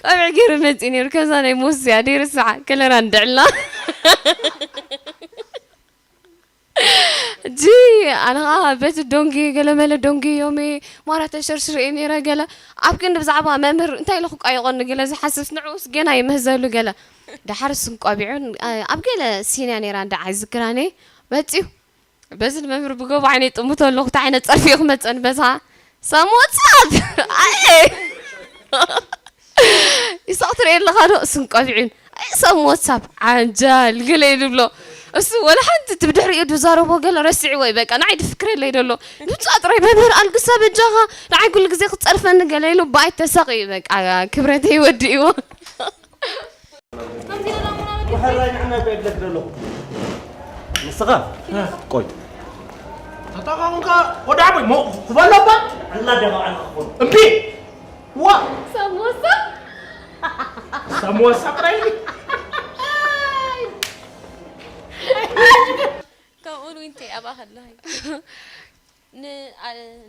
ቆብዕ ገይሩ መፂኡ ነይሩ። ከዛ ናይ ሞስያ ደይርስዓ ከለራ እንድዕላ። እጂ ኣነ ኸዓ በቲ ዶንጊ ገለ መለ ዶንጊ ዮሜ ማራ ተሸርሽር እየ ነይረ ገለ ኣብ ክንዲ ብዛዕባ መምህር እንታይ ኢለ ክቋየቆኒ ገለ ዝሓስብስ ንዕኡስ ገና ይምህዘሉ ገለ። ደሓር እሱን ቆቢዑን ኣብ ገለ ሲንያ ነይራ እንዳ ኣይዝክራን እየ መፂኡ። በዚ ንመምህር ብጎቦ ዓይነይ ጥምቶ ኣለኹ። እንታይ ዓይነት ጸርፊ እዩ ክመጸኒ በዛ ሳም ዋትሳፕ? ኣየ ይስቕ ትርኢ ኣለኻ ዶ? እሱን ቆቢዑን ኣየ ሳም ዋትሳፕ ዓንጃል ገለ እዩ ዝብሎ። እሱ ወላ ሓንቲ እቲ ብድሕሪኡ ዝዛረቦ ገለ ረሲዕዎ እዩ በቃ። ንዓይ ድፍክረለይ ደሎ። ድምጻ ጥራይ መምህር ኣልግሳ በጃኻ ንዓይ ኩሉ ግዜ ክትጸርፈኒ ገለ ኢሉ ብኣይ ተሳቒ እዩ በቃ። ክብረተይ ወዲእዎ። ሕራይ ንዕና እንታይ ብለክ ዘለኹ? ንስኻ? ቆይ። ተጠቐምካ ወደ ዓቦይ ሞ ክበለባ? ኣላ ደኻ ኣላ ክኾኑ። እምቢ! ዋ! ሳሞሳ ሳሞሳ ጥራይ። ከምኡ ውን እንታይ ኣብኣ ከለኺ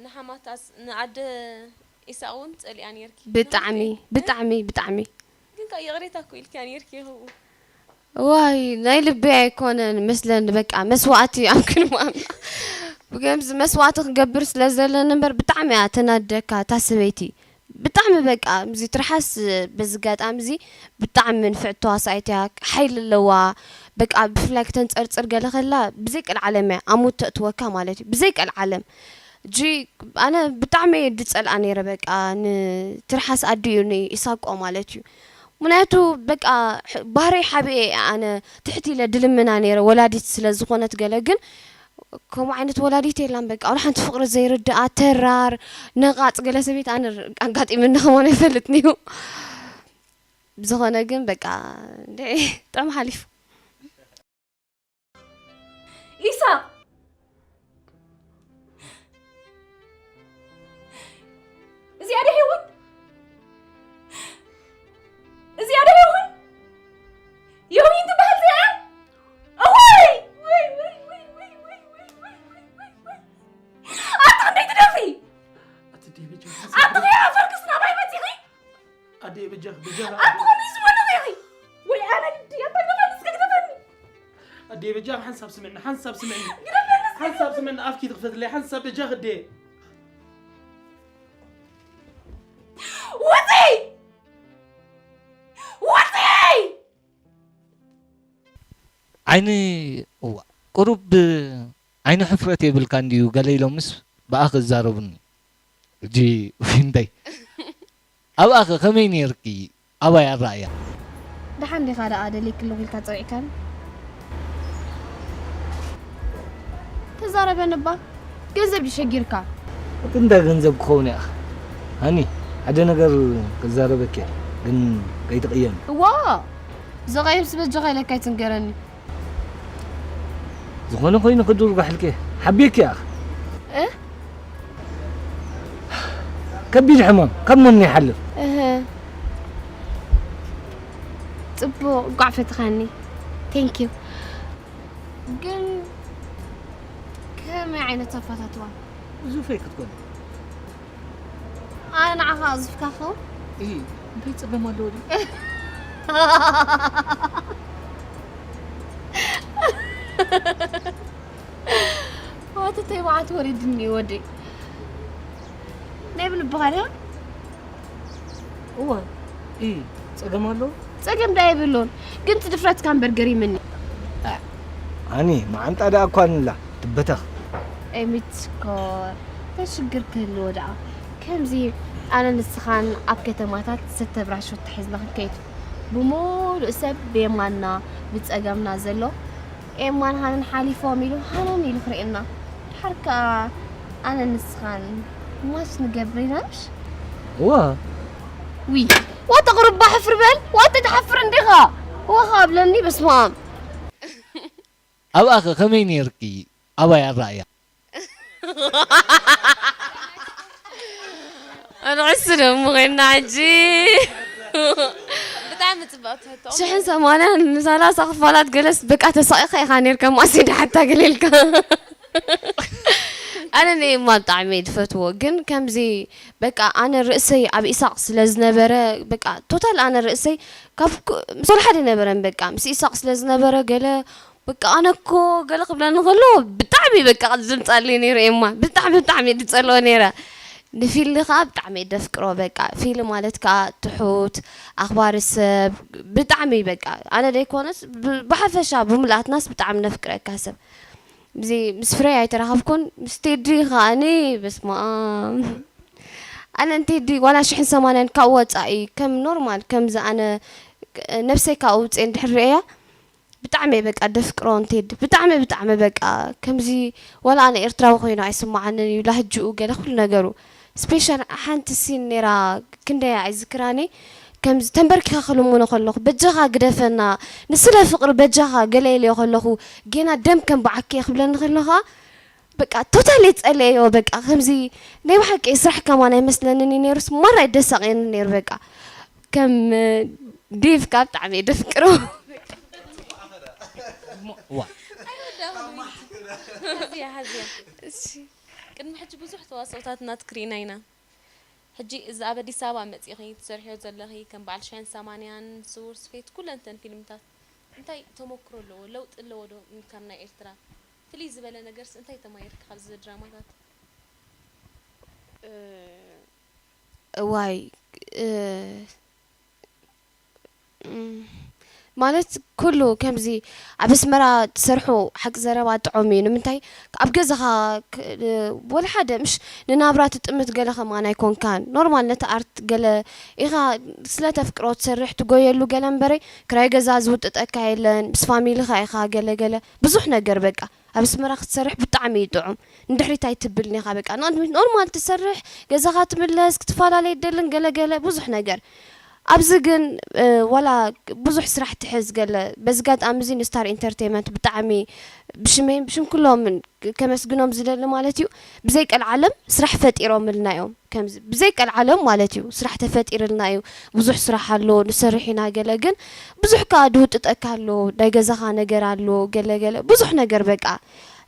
ንሓማታስ ንኣደ ኢሳቕ እውን ጸሊኣ ነርኪ። ብጣዕሚ ብጣዕሚ ብጣዕሚ ግን ካብ ይቕሬታ እኮ ኢልኪያ ነርኪ ይኸውን። ዋይ ናይ ልበይ ኣይኮነን መስለኒ በቃ መስዋእቲ ኣብ ክንዋም ብገምዚ መስዋእቲ ክገብር ስለ ዘለኒ እምበር ብጣዕሚ እያ ተናደካ እታ ሰበይቲ ብጣዕሚ በቃ እዚ ትርሓስ በዚ ጋጣሚ እዚ ብጣዕሚ ንፍዕቲ ተዋሳኢት እያ ሓይሊ ኣለዋ በቃ ብፍላይ ክተንፀርፅር ገለ ከላ ብዘይ ቀልዓለም እያ ኣብ ሙድ ተእትወካ ማለት እዩ ብዘይ ቀልዓለም ጂ ኣነ ብጣዕሚ እየ ዝፀልኣ ነይረ በቃ ንትርሓስ ኣዲኡ ንኢሳቆ ማለት እዩ ምክንያቱ በቃ ባህረይ ሓቢኤ እየ ኣነ ትሕት ኢለ ድልምና ነይረ ወላዲት ስለ ዝኾነት ገለ ግን ከምኡ ዓይነት ወላዲት የላን በቃ ወላ ሓንቲ ፍቕሪ ዘይርድኣ ተራር ነቓፅ ገለ ሰበይት ኣነ ኣጋጢምኒ ከማን ኣይፈልጥን እዩ ብዝኾነ ግን በቃ እንደ ጥዕም ሓሊፉ ኢሳቕ እዚኣ ዶ ሄወን? እዚኣ ዶ ሄወን? ዮኒ ትበሃል እዚኣ እያ? እዋይ! ወይ ወይ ወይ ወይ ወይ ወይ ወይ ወይ ወይ ኣታ ክንደይ ትደፍሪ? ኣቲ ዲያ ፈርክስ ናባይ መፂኺ? ኣዴ በጃኺ በጃኺ ኣታ ክንደይ ዝወደቕ ኢኺ? ወይ ኣነ ግዲ ኣታ ግደፈኒ እስከ ግደፈኒ ኣዴ በጃኺ ሓንሳብ ስምዕኒ ሓንሳብ ስምዕኒ ሓንሳብ ስምዕኒ ኣፍኪ ትኽፈትለይ ሓንሳብ በጃኺ ኣዴ ውፂ ውፂ ዓይኒ እዋ ቁሩብ ዓይኒ ሕፍረት የብልካ እንድዩ ገለ ኢሎምስ ብኣ ክዛረቡኒ ሕጂ እንታይ ኣብኣኸ ከመይ ነይርኪ ኣባይ ኣረኣያ ደሓን ዲኻ ደኣ ደሊክ ኣለኹ ኢልካ ጸዊዕካኒ ተዛረበኒ እባ ገንዘብ ድዩ ሸጊርካ እቲ እንታይ ገንዘብ ክኸውን እያ ሃኒ ሓደ ነገር ክዛረበኪ እየ ግን ከይትቕየሚ እዋ ዘቐይም ስበጃኻ ኢለካ ኣይትንገረኒ ዝኾነ ኮይኑ ክድርጓሕልኪ ሓብየኪ እያ ከቢድ ሕማም ካብ መን ይሓልፍ እህ ጽቡቕ ጓዕ ፈትኻኒ thank you ግን ከመይ ዓይነት ኣፈታትዋ ዙፈይ ክትኮኒ ኣነ ንዓኻ ኣዝፍካ ኸው እይ እንታይ ጸገም ኣለዎ ድዩ ዋትተይ መዓት ወሪድኒ ወደይ ናይ ብልብኻ ድያ እወ እይ ጸገም ኣለዎ ጸገም ዳ የብሉን ግን ትድፍረትካ እምበር ገሪምኒ ኣኒ መዓንጣ ደኣ እኳ ንላ ትበተኽ ኤሚት ሽኮር እንታይ ሽግር ክህልዎ ደኣ ከምዚ ኣነ ንስኻን ኣብ ከተማታት ዝተብራሾ ተሒዝና ክንከይድ ብሙሉእ ሰብ ብየማንና ብጸገምና ዘሎ ኤማን ሃንን ሓሊፎም ኢሉ ሃንን ኢሉ ክርእየና ድሓር ከኣ ኣነ ንስኻን ማች ንገብር ኢና ምሽ እዋ ዊ ዋተ ቁርባ ሕፍር በል ዋተ ትሓፍር እንዲኻ ወኻ ኣብለኒ በስማም ኣብኣኸ ከመይ ነይርኪ ኣባይ ኣረኣያ ኣንዕስ ደሞ ኮይና ሕጂ ብጣዕሚ ፅብቕቲ ሕቶ ሽሕን ሰማንያን ንሰላሳ ክፋላት ገለስ በቃ ተሳቂኻ ኢኻ ነርካ ማሲ ድሓታ ገለ ኢልካ ኣነ ንኤማ ብጣዕሚ እየ ዝፈትዎ ግን ከምዚ በቃ ኣነ ርእሰይ ኣብ ኢሳቅ ስለ ዝነበረ በቃ ቶታል ኣነ ርእሰይ ካብ ምስ ወላ ሓደ ነበረን በቃ ምስ ኢሳቅ ስለ ዝነበረ ገለ በቃ ኣነ እኮ ገለ ክብለኒ ከሎ ብጣዕሚ በቃ ዝምጻለይ ነይሩ ኤማ ብጣዕሚ ብጣዕሚ ድጸልኦ ነይረ ንፊሊ ከዓ ብጣዕሚ ደፍቅሮ በቃ ፊሊ ማለት ከዓ ትሑት ኣኽባሪ ሰብ ብጣዕሚ በቃ ኣነ ደይኮነስ ብሓፈሻ ብምልኣትናስ ብጣዕሚ ነፍቅረካ ሰብ እዚ ምስ ፍረይ ኣይተራኸብኩን ምስ ቴዲ ከዓኒ በስማ ኣነ ንቴዲ ዋላ ሽሕን ሰማንያን ካብ ወፃኢ ከም ኖርማል ከምዚ ኣነ ነብሰይ ካብኡ ውፅኤ እንድሕር ርእያ ብጣዕሚ እየ በቃ ደፍቅሮ ንቴዲ ብጣዕሚ ብጣዕሚ በቃ ከምዚ ዋላ ኣነ ኤርትራዊ ኮይኑ ኣይስማዓንን እዩ ላህጅኡ ገለ ኩሉ ነገሩ ስፔሻል ሓንቲ ሲን ነይራ ክንደይ ኣይዝክራኒ ከምዚ ተንበርኪኻ ክልምኖ ከለኹ፣ "በጃኻ ግደፈና፣ ንስለ ፍቕሪ በጃኻ" ገለ ኢለዮ ከለኹ፣ ጌና ደም ከም በዓኪ ክብለኒ ከለኻ፣ በቃ ቶታሊ ጸለዮ። በቃ ከምዚ ናይ ብሓቂ ስራሕ ከማን ኣይመስለንን እዩ ነይሩስ፣ ማራ እዩ ደሳቕየኒ ነይሩ። በቃ ከም ዴቭ ካብ ብጣዕሚ እየ ደፍቅሮ። ዋ። ሓዝያ፣ ሓዝያ። እሺ። ቅድሚ ሕጂ ብዙሕ ተዋስኦታት ናትኪ ርኢና ኢና። ሕጂ እዚ ኣብ ኣዲስ ኣበባ መጺኺ ትሰርሕዮ ዘለኺ ከም በዓል ሽሕን ሰማንያን፣ ስውር ስፌት፣ ኩለን እተን ፊልምታት እንታይ ተመክሮ ኣለዎ? ለውጢ ኣለዎ ዶ ካብ ናይ ኤርትራ? ፍልይ ዝበለ ነገርስ እንታይ ተማሂርኪ ካብዚ ድራማታት? እዋይ፣ እ፣ እም፣ ማለት ኩሉ ከምዚ ኣብ ኣስመራ ትሰርሑ ሓቂ ዘረባ ጥዑም እዩ። ንምንታይ ኣብ ገዛኻ ክ-፣ ወላ ሓደ ምሽ ንናብራ ትጥምት ገለ ከማን ኣይኮንካን። ኖርማል ነቲ ኣርት ገለ ኢኻ ስለ ተፍቅሮ ትሰርሕ ትጎየሉ ገለ እምበረይ ክራይ ገዛ ዝውጥጠካ የለን። ምስ ፋሚሊኻ ኢኻ ገለ ገለ ብዙሕ ነገር በቃ። ኣብ ኣስመራ ክትሰርሕ ብጣዕሚ እዩ ጥዑም። ንድሕሪት ኣይትብልን ኢኻ በቃ። ንቕድሚት ኖርማል ትሰርሕ፣ ገዛኻ ትምለስ፣ ክትፈላለ ኣይደልን ገለ ገለ ብዙሕ ነገር። ኣብዚ ግን፣ እ፣ ዋላ ብዙሕ ስራሕ ትሕዝ ገለ። በዚ ኣጋጣሚ እዚ ንስታር ኢንተርቴይመንት ብጣዕሚ ብሽመይን ብሽም ኩሎምን ከመስግኖም ዝደሊ ማለት እዩ። ብዘይ ቀልዓለም ስራሕ ፈጢሮምልና እዮም። ከምዚ ብዘይ ቀልዓለም ማለት እዩ ስራሕ ተፈጢርልና እዩ። ብዙሕ ስራሕ ኣሎ፣ ንሰርሕ ኢና ገለ፣ ግን ብዙሕ ከኣ ድውጥጠካ ኣሎ፣ ናይ ገዛኻ ነገር ኣሎ፣ ገለ ገለ ብዙሕ ነገር በቃ።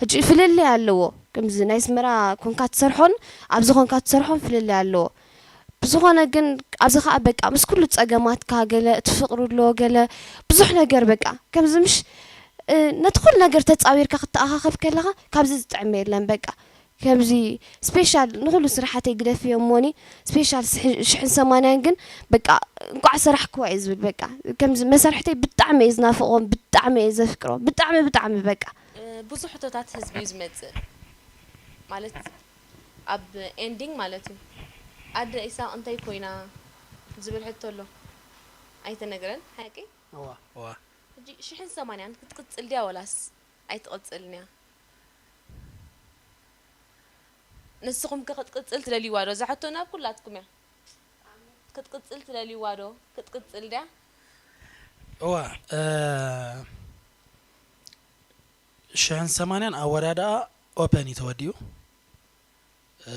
ሕጂ ፍልልይ ኣለዎ። ከምዚ ናይ ኣስመራ ኮንካ ትሰርሖን ኣብዚ ኮንካ ትሰርሖን ፍልልይ ኣለዎ። ብዝኾነ ግን ኣብዚ ኸኣ በቃ ምስ ኩሉ ጸገማትካ ገለ እቲ ፍቕሪ ኣሎ፣ ገለ ብዙሕ ነገር በቃ ከምዚ ምሽ፣ እ፣ ነቲ ኩሉ ነገር ተጻዊርካ ክትተኣኻኸብ ከለኻ ካብዚ ዝጥዕም የለን በቃ። ከምዚ ስፔሻል ንኹሉ ስራሓተይ ግደፍዮ እሞኒ፣ ስፔሻል ስሕ-፣ ሽሕን ሰማንያን ግን በቃ እንቋዕ ሰራሕክዋ እየ ዝብል በቃ። ከምዚ መሳርሕተይ ብጣዕሚ እየ ዝናፍቖም፣ ብጣዕሚ እየ ዘፍቅሮም፣ ብጣዕሚ፣ ብጣዕሚ በቃ። እ፣ ብዙሕ ሕቶታት ህዝቢ እዩ ዝመጽእ። ማለት ኣብ ኤንዲንግ ማለት እዩ። ኣደ ኢሳቕ እንታይ ኮይና ዝብል ሕቶ ኣሎ። ኣይተነግረን ሓቂ? እዋ፣ እዋ። ሕጂ ሽሕን ሰማንያን ክትቅጽል ድያ ወላስ ኣይትቕጽልን እያ? ንስኹም ከ ክትቅጽል ትደልይዋ ዶ? እዛ ሕቶ ናብ ኩላትኩም እያ። ክትቅጽል ትደልይዋ ዶ? ክትቅጽል ድያ? እዋ፣ እ፣ ሽሕን ሰማንያን ኣወዳድኣ ኦፐን እዩ ተወዲኡ። እ፣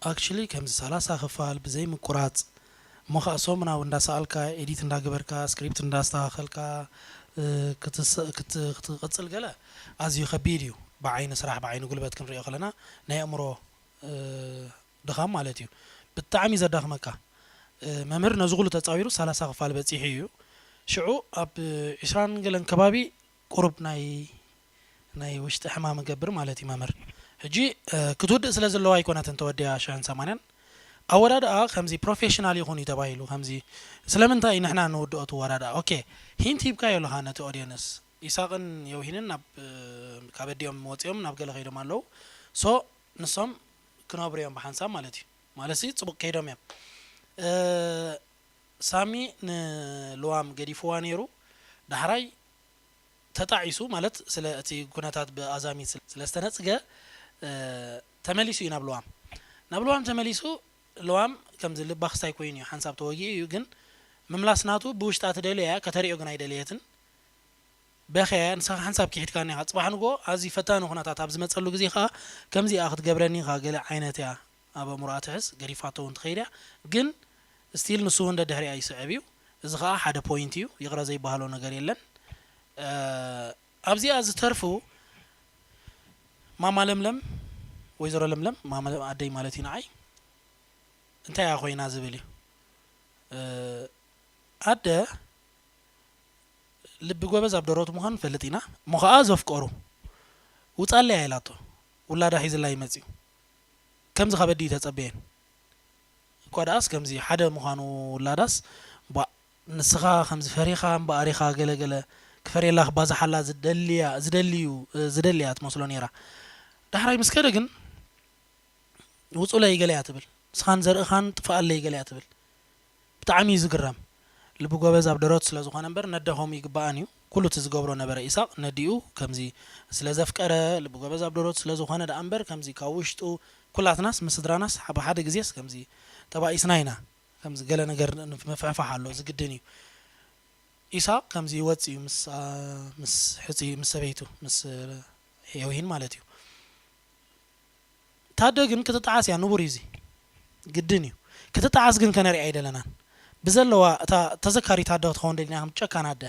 ኣክቹሊ ከምዚ ሰላሳ ክፋል ብዘይ ምቁራጽ፣ እሞ ኸኣ ሰሙናዊ እንዳሰኣልካ፣ ኤዲት እንዳገበርካ፣ ስክሪፕት እንዳስተኻኸልካ፣ እ፣ ክትስ-፣ ክት-፣ ክትቕጽል ገለ ኣዝዩ ከቢድ እዩ። ብዓይኒ ስራሕ፣ ብዓይኒ ጉልበት ክንሪኦ ከለና ናይ ኣእምሮ፣ እ፣ ድኻም ማለት እዩ። ብጣዕሚ እዩ ዘዳኽመካ። እ፣ መምህር ነዚ ኩሉ ተጻዊሩ ሰላሳ ክፋል በጺሑ እዩ። ሽዑ ኣብ ዒስራን ገለን ከባቢ ቁሩብ ናይ፣ ናይ ውሽጢ ሕማም እገብር ማለት እዩ መምህር። ሕጂ፣ እ፣ ክትውድእ ስለ ዘለዋ ኣይኮነትን ተወዲኣ ሽሕን ሰማንያን። ኣወዳድኣ ከምዚ ፕሮፌሽናል ይኹን እዩ ተባሂሉ። ከምዚ ስለምንታይ ንሕና ንውድኦ እቲ ኣወዳድኣ? ኦኬ፣ ሂንት ሂብካዮ ኣለኻ ነቲ ኦድየንስ። ኢሳቕን የውሂንን ናብ፣ እ፣ ካብ ኣዲኦም ወጺኦም ናብ ገለ ከይዶም ኣለዉ። ሶ ንሶም ክነብሩ እዮም ብሓንሳብ ማለት እዩ። ማለትሲ ጽቡቕ ከይዶም እዮም። እ፣ ሳሚ ንልዋም ገዲፍዋ ነይሩ። ዳሕራይ ተጣዒሱ፣ ማለት ስለ እቲ ኩነታት ብኣዛሚት ስለ፣ ስለ ዝተነጽገ፣ እ፣ ተመሊሱ እዩ ናብ ልዋም። ናብ ልዋም ተመሊሱ፣ ልዋም ከምዚ ልባ ክስታይ ኮይኑ እዩ፣ ሓንሳብ ተወጊኡ እዩ፣ ግን ምምላስ ናቱ ብውሽጣ ትደልዮ እያ፣ ከተርእዮ ግን ኣይደለየትን። በኸያ፣ ንስኻ ሓንሳብ ክሒድካኒ ኢኻ። ጽባሕ ንግሆ ኣዝዩ ፈታኒ ኩነታት ኣብ ዝመጸሉ ግዜ ኸኣ፣ ከምዚ እያ ክትገብረኒ ኢኻ፣ ገለ ዓይነት እያ ኣብ ኣእምሮኣ ትሕዝ፣ ገዲፋቶ እውን ትኸይድ እያ። ግን ስቲል ንሱ እውን ደድሕሪኣ ይስዕብ እዩ። እዚ ኸኣ ሓደ ፖይንት እዩ፣ ይቕረ ዘይበሃሎ ነገር የለን። እ፣ ኣብዚኣ ዝተርፉ ማማ ለምለም፣ ወይዘሮ ለምለም፣ ማማ ለ-፣ ኣደይ ማለት እዩ ንዓይ፣ እንታይ እያ ኮይና ዝብል እዩ። እ፣ ኣደ ልቢ ጎበዝ ኣብ ደረቱ ምዃኑ ንፈልጥ ኢና። እሞ ኸኣ ዘፍቀሩ፣ "ውጻለይ" እያ ኢላቶ። ውላዳ ሒዝላ እዩ መጺኡ። ከምዚ ካብ ኣዲኡ ተጸበየን። እኳ ደኣስ ከምዚ ሓደ ምዃኑ ውላዳስ፣ ቧእ፣ ንስኻ ከምዚ ፈሪኻ እምበኣር ኢኻ ገለ ገለ ክፈርየላ ክባዝሓላ ዝደልያ፣ ዝደልዩ፣ ዝደልያ ትመስሎ ነይራ። ዳሕራይ ምስ ከደ ግን "ውጹለይ" ገለ እያ ትብል። "ንስኻን ዘርእኻን ጥፍኣለይ" ገለ እያ ትብል። ብጣዕሚ እዩ ዝግረም። ልቢ ጎበዝ ኣብ ደረቱ ስለ ዝኾነ እምበር ነደ ከምኡ ይግብኣን እዩ። ኩሉ እቲ ዝገብሮ ነበረ ኢሳቕ ነዲኡ ከምዚ ስለ ዘፍቀረ፣ ልቢ ጎበዝ ኣብ ደረቱ ስለ ዝኾነ ደኣ እምበር ከምዚ ካብ ውሽጡ ኩላትናስ ምስ ስድራናስ ኣብ ሓደ ግዜስ ከምዚ ተባኢስና ኢና። ከምዚ ገለ ነገር ምፍሕፋሕ ኣሎ፣ እዚ ግድን እዩ። ኢሳቕ ከምዚ ይወጽእ እዩ ምስ፣ አ፣ ምስ ሕጹይ፣ ምስ ሰበይቱ፣ ምስ፣ አ፣ ሄዊን ማለት እዩ። ታደ ግን ክትጠዓስ እያ፣ ንቡር እዩ እዚ። ግድን እዩ። ክትጠዓስ ግን ከነርኢ ኣይደለናን። ብዘለዋ እታ ተዘካሪት ኣደ ክትኸውን ደሊና፣ ከም ጨካን ኣደ።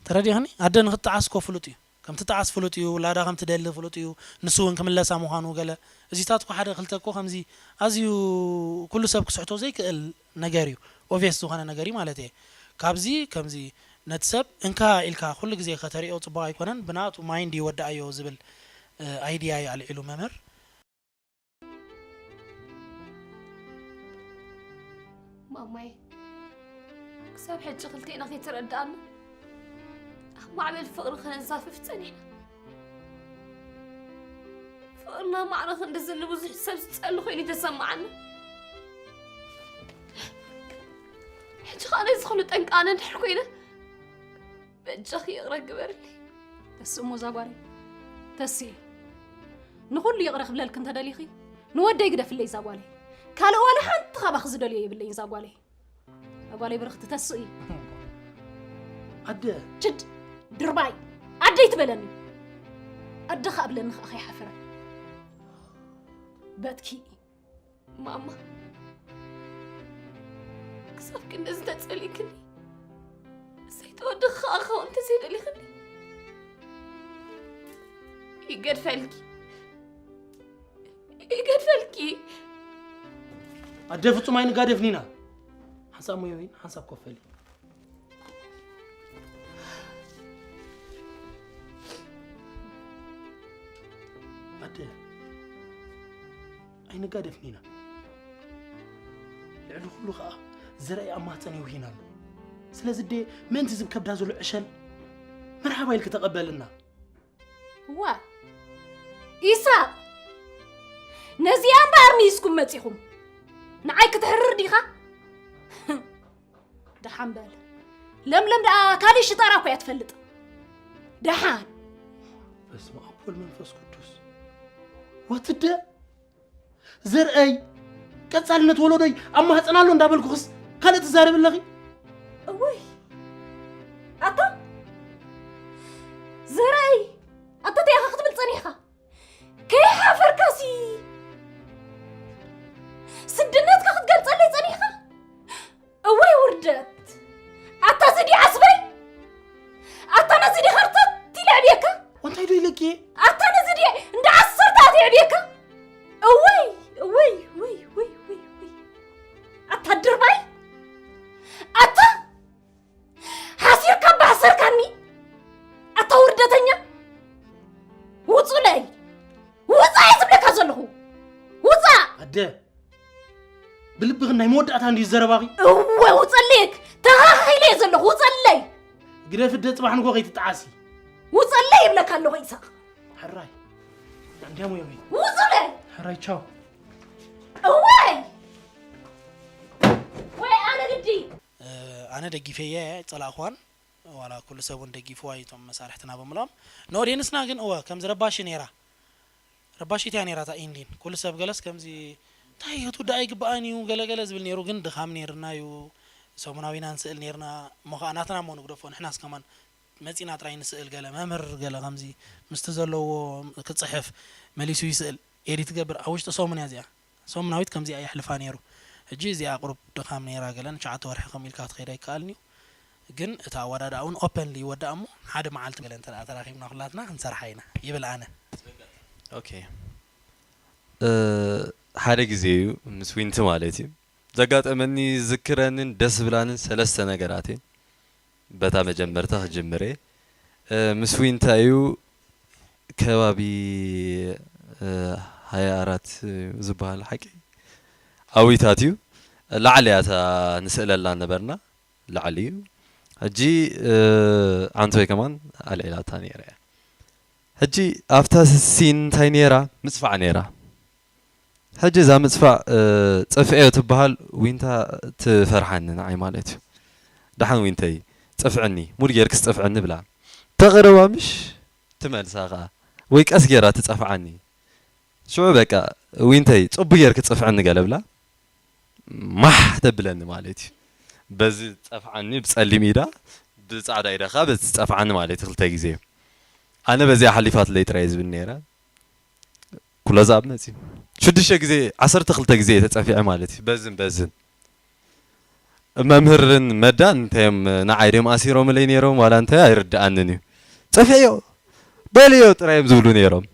ተረዲእኽኒ? ኣደ ንክትጠዓስ እኮ ፍሉጥ እዩ። ከም ትጠዓስ ፍሉጥ እዩ፣ ውላዳ ከም ትደሊ ፍሉጥ እዩ። ንሱ እውን ክምለሳ ምዃኑ ገለ። እዚታት እኮ ሓደ ክልተ እኮ ከምዚ ኣዝዩ ኩሉ ሰብ ክስሕቶ ዘይክእል ነገር እዩ። ኦብቪየስ ዝኾነ ነገር እዩ ማለት እየ። ካብዚ ከምዚ ነቲ ሰብ እንካ ኢልካ ኩሉ ግዜ ከተርእዮ ጽቡቕ ኣይኮነን። ብናቱ ማይንድ ይወድኣዮ ዝብል፣ እ፣ ኣይድያ እዩ ኣልዒሉ መምህር። ማማይ፣ ክሳብ ሕጂ ክልቴና ከይተረዳኣና ኣብ ማዕበል ፍቕሪ ከነንሳፍፍ ጸኒሕና። ፍቕርና ማዕረ ክንድዚ ንብዙሕ ሰብ ዝጸሊ ኮይኑ ተሰማዓና። ሕጂ ከኣ ነዚ ኩሉ ጠንቂ ኣነ እንድሕር ኮይነ፣ በጃኺ ይቕረ ግበርለይ። ተስእሞ እዛ ጓለይ፣ ተስኢ። ንኹሉ ይቕረ ክብለልኪ እንተደሊኺ፣ ንወደይ ግደፍለይ እዛ ጓለይ። ካልእ ዋላ ሓንቲ ካባኺ ዝደልዮ የብለይን እዛ ጓለይ። እዛ ጓለይ ብርኽቲ፣ ተስኢ። ኣደ። ችድ፣ ድርባይ፣ ኣደይ ትበለኒ። ኣደ ከኣ ብለኒ ከኣ ከይሓፈረ። በትኪ። ማማ፣ ክሳብ ክንድዚ ተጸሊእክኒ፣ ዘይተወደኺ ከኣ ክኸውን እንተዘይደሊኽኒ፣ ይገድፈልኪ፣ ይገድፈልኪ። ኣደ ፍጹም ኣይንጋደፍን ኢና። ሓንሳብ ሞዮዊን ሓንሳብ ኮፈሊ። ኣደ ኣይንጋደፍን ኢና። ልዕሊ ኩሉ ኸኣ ዘርኣይ ኣብ ማህፀን የውሂን ኣሎ። ስለዚ ኣደ ምእንቲ ዝብ ከብዳ ዘሎ ዕሸል መርሓባ ኢልኪ ተቐበልና። ዋ ኢሳቕ፣ ነዚኣ እምበኣር ሚሂዝኩም መጺኹም። ንዓይ ክትሕርር ዲኻ? ደሓን በል። ለምለም ደኣ ካልእ ሽጣራ እኮ እያ ትፈልጥ። ደሓን። በስመ ኣብ ወልድ መንፈስ ቅዱስ። ወትደ ዘርአይ ቀጻልነት ወለዶይ ኣብ ማህፀን ኣሎ እንዳበልኩኽስ ካልእ ትዛረቢ ኣለኺ? እወይ ኣታ ዘርአይ ኣታ እንታይ ኢኻ ክትብል ጸኒሕካ? ከይሓፈርካሲ ስድነትካ ክትገልጸለይ ጸኒሕካ? እወይ ውርደት! ኣታ እዚ ድዩ ዓስበይ? ኣታ ነዚ ድዩ ኸርተት ኢለ ኣዕብየካ? እንታይ ዶ ኢለኪ? ኣታ ነዚ ድዩ እንዳ ዓሰርተ ኣት የዕብየካ? እወይ እወይ እወይ እወይ እወይ እወይ! ኣታ ድርባይ! ኣታ ሓሲርካ ባሕሰርካኒ! ኣታ ውርደተኛ! ውጹለይ! ውጻ እየ ዝብለካ ዘለኹ! ውጻ! ኣደ ብልብኽን ናይ መወዳእታ እንድዩ ዘረባኺ። እወ ውጸለይ! ተኻኺለ እየ ዘለኹ! ውጸለይ! ግደፊ፣ ኣደ ጽባሕ ንግሆ ከይትጠዓሲ። ውጸለይ ይብለካ ኣለኹ ኢሳቕ! ሕራይ እንዲያሞ የሚ ውጹለይ! ሕራይ ቻው። እወይ! ወይ ኣነ ግዲ! ኣነ ደጊፈየ ኣይጸላእኽዋን። ዋላ ኩሉ ሰብ እውን ደጊፍዋ እዩ፣ እቶም መሳርሕትና ብምልኦም። ንኦድየንስና ግን እወ ከምዚ ረባሺ ነይራ፣ ረባሺት እያ ነይራ እታ ኢንዲን። ኩሉ ሰብ ገለስ ከምዚ እንታይ ክትውዳእ ኣይግብኣን እዩ ገለገለ ዝብል ነይሩ፣ ግን ድኻም ነይርና እዩ። ሰሙናዊና ንስእል ነይርና እሞ ከዓ ናትና እሞ ንግደፎ። ንሕናስ ከማን መፂና ጥራይ ንስእል ገለ መምህር ገለ ከምዚ ምስቲ ዘለዎ ክፅሕፍ መሊሱ ይስእል ኤዲት ትገብር ኣብ ውሽጢ ሰሙን እያ እዚኣ። ሰሙናዊት ከምዚኣ የሕልፋ ነይሩ። ሕጂ እዚኣ ቁሩብ ድኻም ነይራ ገለ ንትሽዓተ ወርሒ ከምኡ ኢልካ ክትኸይድ ኣይከኣልን እዩ። ግን እቲ ኣወዳድኣ እውን ኦፐንሊ ይወዳእ እሞ ሓደ መዓልቲ ገለ እንተ ደኣ ተራኺብና ኩላትና ክንሰርሓ ኢና ይብል ኣነ። ኦኬ ሓደ ግዜ እዩ ምስ ዊንቲ ማለት እዩ ዘጋጠመኒ ዝክረንን ደስ ብላንን ሰለስተ ነገራት እየን። በታ መጀመርታ ክጅምር እየ። ምስ ዊንታ እዩ ከባቢ ሃያ ኣራት ዝበሃል ሓቂ ኣዊታት እዩ ላዕሊ እያ እታ ንስእለላ ነበርና ላዕሊ እዩ ሕጂ ኣንቶይ ከማን ኣልዒላታ ነይረ እያ ሕጂ ኣብታ ሲን እንታይ ነይራ ምፅፋዕ ነይራ ሕጂ እዛ ምፅፋዕ ፀፍዐዮ ትበሃል ዊንታ ትፈርሓኒ ንዓይ ማለት እዩ ደሓን ዊንተይ ፀፍዕኒ ሙድ ጌርክስ ፀፍዕኒ ብላ ተቕርባ ምሽ ትመልሳ ከዓ ወይ ቀስ ጌራ ትፀፍዓኒ ሽዑ በቃ ዊንተይ ፅቡ ጌርክ ፀፍዕኒ ገለ ብላ ማሕ ተብለኒ ማለት እዩ። በዚ ጸፍዓኒ ብጸሊም ኢዳ፣ ብጻዕዳ ኢዳ ከኣ በዚ ጸፍዓኒ ማለት እዩ ክልተ ግዜ። ኣነ በዚኣ ሓሊፋትለይ ጥራይ ዝብል ነይረ። ኩሎዛብ መጺ ሽዱሽተ ግዜ፣ ዓሰርተ ክልተ ግዜ እየ ተጸፊዐ ማለት እዩ። በዝን በዝን። መምህርን መዳን እንታይ እዮም ንዓይ ድዮም ኣሲሮምለይ ነይሮም ዋላ እንታይ ኣይርድኣንን እዩ። "ጸፊዕዮ፣ በልዮ" ጥራይ እዮም ዝብሉ ነይሮም።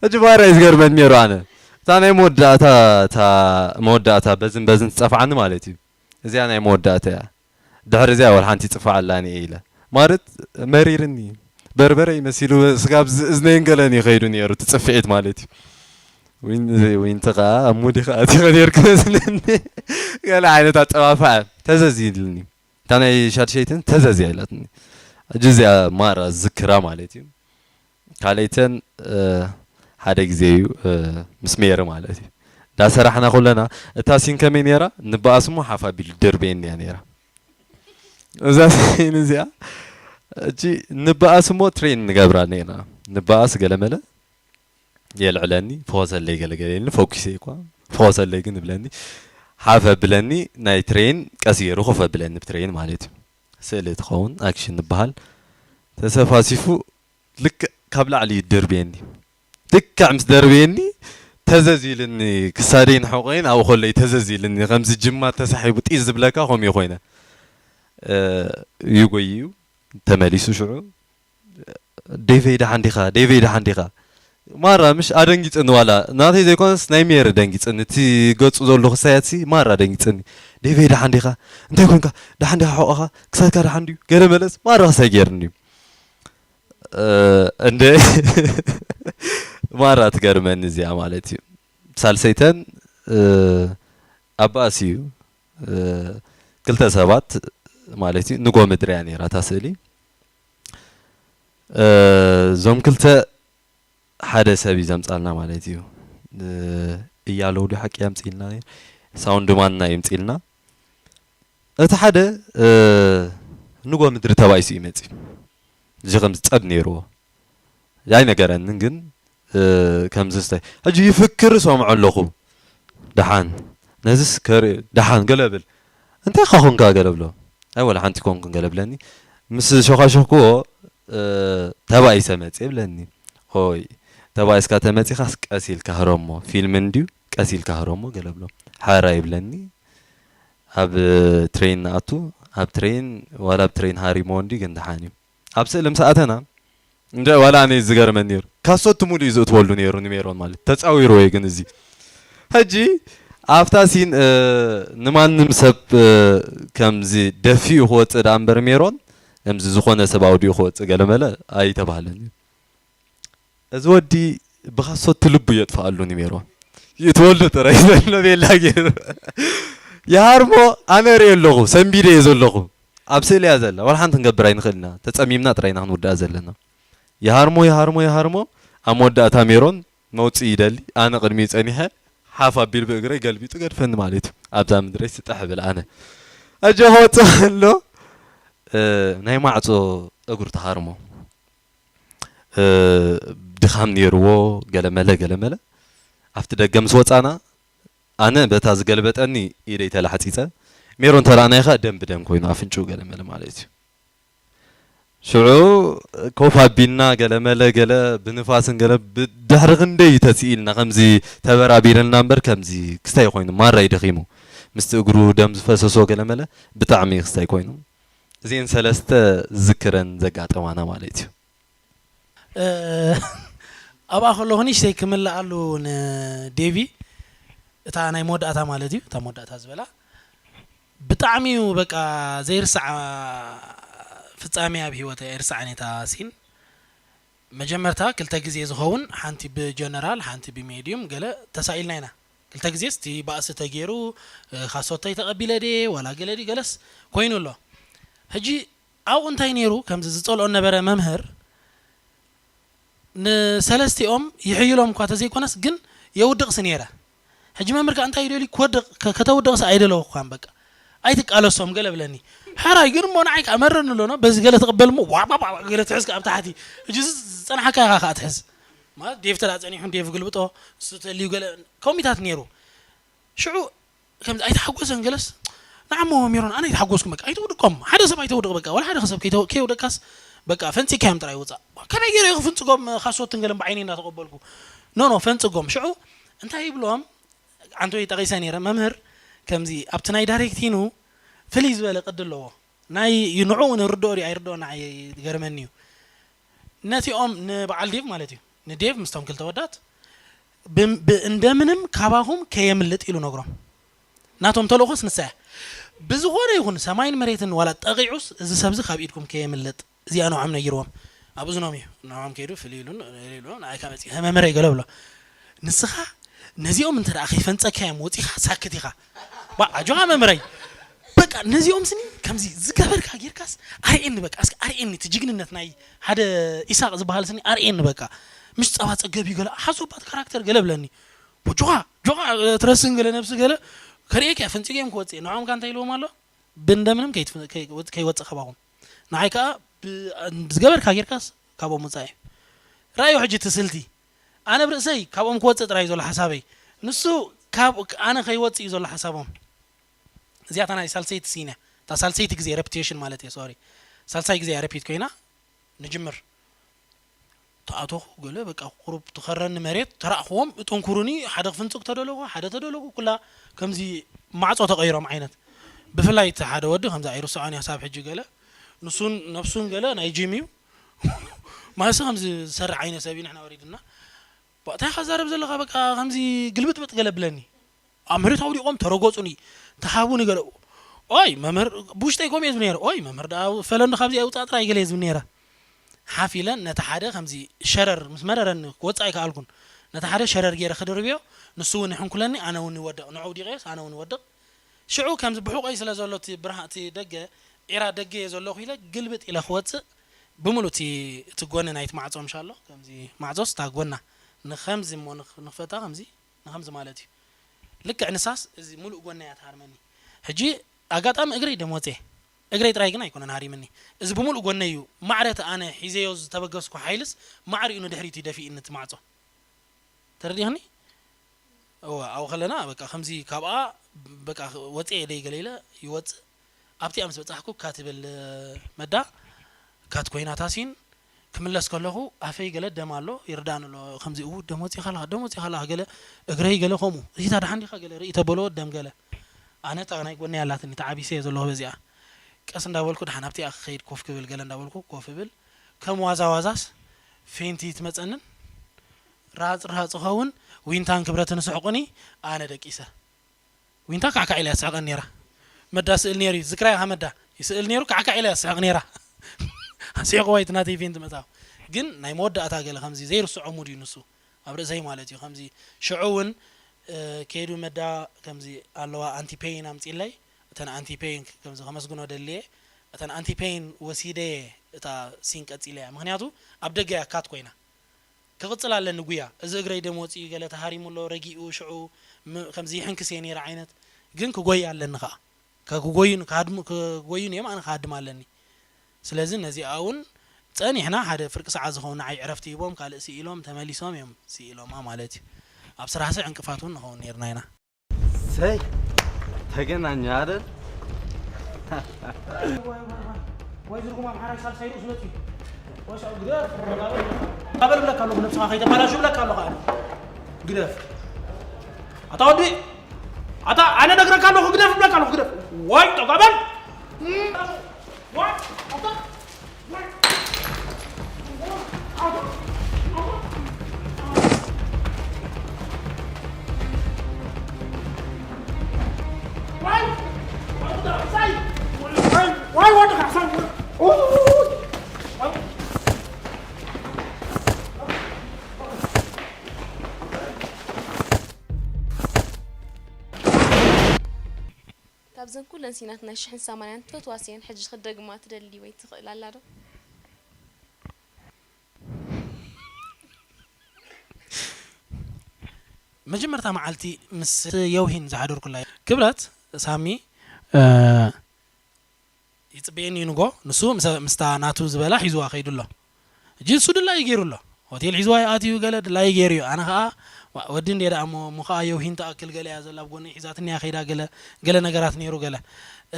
ሕጂ ባራ እዩ ዝገርመኒ ነይሩ ኣነ። እታ ናይ መወዳእታ፣ እታ መወዳእታ በዝን በዝን ትጸፍዓኒ ማለት እዩ። እዚኣ ናይ መወዳእታ እያ። ድሕሪ እዚኣ ወላ ሓንቲ ይጽፋዕ ኣላኒ እየ ኢለ። ማለት መሪርኒ። በርበረ ይመሲሉ ስጋብ ዝ-፣ እዝነይን ገለን እዩ ከይዱ ነይሩ እቲ ጽፍዒት ማለት እዩ። ዊን-፣ ዊንቲ ከኣ ኣብ ሙድ ከኣ ኣቲኸ ነይርክ መስለኒ። ገለ ዓይነት ኣጸፋፍዓ ተዘዝ ኢልኒ። እታ ናይ ሻድሸይትን ተዘዝ እያ ኢላትኒ። ሕጂ እዚኣ ማራ ዝክራ ማለት እዩ። ካልኣይተን፣ እ፣ ሓደ ግዜ እዩ፣ እ፣ ምስ ሜሪ ማለት እዩ። እንዳሰራሕና ከለና እታ ሲን ከመይ ነይራ? ንበኣስ እሞ ሓፍ ኣቢሉ ድርቤን እያ ነይራ። እዛ ሲን እዚኣ፣ እጂ ንበኣስ እሞ ትሬን ንገብራ ነይርና። ንበኣስ ገለመለ የልዕለኒ፣ ፈኾሰለይ ገለገለ ኢልኒ፣ ፈኲሰ እኳ፣ ፈኾሰለይ ግን እብለኒ፣ ሓፍ ኣብለኒ፣ ናይ ትሬን ቀስ ገይሩ ኮፍ ኣብለኒ ብትሬን ማለት እዩ። ስእሊ ትኸውን፣ ኣክሽን ንበሃል። ተሰፋሲፉ ልክዕ ካብ ላዕሊ ይድርብየኒ። ልክዕ ምስ ደርብየኒ ተዘዝ ኢልኒ፣ ክሳደይን ሕቖይን ኣብኡ ከሎ እዩ ተዘዝ ኢልኒ። ከምዚ ጅማ ተሳሒቡ ጢዝ ዝብለካ ከምኡ ኮይነ። እ፣ ይጎይ እዩ ተመሊሱ ሽዑ። "ዴቨይ ደሓን ዲኻ? ዴቨይ ደሓን ዲኻ?" ማራ ምሽ ኣደንጊጽኒ፣ ዋላ ናተይ ዘይኮነስ ናይ ሜሪ ደንጊጽኒ። እቲ ገጹ ዘሎ ክሳያትሲ ማራ ደንጊጽኒ። "ዴቨይ ደሓን ዲኻ? እንታይ ኮንካ? ደሓን ዲኻ? ሕቖኻ ክሳድካ ደሓን ድዩ?" ገለ መለስ ማራ ክሳይ ገይርኒ እዩ። እ፣ እንደ ማራ ትገርመኒ እዚኣ ማለት እዩ። ሳልሰይተን፣ እ፣ ኣብ ባእሲ እዩ። እ፣ ክልተ ሰባት ማለት እዩ። ንጎ ምድሪ እያ ነይራ እታ ስእሊ። እ፣ እዞም ክልተ ሓደ ሰብ እዩ ዘምጻልና ማለት እዩ። እ፣ እያለው ድዩ ሓቂ ኣምጺልና ነይሩ? ሳውንድ ማንና እዩ ኣምጺልና። እቲ ሓደ፣ እ፣ ንጎ ምድሪ ተባኢሱ እዩ መጺኡ። እዚ ከምዚ ጸብ ነይርዎ። ኣይነገረንን ግን፣ እ፣ ከምዚ ስታይ። ሕጂ ይፍክር እሰምዖ ኣለኹ። ደሓን፣ ነዚስ ከርኢ፣ ደሓን ገለ ብል። "እንታይ ኢኻ ኮንካ?" ገለ ብሎ። "ኣይ፣ ወላ ሓንቲ ኮንኩን" ገለ ብለኒ። ምስ ሸዃሸኽክዎ፣ እ፣ "ተባኢሰ መጽየ" ብለኒ። "ኦይ፣ ተባኢስካ ተመጺኻስ ቀስ ኢልካ ህረሞ፣ ፊልም እንድዩ፣ ቀስ ኢልካ ህረሞ" ገለ ብሎ። "ሓራ" ይብለኒ። ኣብ ትሬን ንኣቱ፣ ኣብ ትሬን፣ ዋላ ኣብ ትሬን ሃሪሞ እንድዩ ግን ደሓን እዩ። ኣብ ስእሊ ምስ ኣተና፣ እንደ ዋላ ኣነ ዝገርመኒ ነይሩ። ካሶት ሙሉ እዩ ዝእትወሉ ነይሩ ንሜሮን ማለት። ተጻዊርዎ እዩ ግን እዚ። ሕጂ ኣብታ ሲን፣ እ፣ ንማንም ሰብ፣ እ፣ ከምዚ ደፊኡ ክወጽእ ደኣ እምበር ሜሮን፣ ከምዚ ዝኾነ ሰብ ኣውዲኡ ክወጽእ ገለመለ ኣይተባህለን እዩ። እዚ ወዲ ብኻሶት ልቡ የጥፍኣሉ ንሜሮን። ይእትወሉ ጥራይ ዘሎ ቤላ ገይሩ። ይሃርሞ ኣነ ርእየ ኣለኹ፣ ሰንቢደ እየ ዘለኹ። ኣብ ስእሊ እያ ዘላ። ዋላ ሓንቲ ክንገብር ኣይንኽእል ኢና። ተጸሚምና ጥራይ ኢና ክንውድኣ ዘለና። ይሃርሞ፣ ይሃርሞ፣ ይሃርሞ። ኣብ መወዳእታ ሜሮን መውጽኢ ይደሊ። ኣነ ቅድሚኡ ጸኒሐ፣ ሓፍ ኣቢሉ ብእግረይ ገልቢጡ ገድፈኒ ማለት እዩ። ኣብዛ ምድረይ ስጠሕ እብል ኣነ። ኣጆ ክወጽእ ከሎ፣ እ፣ ናይ ማዕጾ እግሩ ተሃርሞ። እ፣ ድኻም ነይርዎ፣ ገለመለ፣ ገለመለ። ኣብቲ ደገ ምስ ወጻና፣ ኣነ በታ ዝገልበጠኒ ኢደይ ተላሕጺጸ። ሜሮን ተረኣናዮ ከኣ ደም ብደም ኮይኑ ኣፍንጭኡ ገለመለ ማለት እዩ። ሽዑ ኮፍ ኣቢልና ገለመለ ገለ ብንፋስን ገለ ብድሕሪ ክንደይ እዩ ተስኢልና፣ ከምዚ ተበራቢርልና እምበር ከምዚ ክስታይ ኮይኑ ማራ እዩ ደኺሙ። ምስቲ እግሩ ደም ዝፈሰሶ ገለመለ ብጣዕሚ ክስታይ ኮይኑ። እዚኤን ሰለስተ ዝክረን ዘጋጠማና ማለት እዩ። እ፣ ኣብኣ ከለኹ ንእሽተይ ክምልኣሉ ንዴቪ፣ እታ ናይ መወዳእታ ማለት እዩ፣ እታ መወዳእታ ዝበላ ብጣዕሚ እዩ በቃ ዘይርሳዕ ፍጻሜ ኣብ ህይወተይ ኣይርሳዕን እታ ሲን። መጀመርታ ክልተ ግዜ ዝኸውን ሓንቲ ብጀነራል ሓንቲ ብሜድዩም ገለ ተሳኢልና ኢና። ክልተ ግዜ እቲ ባእሲ ተገይሩ እ፣ ካሶተይ ተቐቢለ ድየ ዋላ ገለ ድዩ ገለስ ኮይኑ ኣሎ። ሕጂ ኣብኡ እንታይ ነይሩ ከምዚ ዝጸልኦ ነበረ መምህር ንሰለስቲኦም ይሕይሎም እኳ ተዘይኮነስ ግን የውድቕሲ ነይረ። ሕጂ መምህር ከኣ እንታይ ይደልዩ ክወድቕ ከ-፣ ከተውድቕሲ ኣይደለወኳን በቃ ኣይትቃለሶም ገለ ብለኒ። ሕራይ ግን እሞ ንዓይ ከኣ መረኒ ኣሎ ኖ በዚ ገለ ትቕበል እሞ ዋባባ ገለ ትሕዝ ከኣ ኣብ ታሕቲ። ሕጂ እዚ ዝጸናሓካ ኢኻ ከኣ ትሕዝ። ማለት ዴቭ ተዳ ጸኒሑ ዴቭ ግልብጦ እሱ ተልዩ ገለ ኮሚታት ነይሩ። ሽዑ ከምዚ ኣይተሓጎሰን ገለስ ንዓሞ ሜሮን ኣነ ኣይተሓጎስኩም በቃ ኣይተውድቆም ሓደ ሰብ ኣይተውድቕ በቃ ወላ ሓደ ሰብ ከይተው- ከይውደቃስ በቃ ፈንፂካዮም ጥራይ ውፃእ ከመይ ገይረ ክፍንፅጎም ካሶትን ገለን ብዓይነይ እንዳተቐበልኩ ኖ ኖ ፈንፅጎም ሽዑ እንታይ ይብሎም ኣንተ ጠቂሰ ነይረ መምህር ከምዚ ኣብቲ ናይ ዳይሬክቲኑ ፍልይ ዝበለ ቅዲ ኣለዎ ናይ ንዑ ንርድኦ ድዩ ኣይርድኦ ንዓይ ገርመኒ እዩ ነቲኦም ንበዓል ዴቭ ማለት እዩ ንዴቭ ምስቶም ክልተ ወዳት እንደምንም ካባኹም ከየምልጥ ኢሉ ነግሮም ናቶም ተልእኾስ ንሳ እያ ብዝኾነ ይኹን ሰማይን መሬትን ዋላ ጠቂዑስ እዚ ሰብዚ ካብ ኢድኩም ከየምልጥ እዚኣ ንዖም ነጊርዎም ኣብ እዝኖም እዩ ንዖም ከይዱ ፍልይ ኢሉን ኢሉ ንዓይ ካብ መፂ መምህረይ ገለ ብሎ ንስኻ ነዚኦም እንተ ደኣ ከይፈንፀካዮም ወፂኻ ሳክት ኢኻ ኣጆኻ መምህረይ በቃ ነዚኦም ስኒ ከምዚ ዝገበርካ ጌርካስ ኣርእየኒ በቃ እስኪ ኣርእየኒ እቲ ጅግንነት ናይ ሓደ ኢሳቅ ዝበሃል ስኒ ኣርእየኒ በቃ ምሽ ፀባ ፀገብ እዩ ገለ ሓሶባት ካራክተር ገለ ብለኒ ጆኻ ጆኻ ትረስን ገለ ነብሲ ገለ ከርእየክ እያ ፈንፂገዮም ክወፅእ ንዖም ካ እንታይ ኢልዎም ኣሎ ብእንደምንም ከይወፅእ ካባኹም ንዓይ ከዓ ዝገበርካ ጌርካስ ካብኦም ውፃእ እዩ ራእዩ ሕጂ ትስልቲ ኣነ ብርእሰይ ካብኦም ክወፅእ ጥራይ ዘሎ ሓሳበይ ንሱ ካብ ኣነ ከይወፅእ እዩ ዘሎ ሓሳቦም እዚኣታ ናይ ሳልሰይቲ ሲን እያ እታ ሳልሰይቲ ግዜ ረፕቴሽን ማለት እየ ሶሪ ሳልሳይ ግዜ እያ ረፒት ኮይና ንጅምር ተኣተኹ ገለ በቃ ቁሩብ ትኸረኒ መሬት ተራእኽዎም እጥንኩሩኒ ሓደ ክፍንፅግ ተደለኹ ሓደ ተደለኹ ኩላ ከምዚ ማዕፆ ተቐይሮም ዓይነት ብፍላይ እቲ ሓደ ወዲ ከምዚ ኣይርስዖን እያ ሳብ ሕጂ ገለ ንሱን ነብሱን ገለ ናይ ጂም እዩ ማሲ ከምዚ ዝሰርሕ ዓይነት ሰብ እዩ ንሕና ወሪድና እንታይ ኻዛረብ ዘለኻ በቃ ከምዚ ግልብጥብጥ ገለ ብለኒ ኣብ መሬት ኣውዲቖም ተረገጹኒ ተሃቡኒ ገለ ኦይ መምህር ብውሽጠይ ከምኡ እየ ዝብል ነይረ ኦይ መምህር ደኣ ፈለንዶ ካብዚ ኣይውፃእ ጥራይ ገለ እየ ዝብል ነይረ ሓፍ ኢለን ነቲ ሓደ ከምዚ ሸረር ምስ መረረኒ ክወፅእ ኣይከኣልኩን ነቲ ሓደ ሸረር ገይረ ክድርብዮ ንሱ እውን ይሕንኩለኒ ኣነ እውን ይወድቕ ንዑ ውዲቐዮስ ኣነ እውን ይወድቕ ሽዑ ከምዚ ብሑቐይ ስለ ዘሎ እቲ ብርሃ እቲ ደገ ዒራ ደገ እየ ዘለኹ ኢለ ግልብጥ ኢለ ክወፅእ ብምሉእ እቲ እቲ ጎኒ ናይቲ ማዕፆ ምሻሎ ከምዚ ማዕፆስ እታ ጎና ንኸምዚ እሞ ንኽ- ንኽፈታ ከምዚ ንኸምዚ ማለት እዩ ልክዕ ንሳስ እዚ ሙሉእ ጎና እያ ትሃርመኒ ሕጂ ኣጋጣሚ እግረይ ደም ወፅየ እግረይ ጥራይ ግን ኣይኮነን ሃሪምኒ እዚ ብሙሉእ ጎነይ እዩ ማዕረ እቲ ኣነ ሒዘዮ ዝተበገስኩ ሓይልስ ማዕሪኡ ንድሕሪት እዩ ደፊእኒ እቲ ማዕፆ ተረዲኽኒ እወ ኣብኡ ከለና በቃ ከምዚ ካብኣ በቃ ወፅየ ደይ ገለ ኢለ ይወፅእ ኣብቲኣ ምስ በፃሕኩ ካት ይብል መዳ ካት ኮይና ታሲን ክምለስ ከለኹ ኣፈይ ገለ ደም ኣሎ ይርዳእኒ ኣሎ ከምዚ እው ደም ወፂኻ ኣለኻ ደም ወፂኻ ኣለኻ ገለ እግረይ ገለ ከምኡ እዚታ ደሓን ዲኻ ገለ ርኢ ተበሎ ደም ገለ ኣነ እታ ናይ ጎነይ ኣላትኒ ተዓቢሰ እየ ዘለኹ በዚኣ ቀስ እንዳበልኩ ደሓን ኣብቲኣ ክኸይድ ኮፍ ክብል ገለ እንዳበልኩ ኮፍ ብል ከም ዋዛ ዋዛስ ፌንቲ ትመፀንን ራሃፅ ራሃፅ ኸውን ዊንታን ክብረትን ስሕቁኒ ኣነ ደቂሰ ዊንታ ካዕካዕ ኢላ ትስሕቀኒ ነይራ መዳ ስእል ነይሩ እዩ ዝክራ ኢኻ መዳ ይስእል ነይሩ ካዕካዕ ኢላ ትስሕቅ ነይራ ስሕቅዋ እቲ ናተይ ፌንቲ መፃኹ ግን ናይ መወዳእታ ገለ ከምዚ ዘይርስዖ ሙድ እዩ ንሱ ኣብ ርእሰይ ማለት እዩ ከምዚ ሽዑ እውን ከይዱ መዳ ከምዚ ኣለዋ ኣንቲ ፔይን ኣምፂለይ እተን ኣንቲ ፔይን ከምዚ ከመስግኖ ደልየ እተን ኣንቲ ፔይን ወሲደየ እታ ሲን ቀፂለያ ምክንያቱ ኣብ ደገ እያ ካት ኮይና ክቕፅል ኣለኒ ጉያ እዚ እግረይ ደም ወፂኡ ገለ ተሃሪሙ ኣሎ ረጊኡ ሽዑ ከምዚ ይሕንክስ እየ ነይረ ዓይነት ግን ክጎይ ኣለኒ ከዓ ከክጎዩን ክጎዩን እዮም ኣነ ክሃድም ኣለኒ ስለዚ ነዚኣ እውን ፀኒሕና ሓደ ፍርቂ ሰዓት ዝኸውን ንዓይ ዕረፍቲ ሂቦም ካልእ ስኢሎም ተመሊሶም እዮም ስኢሎማ ማለት እዩ ኣብ ስራሕሲ ዕንቅፋት እውን ንኸውን ነርና ኢና ሰይ ተገናኘ አይደል? ወይ ዝርጉም ኣምሓራይ ሳልሳይ ርእሱ መፅዩ ወይ ሰው ግደፍ በል ብለካ ኣለኹ ነብስኻ ከይተባላሹ ብለካ ኣለኹ ኣነ ግደፍ ኣታ ወዲ ኣታ ኣነ ነግረካ ኣለኹ ግደፍ ብለካ ኣለኹ ግደፍ ወይ ጠጋ በል ካብዘን ኩለን ሲናት ናይ ሽሕን ሰማንያን ትፈትዋ ሲን ሕጂ ክደግማ ትደሊ ወይ ትኽእል ኣላ ዶ? መጀመርታ መዓልቲ ምስ የውሂን ዝሓደርኩላ ክብረት ሳሚ ይፅበየኒ ንጎ ንሱ ምስታ ናቱ ዝበላ ሒዝዋ ከይዱ ኣሎ እጂ ንሱ ድላዩ ገይሩ ኣሎ ሆቴል ሒዝዋ ይኣትዩ ገለ ድላዩ ገይሩ እዩ ኣነ ከዓ ዋ፣ ወዲ እንዴ ደኣ እሞ፣ እሞ ኸዓ የውሂን ትኣክል ገለ እያ ዘላ፣ ኣብ ጎኒ ሒዛትኒ እያ ከይዳ፣ ገለ፣ ገለ ነገራት ነይሩ፣ ገለ።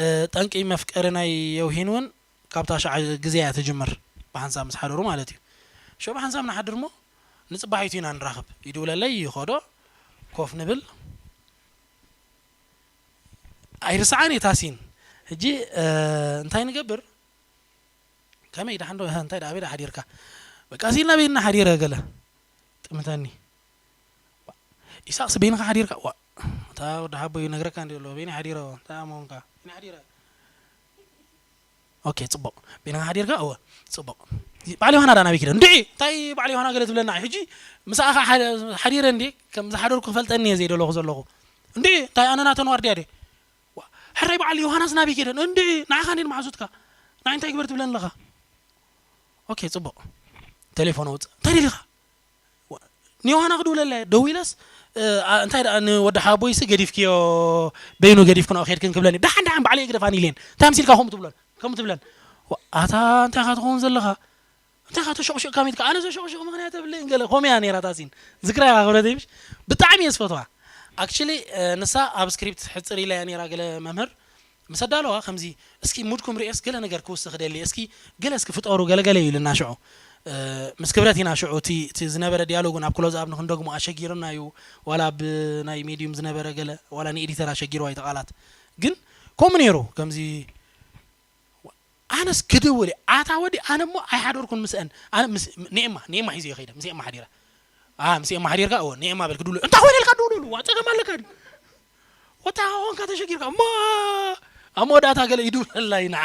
እ፣ ጠንቂ መፍቀሪ ናይ የውሂን እውን ካብታ ሸዓ ግዜ እያ ትጅምር፣ ብሓንሳብ ምስ ሓደሩ ማለት እዩ። ሸው ብሓንሳብ ንሓድር እሞ፣ ንጽባሒቱ ኢና ንራኸብ። ይድውለለይ፣ ይኸዶ፣ ኮፍ ንብል። ኣይርስዓን እየ ታሲን። ሕጂ፣ እ፣ እንታይ ንገብር? ከመይ ደሓን ዶ? እንታይ ደኣ፣ ኣበይ ደኣ ሓዲርካ? በቃ፣ ሲልና በይና ሓዲረ ገለ። ጥምተኒ። ኢሳቕስ በይንኻ ሓዲርካ? ዋ፣ እታ ወዲ ሓቦ ይነግረካ እንዲ ኣሎ፣ በይነይ ሓዲረ፣ እንታይ ኣሞንካ? በይነይ ሓዲረ። ኦኬ፣ ጽቡቕ። በይንኻ ሓዲርካ? እወ፣ ጽቡቕ። በዓል ዮሃና ደኣ ናበይ ኪደ? እንድዒ፣ እንታይ በዓል ዮሃና ገለ ትብለና? ሕጂ ምሳኻ ሓ-፣ ሓዲረ እንዲ፣ ከም ዝሓደርኩ ክፈልጠኒ እየ ዘይደለኹ ዘለኹ። እንድዒ፣ እንታይ ኣነ ናተን ዋርድያ ድየ? ዋ፣ ሕራይ በዓል ዮሃናስ ናበይ ኪደን? እንድዒ፣ ንዓኻ እንዲ ንመሓዙትካ። ንዓይ እንታይ ግበር ትብለኒ ኣለኻ? ኦኬ፣ ጽቡቕ። ቴሌፎን ኣውጽእ። እንታይ ደሊኻ? ዋ፣ ንዮሃና ክድውለለ እየ። ደዊለስ፣ እ፣ ኣ፣ እንታይ ደኣ ንወዲ ሓቦይሲ ገዲፍክዮ፣ በይኑ ገዲፍክንኦ ኬድክን ክብለኒ። ደሓን፣ ደሓን፣ ባዕለይ ግደፋን ኢለን። እንታይ ኣምሲልካ ከምኡ ትብለን? ከምኡ ትብለን? ዋ፣ ኣታ እንታይ ኢኻ ትኸውን ዘለኻ? እንታይ ኢኻ ተሸቑሽቕ ካሚትካ? ኣነ ዘሸቑሽቕ ምኽንያት የብለይን ገለ። ከምኡ እያ ነይራ ታሲን። ዝክራ ኢኻ ክብረተይ ምሽ? ብጣዕሚ እየ ዝፈትዋ። ኣክቹሊ፣ እ፣ ንሳ ኣብ ስክሪፕት ሕጽር ኢላ እያ ነይራ ገለ መምህር። ምስ ኣዳለዋ ከምዚ፣ "እስኪ ሙድኩም ርእየስ ገለ ነገር ክውስኽ ደሊ፣ እስኪ ገለ እስኪ ፍጠሩ ገለ ገለ" እዩ ኢልና ሽዑ። እ፣ ምስ ክብረት ኢና ሽዑ እቲ፣ እቲ ዝነበረ ዲያሎግ እውን ኣብ ክሎዝ ኣፕ ንክንደግሞ ኣሸጊርና እዩ። ዋላ ብናይ ሜድዩም ዝነበረ ገለ፣ ዋላ ንኤዲተር ኣሸጊርዋ እዩ እቲ ቃላት። ግን ከምኡ ነይሩ፣ ከምዚ፣ ኣነስ ክድውል እየ፣ ኣታ ወዲ፣ ኣነ እሞ ኣይሓደርኩን ምስአን። ኣነ ምስ፣ ንኤማ፣ ንኤማ ሒዘዮ ከይደ፣ ምስ ኤማ ሓዲረ። ኣ፣ ምስ ኤማ ሓዲርካ፣ እወ፣ ንኤማ በል ክድውል። እንታይ ኮይነ ኢልካ ድውልሉ? ዋ፣ ጸገም ኣለካ ድዩ? ወታ ኾንካ ተሸጊርካ። እሞ፣ ኣብ መወዳእታ ገለ ይድውለላ እዩ ንዓ።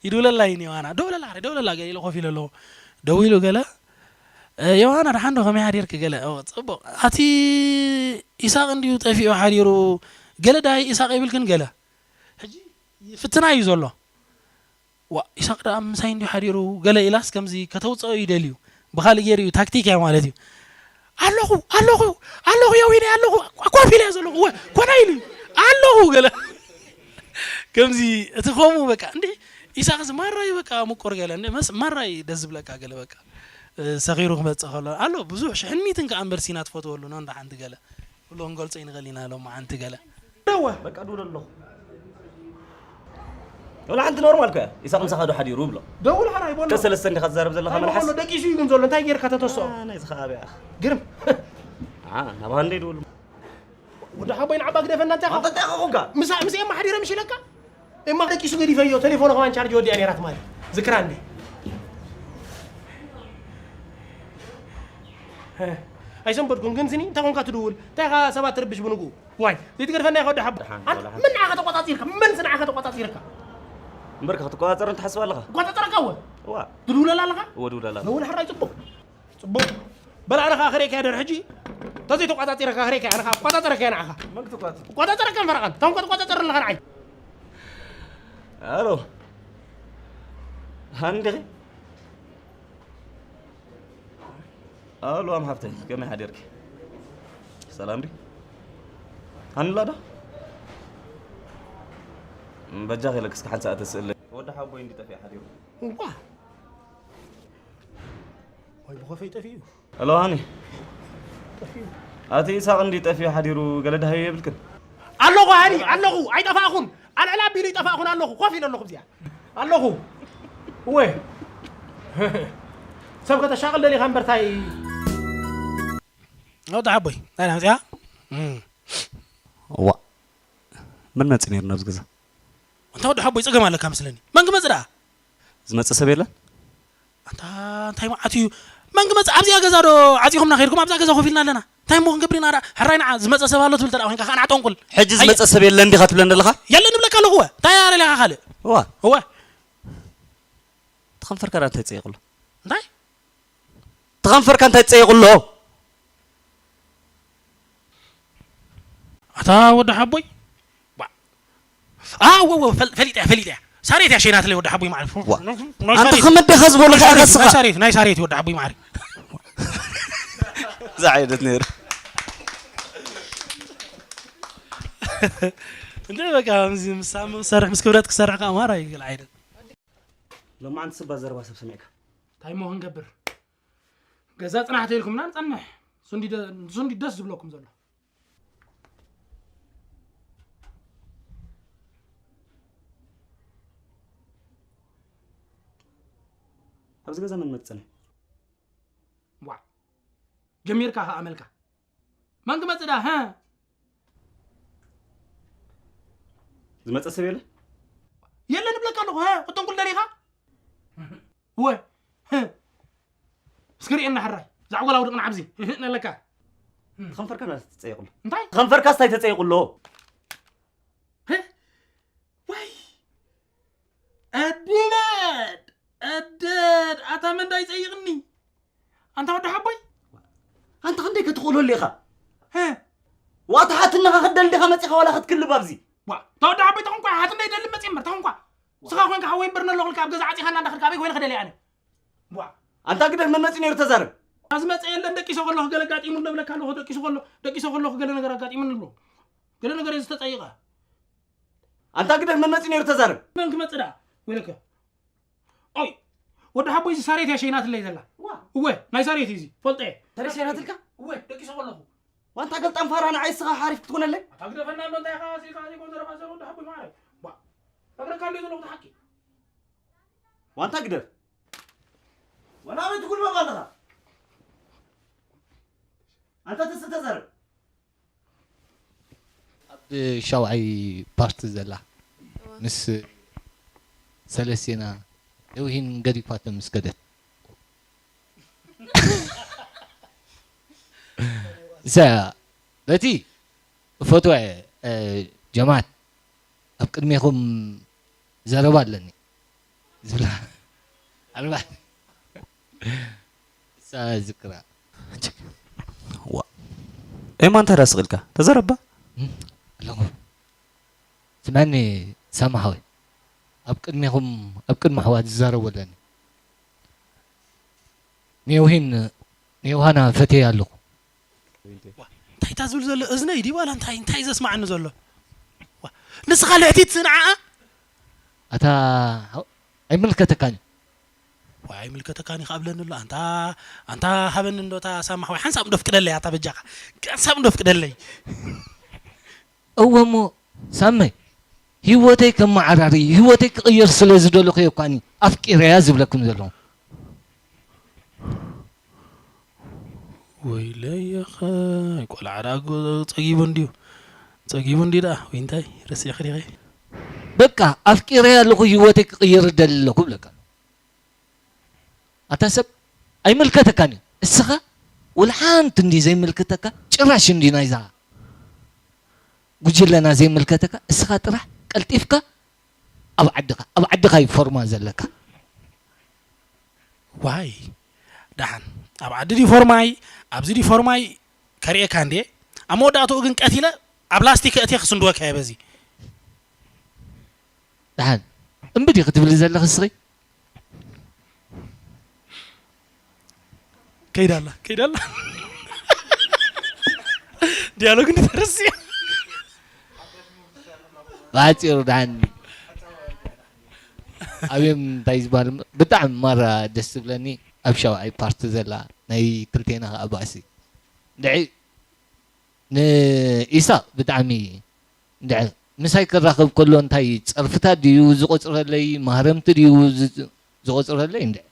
ይድውለላ እዩ ንዮሃና። ደውለላ፣ ኣረ፣ ደውለላ ገለ ኢለ ኮፍ ኢለ ኣለኹ። ደዊሉ ገለ፣ "እ፣ ዮሃና፣ ደሓን ዶ? ከመይ ሓዲርኪ?" ገለ። ኦ፣ ጽቡቕ። ኣቲ ኢሳቕ እንድዩ ጠፊኡ ሓዲሩ። ገለ ዳይ ኢሳቕ ይብልክን ገለ። ሕጂ ይፍትና እዩ ዘሎ። ዋ፣ ኢሳቕ ደኣ ምሳይ እንድዩ ሓዲሩ ገለ ኢላስ ከምዚ ከተውጽኦ እዩ ደልዩ። ብኻልእ ገይሩ እዩ፣ ታክቲክ እያ ማለት እዩ። "ኣለኹ፣ ኣለኹ፣ ኣለኹ፣ የዊነ ኣለኹ፣ ኮፍ ኢለ እየ ዘለኹ፣ ወ-፣ ኮነ" ኢሉ እዩ። "ኣለኹ" ገለ። ከምዚ እቲ ከምኡ በቃ፣ እንዴ፣ ኢሳቕስ ማራይ በቃ ምቁር ገለ፣ እንዴ፣ መስ-፣ ማራይ ደስ ዝብለካ ገለ በቃ። እ፣ ሰኺሩ ክመጽእ ከሎ፣ ኣሎ ብዙሕ ሽሕን ሚእትን ከኣ እምበር ሲና ትፈትወሉ፣ ኖ፣ እንዳ ሓንቲ ገለ። ኩሉ ክንገልጾ ኣይንኽእል ኢና ሎማዓንቲ ገለ። ደወ። በቃ፣ ድውል ኣለኹ። ወላ ሓንቲ ኖርማል እኮ እያ። ኢሳቕ ምሳኻ ዶ ሓዲሩ ብሎ። ደውል ሓራይ በሎ። ከሰለስተ እንዲኻ ትዛረብ ዘለኻ ሓራይ መልሓስ። በሎ፣ ደቂሱ እዩ ግን ዘሎ። እንታይ ጌርካ ተተስኦ? አ፣ ናይዚ ኸኣ ኣብያ። ግርም። አ፣ ናብ ሃንደይ ድውል። ወዲ ሓቦይ ንዓባ ግደፈና፣ እንታይ ኢኻ? ኣንተ እንታይ ኢኻ ኾንካ? ምሳ-፣ ምስ ኤማ ሓዲረ ምሽ ኢለካ? ኤማ ደቂሱ ገዲፈዮ፣ ቴሌፎኑ ከማን ቻርጅ ወዲኣ ነይራ ትማሊ። ዝክራ እንዴ? ሀ፣ ኣይሰንበድኩን ግን ስኒ፣ እንታይ ኾንካ ትድውል? እንታይ ኢኻ ሰባት ትርብሽ ብንግኡ? ዋይ፣ ዘይትገድፈና ኢኻ ወዲ ሓቦ። ደሓን፣ ኣን-፣ ደሓን። መን ንዓኻ ተቆጻጺርካ? መን ንዓኻ ተቆጻጺርካ? እምበርካ ክትቆጻጸር እንትሓስብ ኣለኻ? ቆጻጸረካ እወ። እዋ። ትድውለላ ኣለኻ? እወ፣ ድውለላ ኣለኹ። ነውን ሕራይ ጽቡቕ። ጽቡቕ። በል ኣነ ኸኣ ክርእየካ እየ ድሕሪ ሕጂ። ተዘይተቋጻጺረካ ክርእየካ እየ፣ ኣነ ኸኣ እቋጻጸረካ እየ ንዓኻ። መን ክትቋጻጸር? እቋጻጸረካ እምበር ኣቐን። ታውን ክትቋጻጸር ኣለኻ ንዓይ። ኣሎ። ሃኒ ዲኺ? ኣሎ፣ ኣም ሓብተይ፣ ከመይ ሓዲርኪ? ሰላም ዲ? ሃኒ ኣላ ዶ? በጃኺ ኢለኪ እስከ ሓንቲ ሰዓት ተስእለይ። ወዲ ሓቦይ እንዲ ጠፊኡ ሓዲሩ። እዋ። ወይ ብኸፈይ ጠፊኡ። ሄሎ፣ ሃኒ። ጠፊኡ። ኣቲ ኢሳቕ እንዲ ጠፊኡ ሓዲሩ፣ ገለ ደሃዩ የብልክን? ኣለኹ ሃኒ፣ ኣለኹ። ኣይጠፋእኹን። ኣልዕል ኣቢሉ ይጠፋእኹን ኣለኹ። ኮፍ ኢለ ኣለኹ እዚኣ። ኣለኹ። እወ። ሰብ ከተሻቕል ደሊኻ እምበር ታይ? ወዲ ሓቦይ፣ እንታይ ደኣ መጺኣ? እም። እዋ። መን መጺኡ ነይሩ ናብዚ ገዛ? እንታ ወዲ ሓቦይ ጸገም ኣለካ መስለኒ። መን ክመጽእ ደኣ? ዝመጸ ሰብ የለን? ኣንታ እንታይ መዓት እዩ? መን ክመጽእ? ኣብዚኣ ገዛ ዶ ዓጺኹምና ከይድኩም ኣብዛ ገዛ ኮፍ ኢልና ኣለና። እንታይ እሞ ክንገብር ኢና ደኣ? ሕራይ ንዓ ዝመጸ ሰብ ኣሎ ትብል ተደኣ ኮይንካ ከኣ ንዓ ጠንቁል። ሕጂ ኣየ- ዝመጸ ሰብ የለን ዲኻ ትብለኒ ዘለኻ? የለን እብለካ ኣለኹ እወ። እንታይ ኣረልያኻ ካልእ? እዋ። እወ። ተኸንፈርካ ደኣ እንታይ ትጸይቕ ኣሎ? እንታይ? ተኸንፈርካ እንታይ ትጸይቕ ኣሎ? ኣታ ወዲ ሓቦይ። ባ-፣ ኣ፣ ወ-፣ ወ-፣ ፈል-፣ ፈሊጠያ፣ ፈሊጠያ። ሳሬት እያ ሸይናትለይ ወዲ ሓቦይ ማለት። ዋ። ናይ ኣንተ ሳሬት። ከመይ ዲኻ ዝበሉኻ ናይ ኢኻ ሳሬት፣ ስኻ? ናይ ሳሬት፣ ናይ ሳሬት ወዲ ሓቦይ ማዕሪ። እዛ ዓይነት ነይሩ። እንደ በቃ ምስ፣ ምስ ሳሚ ክሰርሕ፣ ምስ ክብረት ክሰርሕ ከኣ ማራ ይግል ዓይነት። ሎማዓንቲ ስባ ዘረባ ሰብ ሰሚዕካ? እንታይ እሞ ክንገብር? ገዛ ጽናሕ ተይልኩምና ንጸንሕ። ንሱ እንዲ ደ-፣ ንሱ እንዲ ደስ ዝብለኩም ዘሎ። ኣብዚ ገዛ መን መፀና? ዋ፣ ጀሚርካ ከኣ መልካ። መን ክመጽእ ደኣ? ሃ? ዝመፀ ሰብ የለ? የለን እብለካ ኣለኹ። ሃ? ክትጠንቁል ደሊኻ? ወ፣ ሃ? እስኪ ርእየና ሕራይ። ዛዕጎላ ውድቕና ኣብዚ። ህህ፣ ነለካ። ከንፈርካ ና ተፀየቁሎ። እንታይ? ከንፈርካ ስታይ ተፀየቁሎ። ሃ? ዋይ! ኣዲናድ! ኣደድ! ኣታ መን ዳ ይጸይቕኒ? ኣንታ ወዲ ሓቦይ? ኣንታ ክንደይ ክትኽእለሉ ኢኻ? ሃ? ዋታ ሓትነኻ ክትደሊ ዲኻ መፂኻ ዋላ ክትክልብ ኣብዚ? ዋ፣ እታ ወዲ ሓቦይ ተኾንኳ ሓትነይ ደሊ መፂ እምበር፣ ተኾንኳ። ስኻ ኮንካ ሓወይ እምበር ነለኹልካ ኣብ ገዛ ዓፂኻና እንዳኸድካ ኣበይ ኮይነ ክደልያ ኣነ? ዋ። ኣንታ ግደፍ መን መፂ ነይሩ ተዛረብ? ኣብዚ መፀ የለን ደቂሶ ከለኹ ገለ ኣጋጢሙኒ እብለካ ኣለኹ፣ ደቂሶ ከሎ፣ ደቂሶ ከለኹ ገለ ነገር ኣጋጢሙኒ ኣሎ። ገለ ነገር እየ ዝተፀይቐ። ኣንታ ግደፍ መን መፂ ነይሩ ተዛረብ? መን ክመፅእ ደኣ? ወይለከ። ኦይ፣ ወዲ ሓቦይ እዚ ሳሬት እያ ሸይናትለይ ዘላ። ዋ። እወ፣ ናይ ሳሬት እዩ እዚ፣ ፈልጠ እየ። ተረይ ሸይናትልካ? እወ፣ ደቂሶ ከለኹ። ዋንታ ገልጣም ፋራ ንዓይ ስኻ ሓሪፍ ክትኮነለይ? ኣታ ግደፈና እሞ እንታይ ኢኻ ስኢልካ ዘይኮን ዘረባ ዘረ ወዲ ሓቦይ ማዕረ። ዋ፣ እብለካ እንደ ዘለኹ እቲ ሓቂ። ዋንታ ግደፍ። ወላ ኣበይ ትጉልበብ ኣለኻ? ኣንታ ተስተ ተዛረብ። ኣብ ሻውዓይ ፓርት ዘላ ምስ ሰለስቴና የውሂን ገዲፋቶ ምስ ከደት እሳ በቲ ፈትዋ ጀማት ኣብ ቅድሜኹም ዘረባ ኣለኒ ዝብላ ኣልባ እሳ ዝክራ ዋ ኤማ እንታይ ዳኣ ስቕ ኢልካ ተዘረባ ኣለኹ ስምዐኒ ሳማ ሓወይ ኣብ ቅድሜኹም ኣብ ቅድሚ ኣሕዋት ዝዛረቡ ኣለኒ ንየውሂን ንዮሃና ፈትየ ኣለኹ እንታይ እታ ዝብል ዘሎ እዝነይ ድዩ ዋላ እንታይ እንታይ ዘስማዓኒ ዘሎ ዋ፣ ንስኻ ልዕቲት ንዓኣ ኣታ ኣይምልከተካን እዩ ዋይ ኣይምልከተካን እዩ ካብለኒ ኣሎ ኣንታ ኣንታ ሃበኒ እንዶ እታ ሳማሕ ወይ ሓንሳብ እንዶ ፍቅደለይ ኣታ በጃኻ ሓንሳብ እንዶ ፍቅደለይ እወ እሞ ሳመይ ህይወተይ ከመዓራሪ ህይወተይ ክቕየር ስለ ዝደለኹ እየ እኳኒ ኣፍቂረያ ዝብለኩም ዘለኹ ወይለየኸ ቆልዓ ደኣ ጎ- ጸጊቡ እንድዩ ጸጊቡ እንድዩ ደኣ ወይ እንታይ ረሲዕኺ ዲኺ በቃ ኣፍቂረያ ኣለኹ ህይወተይ ክቕየር እደሊ ኣለኹ ብለካ ኣታ ሰብ ኣይምልከተካን እዩ እስኻ ወላ ሓንቲ እንዲ ዘይምልከተካ ጭራሽ እንዲ ናይዛ ጉጅለና ዘይምልከተካ እስኻ ጥራሕ ቀልጢፍካ ኣብ ዓድኻ ኣብ ዓድኻ እዩ ፎርማ ዘለካ ዋይ ደሓን ኣብ ዓዲ ድዩ ፎርማይ ኣብዚ ድዩ ፎርማይ ከርእየካ እንዴ ኣብ መወዳእትኡ ግን ቀቲለ ኣብ ላስቲክ እቴ ክስንድወካ እየ በዚ ደሓን እምቢ ድዩ ክትብሊ ዘለኺ እስኺ ከይዳላ ከይዳላ ዲያሎግ እንድተርስያ ብኣፂሩ ደሓን ኣብዮም እንታይ ዝበሃል ብጣዕሚ ማራ ደስ ትብለኒ ኣብ ሻውዓይ ፓርቲ ዘላ ናይ ክልቴና ከዓ ባእሲ ድዒ ንኢሳቅ ብጣዕሚ ድዒ ምሳይ ክራኸብ ከሎ እንታይ ፀርፍታት ድዩ ዝቆፅረለይ ማህረምቲ ድዩ ዝቆፅረለይ እንድዒ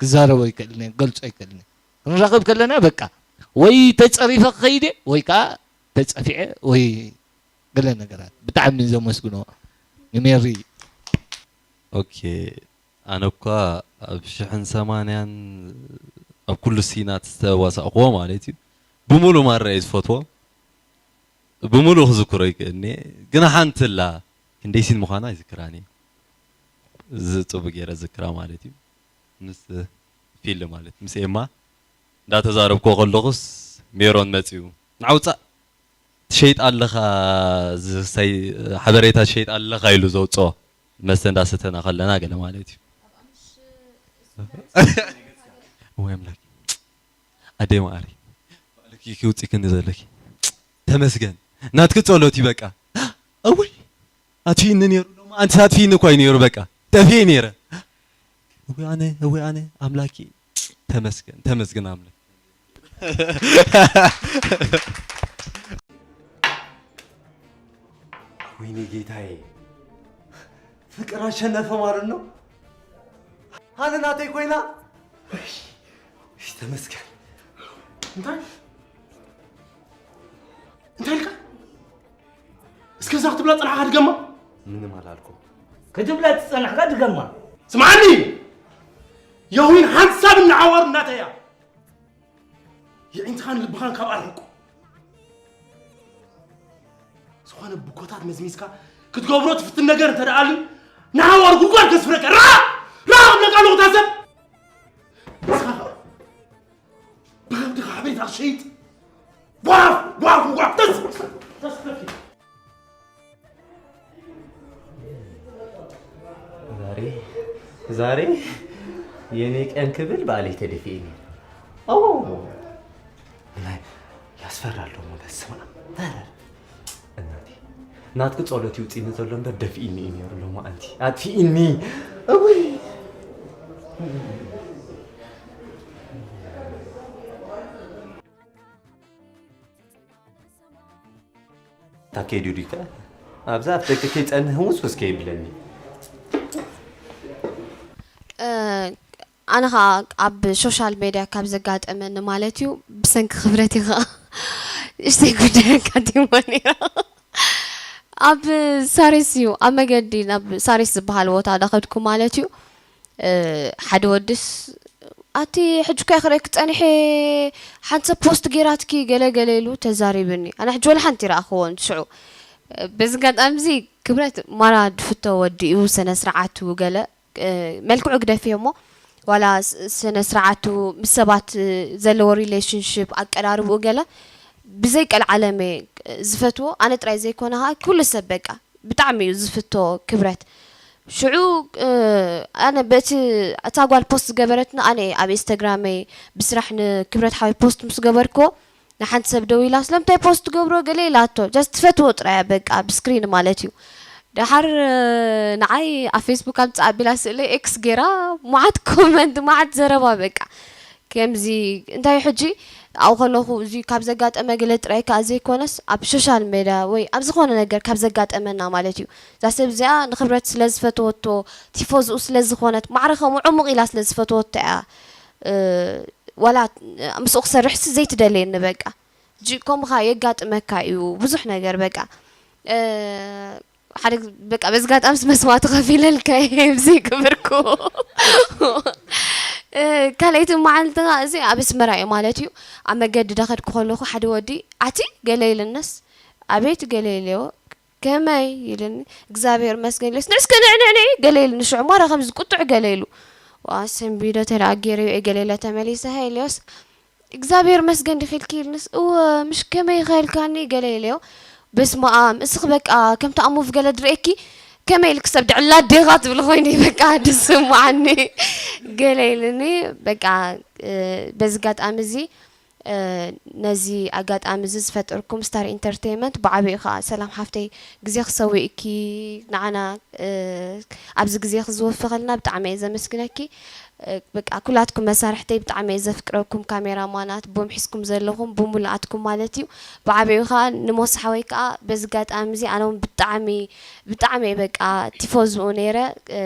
ክዛረቦ ይክእልኒ ገልፆ ይክእልኒ ክንራኸብ ከለና በቃ ወይ ተፀሪፈ ክኸይደ ወይ ከዓ ተፀፊዐ ወይ ገለ ነገራት ብጣዕሚ ዘመስግኖ ንሜሪ ኦኬ ኣነ እኳ ኣብ ሽሕን ሰማንያን ኣብ ኩሉ ሲናት ዝተዋሳእክዎ ማለት እዩ ብሙሉ ማራ እየ ዝፈትዎ ብሙሉ ክዝክሮ ይክእልኒ ግን ሓንቲ ላ ክንደይ ሲን ምዃና ይዝክራኒ ዝፅቡ ገይረ ዝክራ ማለት እዩ ምስ ፊል ማለት ምስ ኤማ እንዳተዛረብኮ ከለኹስ ሜሮን መፅዩ ንዓውፃእ ትሸይጥ ኣለኻ ሓበሬታ ትሸይጥ ኣለኻ ኢሉ ዘውፅኦ መስተ እንዳሰተና ከለና ገለ ማለት እዩ ወይ ኣምላክ ኣደይ ማዓሪ ባዕልኪ ክውፅክኒ ዘለኪ ተመስገን ናትኪ ፀሎት እዩ በቃ እውይ ኣትፊኒ ነይሩ ሎማ ኣንቲ ኣትፊኒ እኳ እዩ ነይሩ በቃ ጠፊኤ ነይረ እወ ኣነ እወ ኣነ ኣምላኪ ተመስገን ተመስገን ኣምላክ ወይኔ ጌታዬ፣ ፍቅር አሸነፈ ማለት ነው። ሃኒ ናተይ ኮይና። እሺ፣ ተመስገን። እንታይ እንታይ ኢልካ? እስከዛ ክትብላ ጸናሕካ ድገማ። ምንም አላልኩም። ክትብላ ትጸናሕካ ድገማ። ስምዓኒ፣ የዊን ሓንሳብ እናዓዋሩ እናተያ የዒንትኻን ልብኻን ካብ ኣርሕቁ። ዝኾነ ብኮታት መዝሚዝካ ክትገብሮ ትፍትን ነገር እንተ ደኣ ኣሉ፣ ንሓዋሩ ጉድጓድ ከስፍረካ። ራ! ራ! ክብለካ ኣለኹ፣ እታ ሰብ። ንስኻ ኸኣ ብኸብድኻ ሓበሬታ ክትሸይጥ። ጓፍ! ጓፍ! ጓፍ! ተስ-፣ ተስፈኪ። ዛሬ፣ ዛሬ የኔ ቀን ክብል ባሌ ተደፊእኒ። ኣዎ፣ ናይ ያስፈራል ደሞ፣ በስመ ኣብ። ተረር። እናቴ፣ ናትኪ ጸሎት ይውጽእኒ ዘሎ እምበር ደፊእኒ እዩ ነይሩ ሎማዓንቲ። ኣጥፊእኒ። እውይ። ታኬዱ ዲከ ኣብዛ ኣፍ ደገ ከይጸንህ ውስውስ ከይብለኒ። እ፣ ኣነ ኸኣ ኣብ ሶሻል ሜድያ ካብ ዘጋጠመኒ ማለት እዩ፣ ብሰንኪ ክብረት እዩ ኸኣ። እሽተይ ጉዳይ ኣጋጢሞ ነይሩ። ኣብ ሳሪስ እዩ፣ ኣብ መገዲ ናብ ሳሪስ ዝበሃል ቦታ ዳኸድኩ ማለት እዩ። እ፣ ሓደ ወድስ፣ "ኣቲ ሕጂ እኮ እየ ክርእየኪ ጸኒሐ፣ ሓንቲ ሰብ ፖስት ገይራትኪ ገለ ገለ" ኢሉ ተዛሪብኒ። ኣነ ሕጂ ወላ ሓንቲ ይረኣኽዎን ሽዑ። በዚ ኣጋጣሚ እዚ ክብረት ማራ ድፍቶ ወዲ እዩ፣ ስነ ስርዓቱ ገለ፣ እ፣ መልክዑ ግደፍዮ እሞ፣ ዋላ ስ-፣ ስነ ስርዓቱ ምስ ሰባት፣ እ፣ ዘለዎ ሪሌሽንሽፕ ኣቀራርብኡ ገለ ብዘይ ቀልዓለም እየ ዝፈትዎ። ኣነ ጥራይ ዘይኮነ ኸዓ ኩሉ ሰብ በቃ ብጣዕሚ እዩ ዝፍቶ ክብረት። ሽዑ፣ እ፣ ኣነ በቲ እታ ጓል ፖስት ዝገበረትና ኣነ እየ ኣብ ኢንስታግራመይ ብስራሕ ንክብረት ሓወይ ፖስት ምስ ገበርክዎ ንሓንቲ ሰብ ደዊላ ስለምንታይ ፖስት ትገብሮ ገለ ኢላቶ። ጀስት ትፈትዎ ጥራይ እያ በቃ ብስክሪን ማለት እዩ። ደሓር፣ እ፣ ንዓይ ኣብ ፌስቡክ ኣምጽእ ኣቢላ ስእለይ ኤክስ ጌራ መዓት ኮመንት መዓት ዘረባ በቃ። ከምዚ እንታይ ሕጂ ኣብኡ ከለኹ እዚ ካብ ዘጋጠመ ገለ ጥራይ ከኣ ዘይኮነስ ኣብ ሶሻል ሜድያ ወይ ኣብ ዝኾነ ነገር ካብ ዘጋጠመና ማለት እዩ። እዛ ሰብ እዚኣ ንክብረት ስለ ዝፈተወቶ ቲፎዝኡ ስለ ዝኾነት ማዕረ ከምኡ ዕሙቕ ኢላ ስለ ዝፈተወቶ እያ፣ እ፣ ዋላ ምስኡ ክሰርሕሲ ዘይትደልየኒ በቃ። ሕጂ ከምኡ ከኣ የጋጥመካ እዩ ብዙሕ ነገር በቃ። እ፣ ሓደ በቃ በዚ ኣጋጣሚ መስዋእቲ ከፊለልካ እየ ብዘይ ክብርኩ። እ፣ ካልኣይቲ መዓልቲ ኸዓ እዚ ኣብ ኣስመራ እዩ ማለት እዩ። ኣብ መገዲ ዳኸድኩ ከለኹ ሓደ ወዲ ኣቲ ገለ ኢልነስ ኣቤት ገለ ኢለዮ። ከመይ ኢልኒ እግዚኣብሔር መስገን ኢለስ ንዕስከ ንዕንዕንዒ ገለ ኢልኒ። ሽዑ ማራ ከምዚ ቁጡዕ ገለ ኢሉ። ዋ ሰንቢዶ ተደኣ ገይረዮ እየ ገለ ኢለ ተመሊሰ ሃ ኢለዮስ እግዚኣብሔር መስገን ዲኺ ኢልኪ ኢልንስ፣ እወ፣ ምሽ ከመይ ኢኻ ኢልካኒ ገለ ኢለዮ። በስመ ኣብ፣ እስኺ በቃ ከምቲ ኣብ ሙቪ ገለ ድርእየኪ፣ ከመይ ኢልኪ ሰብ ድዕላ ኣዴኻ ትብሊ ኮይኒ በቃ ድስምዓኒ ገለ ኢልኒ። በቃ፣ እ፣ በዚ ኣጋጣሚ እዚ፣ እ፣ ነዚ ኣጋጣሚ እዚ ዝፈጠርኩም ስታር ኢንተርቴይመንት ብዓቢኡ ኸዓ ሰላም ሓፍተይ ግዜኺ ሰዊእኪ ንዓና፣ እ፣ ኣብዚ ግዜኺ ዝወፈኸልና ብጣዕሚ እየ ዘመስግነኪ። እ፣ በቃ ኩላትኩም መሳርሕተይ ብጣዕሚ እየ ዘፍቅረኩም፣ ካሜራማናት፣ ቡም ሒዝኩም ዘለኹም ብሙሉኣትኩም ማለት እዩ። ብዓቢኡ ኸዓ ንሞሳ ሓወይ ከኣ በዚ ኣጋጣሚ እዚ ኣነ እውን ብጣዕሚ፣ ብጣዕሚ እየ በቃ ቲፎዝኡ ነይረ። እ፣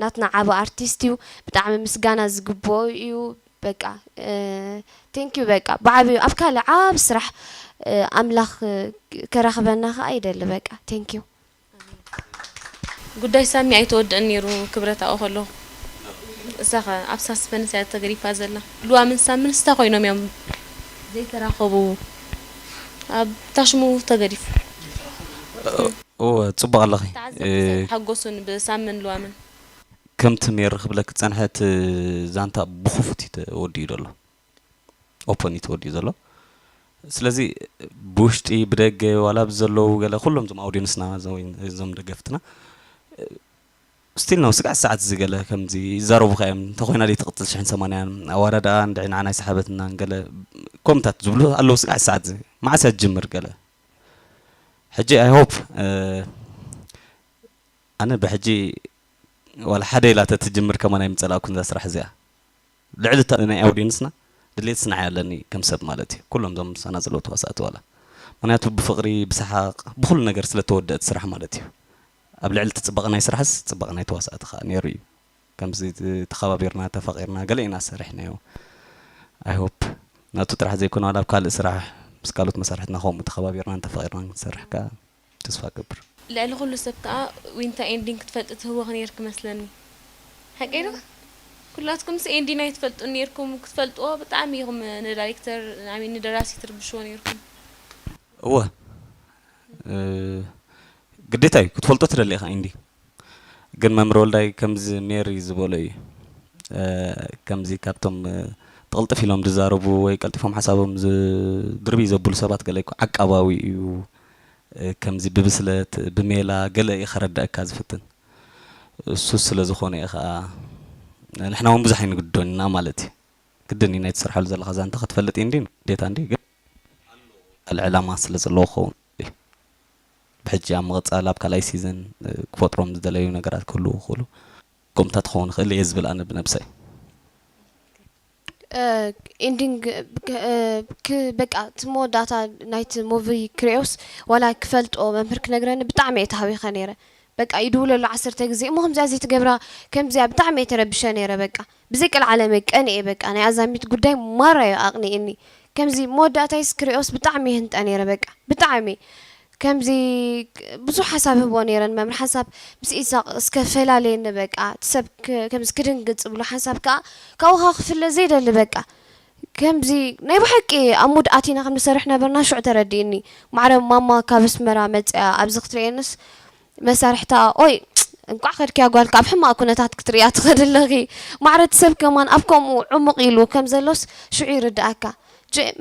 ናትና ዓቢ ኣርቲስት እዩ፣ ብጣዕሚ ምስጋና ዝግብኦ እዩ። በቃ፣ እ፣ ቴንክ ዩ በቃ ብዓቢኡ ኣብ ካልእ ዓቢ ስራሕ፣ እ፣ ኣምላኽ፣ እ፣ ከራኽበና ኸኣ ይደሊ በቃ። ቴንክ ዩ። ጉዳይ ሳሚ ኣይተወድእን ነይሩ ክብረት ኣብኡ ከለኹ። እሳ ኸ ኣብ ሳስፐንስ እያ ተገዲፋ ዘላ። ልዋምን ሳምን ስታ ኮይኖም እዮም ዘይተራኸቡ። ኣብ ታሽሙ ተገዲፉ። እወ፣ ጽቡቕ ኣለኺ። ተዓዘብቲ እ፣ ሓጎሱን ብሳምን ልዋምን። ከምቲ ሜሪ ክብለኪ ዝጸንሐ እቲ ዛንታ ብኽፉት እዩ ተወዲኡ ዘሎ። ኦፐን እዩ ተወዲኡ ዘሎ። ስለዚ ብውሽጢ ብደገ ዋላ ኣብዚ ዘለዉ ገለ ኩሎም እዞም ኣውዲየንስና እዞም ወይ እዞም ደገፍትና ስቲል ነው ስጋዕ ሰዓት እዚ ገለ ከምዚ ይዛረቡኻ እዮም። እንተኾይና ደይ ትቕጽል ሽሕን ሰማንያን ኣዋዳድኣ እንድዒ ንዓና ኣይሰሓበትናን ገለ ኮምታት ዝብሉ ኣለዉ። ስጋዕ ሰዓት እዚ መዓስ እያ ትጅምር ገለ? ሕጂ ኣይ ሆፕ፣ እ፣ ኣነ ብሕጂ ዋላ ሓደ ኢላ ተትጅምር ከማን ኣይምጸላእኩን እዛ ስራሕ እዚኣ። ልዕሊ እታ ናይ ኣውዲየንስና ድሌት ስናዓይ ኣለኒ ከም ሰብ ማለት እዩ። ኩሎም እዞም ምሳና ዘለዉ ተዋሳእቲ ዋላ ምኽንያቱ ብፍቕሪ ብሰሓቕ ብኹሉ ነገር ስለ ተወደአት ስራሕ ማለት እዩ። ኣብ ልዕሊ እቲ ጽባቐ ናይ ስራሕስ ጽባቐ ናይ ተዋሳእቲ ከኣ ነይሩ እዩ። ከምዚ ተኸባቢርና ተፋቒርና ገለ ኢና ሰሪሕናዮ። I hope ናቱ ጥራሕ ዘይኮነ ዋላ ኣብ ካልእ ስራሕ ምስ ካልኦት መሳርሕትና ከምኡ ተኸባቢርናን ተፋቒርናን ክንሰርሕ ከኣ ተስፋ እገብር። ልዕሊ ኩሉ ሰብ ከኣ ዊንታ ending ክትፈልጢ ትህወኺ ነይርኪ መስለኒ። ሓቀይ ዶ? ኩላትኩምስ ending ኣይትፈልጡን ነይርኩም፣ ክትፈልጥዎ ብጣዕሚ ኢኹም ንዳይሬክተር I mean ንደራሲ ትርብሽዎ ነይርኩም። እወ ግዴታ እዩ ክትፈልጦ ትደሊ ኢኻ ending። ግን መምህር ወልዳይ ከምዚ ሜሪ ዝበሎ እዩ። ከምዚ ካብቶም ብቕልጥፍ ኢሎም ዝዛረቡ ወይ ቀልጢፎም ሓሳቦም ድርብይ ዘብሉ ሰባት ገለ ዓቃባዊ እዩ። ከምዚ ብብስለት ብሜላ ገለ እዩ ከረድኣካ ዝፍትን። እሱ ስለ ዝኾነ እዩ ከዓ ንሕና እውን ብዙሕ ኣይንግድዶን ኢና ማለት እዩ። ግድን እዩ ናይ ትሰርሓሉ ዘለኻ ዛንታ ክትፈልጥ እንዲ ግዴታ እንዲ ግን ካልእ ዕላማ ስለ ዘለዎ ክኸውን እዩ። ብሕጂ ኣብ ምቕጻል ኣብ ካልኣይ ሲዝን ክፈጥሮም ዝደለዩ ነገራት ክህልዉ ይኽእሉ። ከምታት ክኸውን ይኽእል እየ ዝብል ኣነ ብነብሰይ። ending በቃ እቲ መወዳእታ ናይቲ movie ክሪኦስ ዋላ ክፈልጦ መምህር ክነግረኒ ብጣዕሚ እየ ተሃዊኸ ነይረ። በቃ ይድውለሉ ዓሰርተ ግዜ እሞ ከምዚኣ ዘይትገብራ ከምዚኣ ብጣዕሚ እየ ተረቢሸ ነይረ በቃ ብዘይ ቀልዓለም እየ ቀንኤ በቃ ናይ ኣዛሚት ጉዳይ ማራ እዩ ኣቕኒእኒ ከምዚ መወዳእታይስ ክሪኦስ ብጣዕሚ እየ ህንጠ ነይረ በቃ ብጣዕሚ ከምዚ ብዙሕ ሓሳብ ህቦ ነይረ ንመምህር ሓንሳብ ምስ ኢሳቕ እስከ ፈላልየኒ በቃ እቲ ሰብ ከምዚ ክድንግጽ ብሎ ሓንሳብ ከኣ ካብኡ ከኣ ክፍለ ዘይደሊ በቃ ከምዚ ናይ ብሓቂ ኣብ mood ኣቲና ከም ንሰርሕ ነበርና ሽዑ ተረዲእኒ ማዕረ ማማ ካብ ኣስመራ መጽያ ኣብዚ ክትርእየንስ መሳርሕታ ኦይ እንቋዕ ከድክያ ጓልካ ኣብ ሕማቕ ኩነታት ክትርእያ ትኽእል ኣለኺ ማዕረ እቲ ሰብ ከማን ኣብ ከምኡ ዕሙቕ ኢሉ ከም ዘሎስ ሽዑ ይርድኣካ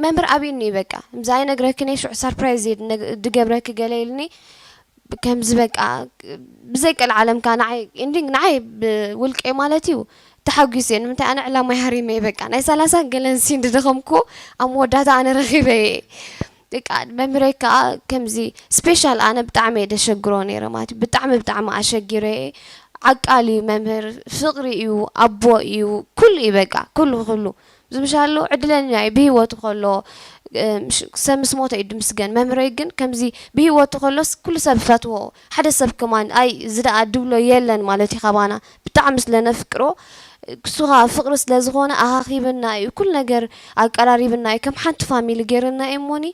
መምህር ኣብዩኒ እዩ በቃ እምዚ ኣይነግረክን እየ ሽዑ surprise እየ ድገብረኪ ገለ ኢልኒ ከምዚ በቃ ብዘይ ቀልዓለም ከኣ ንዓይ ending ንዓይ ብውልቀይ ማለት እዩ ተሓጒሰ እየ ንምንታይ ኣነ ዕላማይ ሃሪመ እየ በቃ ናይ ሰላሳ ገለን scene ድደኸምኩ ኣብ መወዳእታ ኣነ ረኺበ እየ በቃ መምህረይ ከኣ ከምዚ special ኣነ ብጣዕሚ እየ ደሸግሮ ነይረ ማለት እዩ ብጣዕሚ ብጣዕሚ ኣሸጊረ እየ ዓቃል እዩ መምህር ፍቕሪ እዩ ኣቦ እዩ ኩሉ እዩ በቃ ኩሉ ኩሉ ዝምሻሎ ዕድለኛ እዩ ብህይወቱ ከሎ ሰብ ምስ ሞተ እዩ ድምስገን መምህረይ ግን ከምዚ ብህይወቱ ከሎስ ኩሉ ሰብ ፈትዎ ሓደ ሰብ ከማን ኣይ እዚ ደኣ ድብሎ የለን ማለት እዩ ካባና ብጣዕሚ ስለ ነፍቅሮ ክሱ ከዓ ፍቅሪ ስለ ዝኮነ ኣኻኪብና እዩ ኩሉ ነገር ኣቀራሪብና እዩ ከም ሓንቲ ፋሚሊ ገይርና እዩ እሞኒ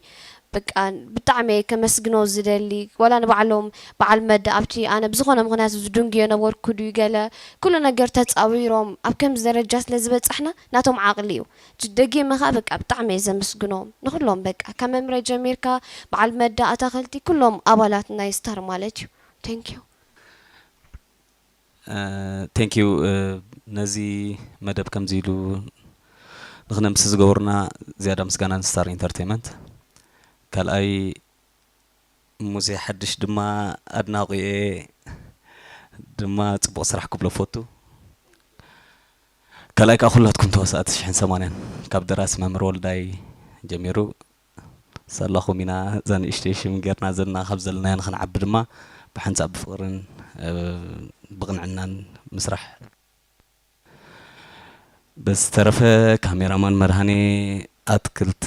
በቃ ብጣዕሚ እየ ከመስግኖ ዝደሊ ዋላ ንባዕሎም በዓል መዳ ኣብቲ ኣነ ብዝኮነ ምክንያት ዝድንጉዮ ነበርኩ ድዩ ገለ ኩሉ ነገር ተፃዊሮም ኣብ ከምዚ ደረጃ ስለ ዝበፃሕና ናቶም ዓቅሊ እዩ ደጊመ ከዓ በቃ ብጣዕሚ እየ ዘመስግኖም ንኩሎም በቃ ካብ መምረ ጀሚርካ በዓል መዳ ኣታክልቲ ኩሎም ኣባላት ናይ ስታር ማለት እዩ thank you thank you ነዚ መደብ ከምዚ ኢሉ ንክነምሲ ዝገበሩና ዝያዳ ምስጋና ንስታር ኢንተርቴንመንት ካልኣይ ሙሴ ሓድሽ ድማ ኣድናቂኤ ድማ ፅቡቅ ስራሕ ክብሎ ፈቱ ካልኣይ ከዓ ኩላትኩም ተዋሳእቲ ሽሕን ሰማንያን ካብ ደራሲ መምህር ወልዳይ ጀሚሩ ሳላኹም ኢና እዛ ንእሽተይ ሽም ጌርና ዘለና ካብ ዘለናዮ ንክንዓቢ ድማ ብሓንሳብ ብፍቅርን ብቅንዕናን ምስራሕ በዝተረፈ ካሜራማን መድሃኔ ኣትክልት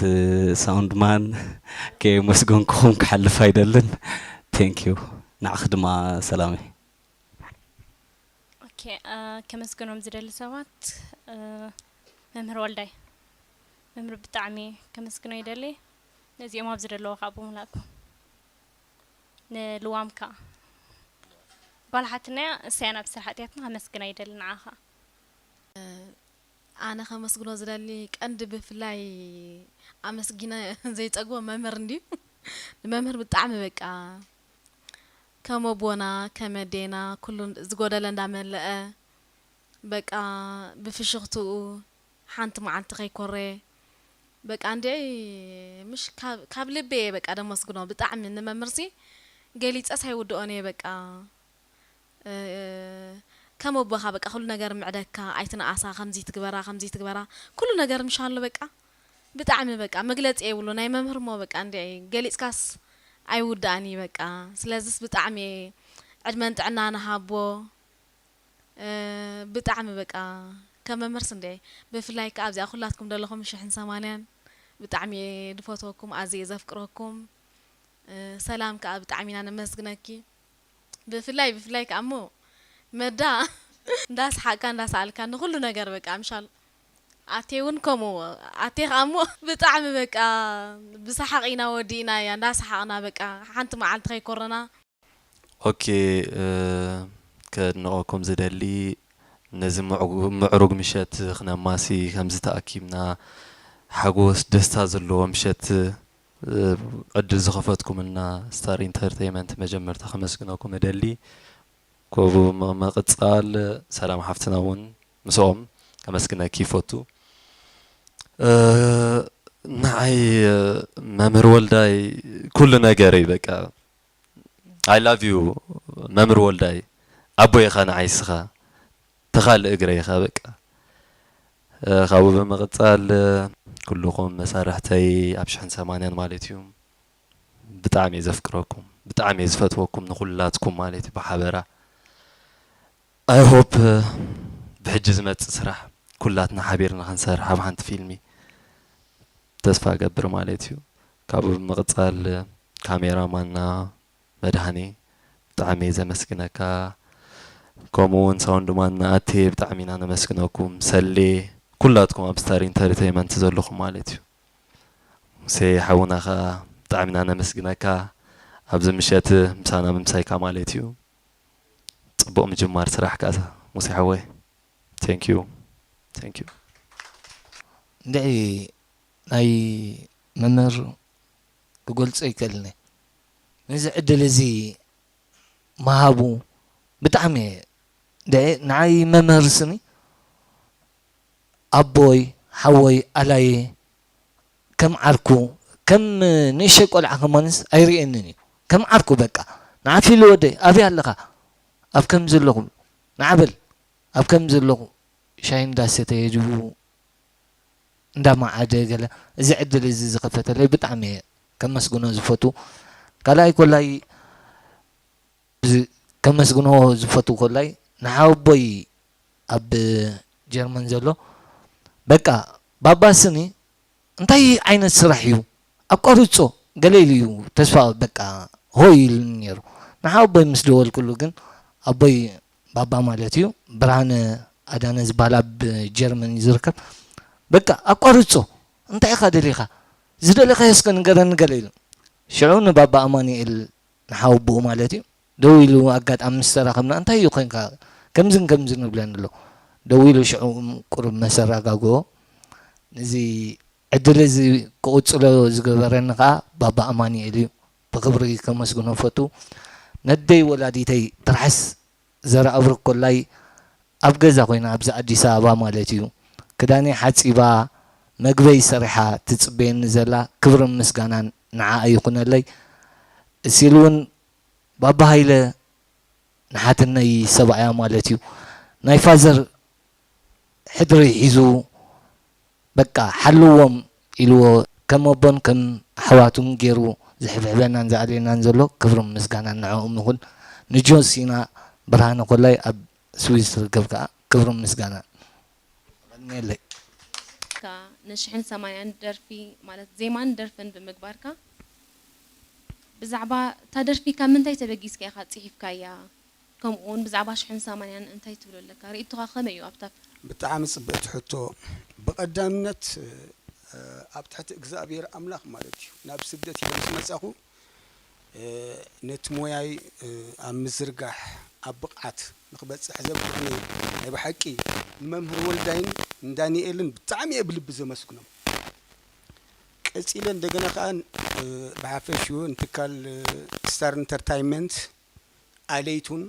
ሳውንድማን ከየመስገንኩኹም ክሓልፍ ኣይደልን thank you ንዓኺ ድማ ሰላመይ ኦኬ ከመስግኖም ዝደሊ ሰባት መምህር ወልዳይ መምህር ብጣዕሚ ከመስግኖ ይደሊ ነዚኦም ኣብዚ ዘለዉ ከዓ ብምልኣኩም ንልዋምካ ጓል ሓትናያ እሰያ ናብ ስራሕ ኣትያትና ከመስግና ይደሊ ንዓኻ ኣነ ከመስግኖ ዝደሊ ቀንዲ ብፍላይ ኣመስጊነ ዘይፀግቦ መምህር እንድዩ ንመምህር ብጣዕሚ በቃ ከም ኣቦና ከም ኣዴና ኩሉ ዝጎደለ እንዳመለአ በቃ ብፍሽኽትኡ ሓንቲ መዓልቲ ከይኮረየ በቃ እንድዒ ምሽ ካብ ልቢ እየ በቃ ደመስግኖ ብጣዕሚ ንመምህርሲ ገሊፀስ ኣይውድኦን እየ በቃ ከም ኣቦኻ በቃ ኩሉ ነገር ምዕደካ ኣይትንኣሳ ከምዚ ትግበራ ከምዚ ትግበራ ኩሉ ነገር ምሻሎ በቃ ብጣዕሚ በቃ መግለፂ የብሉ ናይ መምህር ሞ በቃ እንድዒ ገሊፅካስ ኣይውዳእን እዩ በቃ ስለዝስ ብጣዕሚ እየ ዕድመን ጥዕናን ሃቦ ብጣዕሚ በቃ ከም መምህርስ እንዴ፣ ብፍላይ ከኣ ኣብዚኣ ኩላትኩም ዘለኹም ሽሕን ሰማንያን ብጣዕሚ እየ ዝፈትወኩም፣ ኣዝየ እየ ዘፍቅረኩም። እ፣ ሰላም ከኣ ብጣዕሚ ኢና ነመስግነኪ። ብፍላይ፣ ብፍላይ ከኣ እሞ መዳ እንዳሰሓቅካ እንዳሰኣልካ ንኹሉ ነገር በቃ ምሻል ኣቴ እውን ከምኡ ኣቴ ከኣ እሞ ብጣዕሚ በቃ ብሰሓቕ ኢና ወዲእናያ፣ እንዳሰሓቕና በቃ ሓንቲ መዓልቲ ከይኮረና። ኦኬ፣ እ፣ ከድንቐኩም ዝደሊ ነዚ ምዕጉ-፣ ምዕሩግ ምሸት ክነማሲ ከምዚ ተኣኪብና ሓጎስ ደስታ ዘለዎ ምሸት፣ እ፣ ዕድል ዝኸፈትኩምልና ስታር ኢንተርቴይመንት መጀመርታ ከመስግነኩም እደሊ። ኮቡ መ-፣ መቕጻል ሰላም ሓፍትና እውን ምስኦም ከመስግነኪ ይፈቱ። እ፣ ንዓይ መምህር ወልዳይ ኩሉ ነገር እዩ በቃ። I love you መምህር ወልዳይ፣ ኣቦይ ኢኻ ንዓይ እስኻ፣ ተኻል እግረይ ኢኻ በቃ። እ፣ ካብኡ ብምቕጻል፣ እ፣ ኩልኹም መሳርሕተይ ኣብ ሽሕን ሰማንያን ማለት እዩ። ብጣዕሚ እየ ዘፍቅረኩም፣ ብጣዕሚ እየ ዝፈትወኩም ንኹላትኩም ማለት እዩ ብሓበራ። I hope፣ እ፣ ብሕጂ ዝመጽእ ስራሕ ኩላትና ሓቢርና ክንሰርሕ ኣብ ሓንቲ ፊልሚ ተስፋ እገብር ማለት እዩ። ካብኡ ብምቕጻል፣ እ፣ ካሜራ ማና መድሃኔ ብጣዕሚ እየ ዘመስግነካ። ከምኡ እውን ሳውንድ ማን ኣቴ ብጣዕሚ ኢና ነመስግነኩም። ሰሌ፣ ኩላትኩም ኣብ ስታር ኢንተርቴይመንት ዘለኹም ማለት እዩ። ሙሴ ሓውና ከኣ ብጣዕሚ ኢና ነመስግነካ ኣብዚ ምሸት ምሳና ምምሳይካ ማለት እዩ። ጽቡቕ ምጅማር ስራሕ ከኣ ሙሴ ሓወይ። Thank you. Thank you. እንድዒ ናይ መምህር ክገልጾ ኣይክእልን እየ። ነዚ ዕድል እዚ ምሃቡ ብጣዕሚ እየ እንድዒ ንዓይ መምህር ስኒ ኣቦይ ሓወይ ኣላየ ከም ዓርኩ ከም ንእሸ ቆልዓ ከማንስ ኣይርእየንን እዩ ከም ዓርኩ በቃ ንዓፊሉ ወደይ ኣብይ ኣለኻ ኣብ ከምዚ ኣለኹ ንዓበል ኣብ ከምዚ ኣለኹ ሻሂ እንዳሰተየ ጅቡ እንዳማዓደ ገለ እዚ ዕድል እዚ ዝኸፈተለይ ብጣዕሚ እየ ከመስግኖ ዝፈቱ ካልኣይ ኮላይ ከመስግኖ ዝፈቱ ኮላይ ንሓወቦይ ኣብ ጀርመን ዘሎ በቃ ባባ ስኒ እንታይ ዓይነት ስራሕ እዩ ኣቋርጾ ገለ ኢሉ እዩ ተስፋ በቃ ሆይ ኢሉኒ ነይሩ ንሓወቦይ ምስ ደወልኩሉ ግን ኣቦይ ባባ ማለት እዩ ብርሃነ ኣዳነ ዝበሃል ኣብ ጀርመን እዩ ዝርከብ በቃ ኣቋርጾ እንታይ ኢኻ ደሊኻ ዝደለኻዮ እስከ ንገረኒ ገለ ኢሉ ሽዑ ንባባ ኣማኑኤል ንሓወቦኡ ማለት እዩ ደው ኢሉ ኣጋጣሚ ምስ ተራኸብና እንታይ እዩ ኮንካ ከምዝን ከምዝን ይብለኒ ኣሎ ደው ኢሉ ሽዑ ቁሩብ መሰራጋግኦ ነዚ ዕድል እዚ ክቕጽሎ ዝገበረኒ ከዓ ባባ ኣማኑኤል እዩ ብኽብሪ ከመስግኖ ፈቱ ነደይ ወላዲተይ ትርሓስ ዘረኣብርክ ኮላይ ኣብ ገዛ ኮይና ኣብዚ ኣዲስ ኣበባ ማለት እዩ ክዳነይ ሓፂባ መግበይ ሰሪሓ ትፅበየኒ ዘላ ክብርን ምስጋናን ንዓኣ ይኹነለይ እሲሉ እውን ባባ ሃይለ ንሓትነይ ሰብኣያ ማለት እዩ ናይ ፋዘር ሕድሪ ሒዙ በቃ ሓልዎም ኢልዎ ከም ኣቦን ከም ኣሕዋቱን ገይሩ ዝሕብሕበናን ዝኣልየናን ዘሎ ክብርን ምስጋናን ንዕኦም ይኹን ንጆን ሲና ብርሃነ ኮላይ ኣብ ስዊስ ዝርከብ ከዓ ክብርን ምስጋናን የቐንየለይ። ካ ንሽሕን ሰማንያን ደርፊ ማለት ዜማን ደርፍን ብምግባርካ ብዛዕባ እታ ደርፊ ካብ ምንታይ ተበጊስካ ኢኻ ጽሒፍካያ? ከምኡ እውን ብዛዕባ ሽሕን ሰማንያን እንታይ ትብሎ ኣለካ? ርእይቶኻ ከመይ እዩ ኣብታ ብጣዕሚ ጽብቕቲ ሕቶ። ብቐዳምነት ኣብ ትሕቲ እግዚኣብሔር ኣምላኽ ማለት እዩ ናብ ስደት ኢለ ምስ መጻኹ ነቲ ሞያይ ኣብ ምዝርጋሕ ኣብ ብቕዓት ንኽበጽሕ ዘብቅዑኒ ናይ ብሓቂ ንመምህር ወልዳይን ንዳንኤልን ብጣዕሚ እየ ብልቢ ዘመስግኖም። ቀጺለ እንደገና ከኣ ብሓፈሽኡ ንትካል ስታር ኢንተርታይመንት ኣለይቱን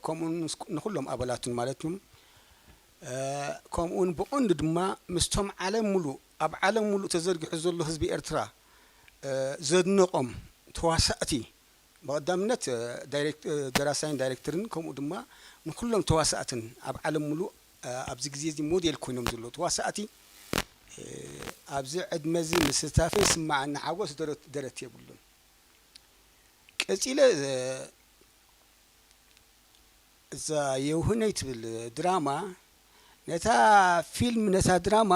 ከምኡውን ንኩሎም ኣባላቱን ማለት እዩ ከምኡውን ብቐንዱ ድማ ምስቶም ዓለም ሙሉእ ኣብ ዓለም ሙሉእ ተዘርጊሑ ዘሎ ህዝቢ ኤርትራ ዘድነቖም ተዋሳእቲ ብቐዳምነት ደራሳይን ዳይሬክተርን ከምኡ ድማ ንኩሎም ተዋሳእትን ኣብ ዓለም ሙሉእ ኣብዚ ግዜ እዚ ሞዴል ኮይኖም ዘለዉ ተዋሳእቲ ኣብዚ ዕድመ እዚ ምስታፈይ ይስምዓኒ ሓጎስ ደረት ደረት የብሉን። ቀጺለ እዛ የውህነይ ትብል ድራማ ነታ ፊልም፣ ነታ ድራማ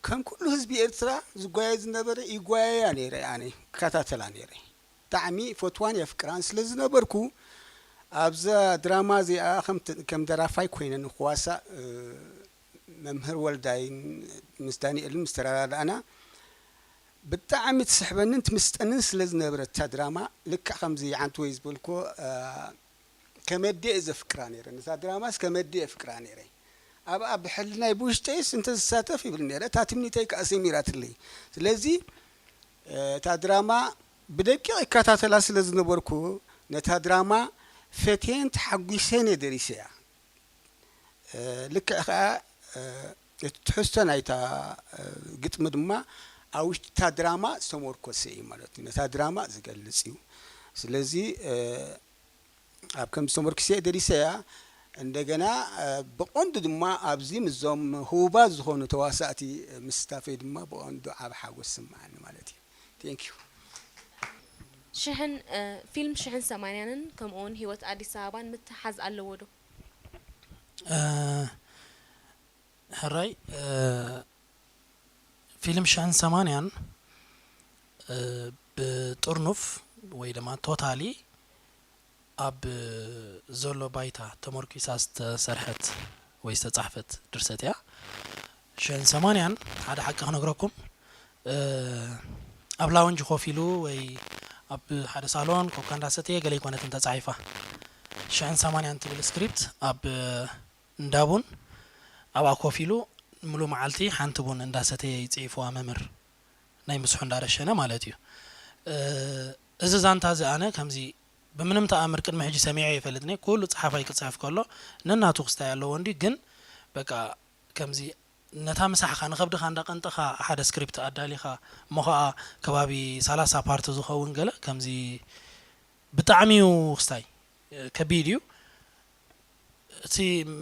ከም ኩሉ ህዝቢ ኤርትራ ዝጓየ ዝነበረ ይጓየያ ነይረ። ኣነ ይከታተላ ነይረ። ብጣዕሚ ፈትዋን የፍቅራን ስለ ዝነበርኩ፣ ኣብዛ ድራማ እዚኣ ከም ት-፣ ከም ደራፋይ ኮይነ ንክዋሳእ፣ እ፣ መምህር ወልዳይን ምስ ዳንኤልን ምስ ተረዳዳእና፣ ብጣዕሚ ትስሕበንን ትምስጠንን ስለ ዝነበረት እታ ድራማ፣ ልክዕ ከምዚ ዓንቱ ወይ ዝበልኮ፣ እ፣ ከመዴ እየ ዘፍቅራ ነይረ። ነታ ድራማስ ከመዴ የፍቅራ ነይረ። ኣብኣ ብሕልናይ ብውሽጠይስ እንተ ዝሳተፍ ይብል ነይረ። እታ ትምኒተይ ከኣ ሰሚራትለይ። ስለዚ፣ እ፣ እታ ድራማ ብደቂቕ ይከታተላ ስለ ዝነበርኩ፣ ነታ ድራማ ፈትየን ተሓጒሰን እየ ደሪሰያ። እ፣ ልክዕ ከኣ፣ እ፣ እቲ ትሕዝቶ ናይታ፣ እ፣ ግጥሚ ድማ ኣብ ውሽጢ እታ ድራማ ዝተመርኮሰ እዩ ማለት እዩ። ነታ ድራማ ዝገልጽ እዩ። ስለዚ፣ እ፣ ኣብ ከም ዝተመርኩሰ እየ ደሪሰያ። እንደገና፣ እ፣ ብቐንዱ ድማ ኣብዚ ምስዞም ህቡባት ዝኾኑ ተዋሳእቲ ምስታፈይ ድማ ብቐንዱ ዓቢ ሓጎስ ይስምዓኒ ማለት እዩ። Thank you። ሽሕን፣ እ፣ ፊልም ሽሕን ሰማንያንን ከምኡ እውን ህይወት ኣዲስ ኣበባን ምትሓዝ ኣለዎ ዶ? እ፣ ሕራይ፣ እ፣ ፊልም ሽሕን ሰማንያን፣ እ፣ ብጥርኑፍ ወይ ድማ ቶታሊ ኣብ ዘሎ ባይታ ተመርኲሳ ዝተሰርሐት ወይ ዝተጻሕፈት ድርሰት እያ። ሽሕን ሰማንያን ሓደ ሓቂ ክነግረኩም፣ እ፣ ኣብ ላውንጅ ኮፍ ኢሉ ወይ ኣብ ሓደ ሳሎን ኮካ እንዳሰተየ ገለ ኣይኮነትን ተጻሒፋ። ሽሕን ሰማንያን ትብል ስክሪፕት ኣብ እንዳ ቡን ኣብኣ ኮፍ ኢሉ ምሉእ መዓልቲ ሓንቲ ቡን እንዳሰተየ እዩ ጽሒፍዋ መምህር ናይ ምስሑ እንዳረሸነ ማለት እዩ። እ፣ እዚ ዛንታ እዚ ኣነ ከምዚ ብምንም ተኣምር ቅድሚ ሕጂ ሰሚዐ ይፈልጥኒ። ኩሉ ጸሓፋይ ክጽሕፍ ከሎ ነናቱ ክስታይ ኣለዎ እንዲ ግን በቃ ከምዚ ነታ ምሳሕኻ ንኸብድኻ እንዳቐንጠኻ ሓደ ስክሪፕት ኣዳሊኻ እሞ ኸኣ ከባቢ ሰላሳ ፓርት ዝኸውን ገለ ከምዚ ብጣዕሚ እዩ ክስታይ ከቢድ እዩ። እቲ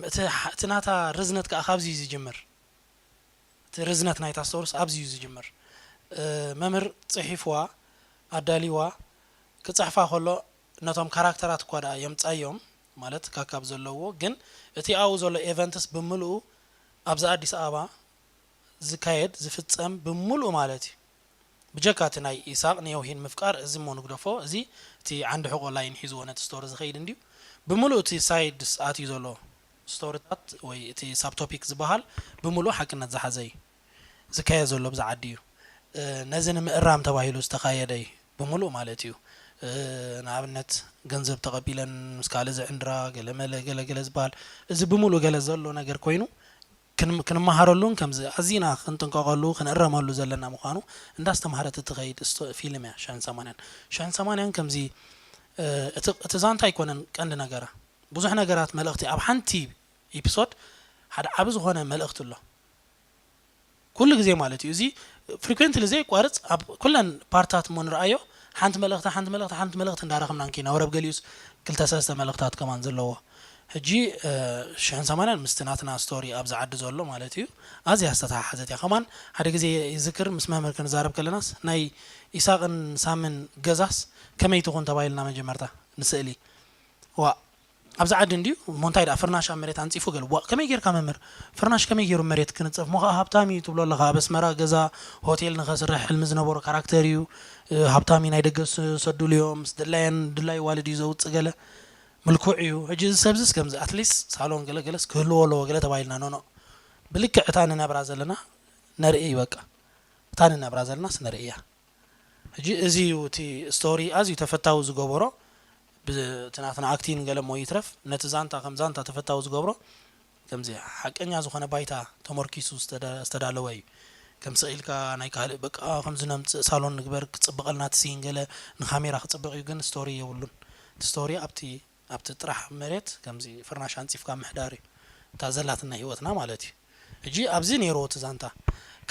እቲ ሓ- እቲ ናታ ርዝነት ከኣ ካብዚ እዩ ዝጅምር። እቲ ርዝነት ናይታ ስቶርስ ኣብዚ እዩ ዝጅምር። እ፣ መምህር ጽሒፍዋ ኣዳሊዋ ክጽሕፋ ከሎ ነቶም ካራክተራት እኳ ደኣ የምጻዮም ማለት ካካብ ዘለዎ ግን እቲ ኣብኡ ዘሎ ኤቨንትስ ብምልኡ ኣብዚ ኣዲስ ኣበባ ዝካየድ ዝፍጸም ብምልኡ ማለት እዩ። ብጀካ እቲ ናይ ኢሳቕ ንየውሂን ምፍቃር እዚ እሞ ንግደፎ፣ እዚ እቲ ዓንዲ ሕቖ ላይን ሒዝዎ ነቲ ስቶሪ ዝኸይድ እንድዩ። ብምሉእ እቲ ሳይድስ ኣትዩ ዘሎ ስቶሪታት ወይ እቲ ሳብ ቶፒክ ዝበሃል ብምሉእ ሓቅነት ዝሓዘ እዩ። ዝካየድ ዘሎ ብዛ ዓዲ እዩ። እ፣ ነዚ ንምእራም ተባሂሉ ዝተኻየደ እዩ ብምሉእ ማለት እዩ። እ፣ ንኣብነት ገንዘብ ተቐቢለን ምስ ካልእ ዝዕንድራ ገለ መለ ገለ ገለ ዝበሃል እዚ ብምሉእ ገለ ዘሎ ነገር ኮይኑ ክን- ክንመሃረሉን ከምዚ ኣዚና ክንጥንቀቐሉ ክንእረመሉ ዘለና ምዃኑ እንዳስተምሃረት እትኸይድ ስቶ- ፊልም እያ። ሽሕን ሰማንያን ሽሕን ሰማንያን ከምዚ እ፣ እቲ እቲ ዛንታ ኣይኮነን ቀንዲ ነገራ። ብዙሕ ነገራት መልእኽቲ ኣብ ሓንቲ ኢፒሶድ ሓደ ዓቢ ዝኾነ መልእኽቲ ኣሎ። ኩሉ ግዜ ማለት እዩ። እዚ ፍሪኩዌንትሊ ዘይቋርጽ ኣብ ኩለን ፓርታት እሞ ንርኣዮ ሓንቲ መልእኽቲ ሓንቲ መልእኽቲ ሓንቲ መልእኽቲ እንዳረኽብና ንኪና ወረብ ገሊኡስ ክልተ ሰለስተ መልእኽታት ከማን ዘለዎ። ሕጂ እ፣ ሽሕን ሰማንያን ምስቲ ናትና ስቶሪ ኣብዚ ዓዲ ዘሎ ማለት እዩ ኣዝያ ዝተተሓሓዘት እያ። ከማን ሓደ ግዜ ይዝክር ምስ መምህር ክንዛረብ ከለናስ ናይ ኢሳቕን ሳምን ገዛስ ከመይ ትኹን ተባሂልና መጀመርታ ንስእሊ ዋ ኣብዚ ዓዲ እንድዩ እሞ እንታይ ደኣ ፍርናሽ ኣብ መሬት ኣንጺፉ ገለ ዋእ ከመይ ጌርካ መምህር ፍርናሽ ከመይ ጌሩ መሬት ክንጽፍ እሞ ከኣ ሃብታም እዩ ትብሎ ኣለኻ ኣብ ኣስመራ ገዛ ሆቴል ንኸስርሕ ሕልሚ ዝነበሮ ካራክተር እዩ እ፣ ሃብታም እዩ ናይ ደገ ዝሰድሉ እዮም ምስ ድላየን ድላይ ዋልድ እዩ ዘውጽእ ገለ ምልኩዕ እዩ ሕጂ እዚ ሰብዝስ ከምዚ ኣትሊስት ሳሎን ገለ ገለስ ክህልዎ ኣለዎ ገለ ተባሂልና ኖኖ ብልክዕ እታ ንነብራ ዘለና ነርኢ በቃ እታ ንነብራ ዘለናስ ነርኢ እያ ሕጂ እዚ እዩ እቲ ስቶሪ ኣዝዩ ተፈታዊ ዝገበሮ ብቲ ናትና ኣክቲን ገለ እሞ ይትረፍ ነቲ ዛንታ ከም ዛንታ ተፈታዊ ዝገብሮ ከምዚ ሓቀኛ ዝኾነ ባይታ ተመርኪሱ ዝተዳ- ዝተዳለወ እዩ ከም ስቕ ኢልካ ናይ ካልእ በቃ ከምዚ ነምፅእ ሳሎን ንግበር ክፅብቐልና እቲ ሲን ገለ ንካሜራ ክፅብቕ እዩ ግን ስቶሪ የብሉን እቲ ስቶሪ ኣብቲ ኣብቲ ጥራሕ መሬት ከምዚ ፍርናሽ ኣንፂፍካ ምሕዳር እዩ እታ ዘላትና ህይወትና ማለት እዩ ሕጂ ኣብዚ ነይርዎ እቲ ዛንታ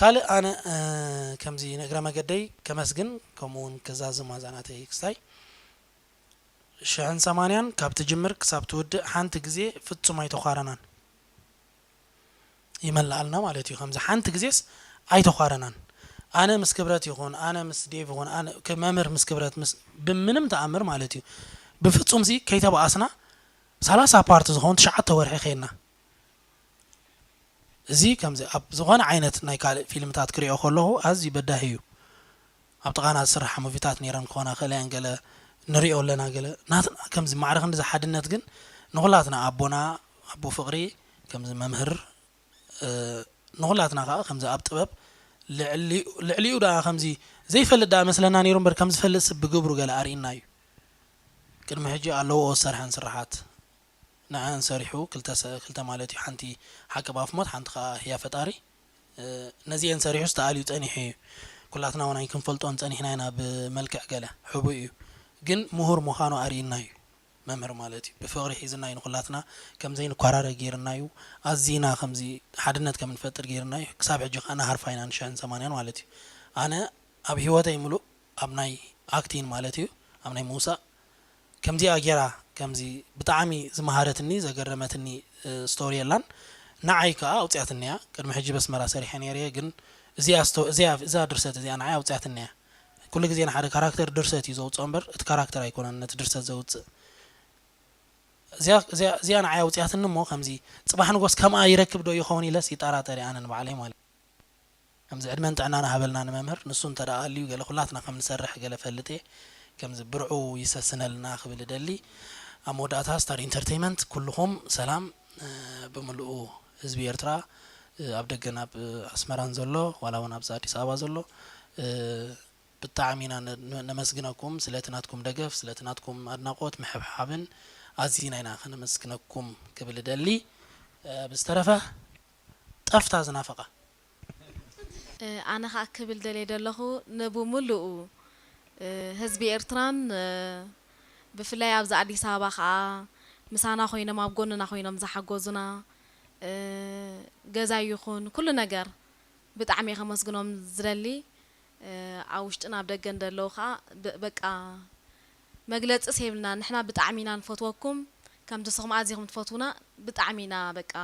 ካልእ ኣነ እ፣ ከምዚ ንእግረ መገደይ ከመስግን ከምኡ እውን ከዛዝም ኣዛናተይ ክስታይ ሽሕን ሰማንያን ካብ ትጅምር ክሳብ ትውድእ ሓንቲ ግዜ ፍጹም ኣይተዃረናን ይመልኣልና ማለት እዩ ከምዚ ሓንቲ ግዜስ ኣይተዃረናን ኣነ ምስ ክብረት ይኹን ኣነ ምስ ዴቭ ይኹን ኣነ ክ- መምህር ምስ ክብረት ምስ ብምንም ተኣምር ማለት እዩ ብፍጹም ሲ ከይተባኣስና ሰላሳ ፓርት ዝኸውን ትሽዓተ ወርሒ ከይድና እዚ ከምዚ ኣብ ዝኾነ ዓይነት ናይ ካልእ ፊልምታት ክሪኦ ከለኹ ኣዝዩ በዳሂ እዩ። ኣብ ጥቓና ዝስርሓ ሙቪታት ነይረን ክኾና ክእላ እየን፣ ገለ ንሪኦ ኣለና፣ ገለ ናትና ከምዚ ማዕረ ክንዲ ሓድነት ግን ንኹላትና ኣቦና ኣቦ ፍቕሪ ከምዚ መምህር፣ እ፣ ንኹላትና ከዓ ከምዚ ኣብ ጥበብ ልዕሊኡ፣ ልዕሊኡ ደኣ ከምዚ ዘይፈልጥ ደኣ መስለና ነይሩ እምበር ከም ዝፈልጥ ስብ ብግብሩ ገለ ኣርኢና እዩ። ቅድሚ ሕጂ ኣለዎ ዝሰርሐን ስራሓት ንዐን ሰሪሑ ክልተ ሰ-፣ ክልተ ማለት እዩ። ሓንቲ ሓቂ ባፍ ሞት፣ ሓንቲ ከዓ ህያ ፈጣሪ። እ፣ ነዚኤን ሰሪሑስ ተኣልዩ ጸኒሑ እዩ። ኩላትና እውን ኣይክንፈልጦን ጸኒሕና ኢና ብመልክዕ ገለ። ሕቡእ እዩ። ግን ምሁር ምዃኑ ኣርኢና እዩ። መምህር ማለት እዩ። ብፍቕሪ ሒዝና እዩ ንኹላትና ከም ዘይንኳራረ ገይርና እዩ። ኣዚና ከምዚ ሓድነት ከም ንፈጥር ገይርና እዩ። ክሳብ ሕጂ ከኣ ንሃርፋ ኢና ንሽሕን ሰማንያን ማለት እዩ። ኣነ ኣብ ህይወተይ ምሉእ ኣብ ናይ ኣክቲን ማለት እዩ፣ ኣብ ናይ ምውሳእ ከምዚኣ ጌራ ከምዚ ብጣዕሚ ዝመሃረትኒ ዘገረመትኒ፣ እ፣ ስቶሪ የላን። ንዓይ ከኣ ኣውጽኣትኒ እያ። ቅድሚ ሕጂ በስመራ ሰሪሐ ነይረ እየ፣ ግን እዚኣ ስቶ-፣ እዚኣ፣ እዛ ድርሰት እዚኣ ንዓይ ኣውጽኣትኒ እያ። ኩሉ ግዜ ንሓደ ካራክተር ድርሰት እዩ ዘውጽኦ እምበር እቲ ካራክተር ኣይኮነን ነቲ ድርሰት ዘውጽእ። እዚኣ፣ እዚኣ፣ እዚኣ ንዓይ ኣውጽኣትኒ እሞ ከምዚ ጽባሕ ንጎስ ከምኣ ይረክብ ዶ ይኸውን ኢለስ ይጠራጠር እየ ኣነ ንባዕለይ ማለት እዩ። ከምዚ ዕድመን ጥዕናን ሃበልና ንመምህር። ንሱ እንተ ደኣ ኣልዩ ገለ ኩላትና ከም ንሰርሕ ገለ ፈልጥ እየ። ከምዚ ብርዑ ይሰስነልና ክብል እደሊ። ኣብ መወዳእታ ስታር ኢንተርቴይመንት ኩልኹም ሰላም፣ እ፣ ብምልኡ ህዝቢ ኤርትራ፣ እ፣ ኣብ ደገን ኣብ ኣስመራን ዘሎ ዋላ እውን ኣብዚ ኣዲስ ኣበባ ዘሎ፣ እ፣ ብጣዕሚ ኢና ነ-፣ ነ-፣ ነመስግነኩም ስለቲ ናትኩም ደገፍ፣ ስለቲ ናትኩም ኣድናቖት ምሕብሓብን ኣዚና ኢና ከነመስግነኩም ክብል እደሊ። እ፣ ብዝተረፈ ጠፍታ ዝናፈቓ። እ፣ ኣነ ኸኣ ክብል ደልየ ደለኹ ንብምሉኡ፣ እ፣ ህዝቢ ኤርትራን፣ እ፣ ብፍላይ ኣብዚ ኣዲስ ኣበባ ኸኣ ምሳና ኮይኖም ኣብ ጎንና ኮይኖም ዝሓገዙና፣ እ፣ ገዛ ይኹን ኩሉ ነገር ብጣዕሚ እየ ከመስግኖም ዝደሊ። እ፣ ኣብ ውሽጥን ኣብ ደገን ዘለዉ ኸኣ ብ-፣ በቃ መግለጽስ የብልና። ንሕና ብጣዕሚ ኢና ንፈትወኩም፣ ከምቲ ንስኹም ኣዚኹም ትፈትዉና ብጣዕሚ ኢና በቃ፣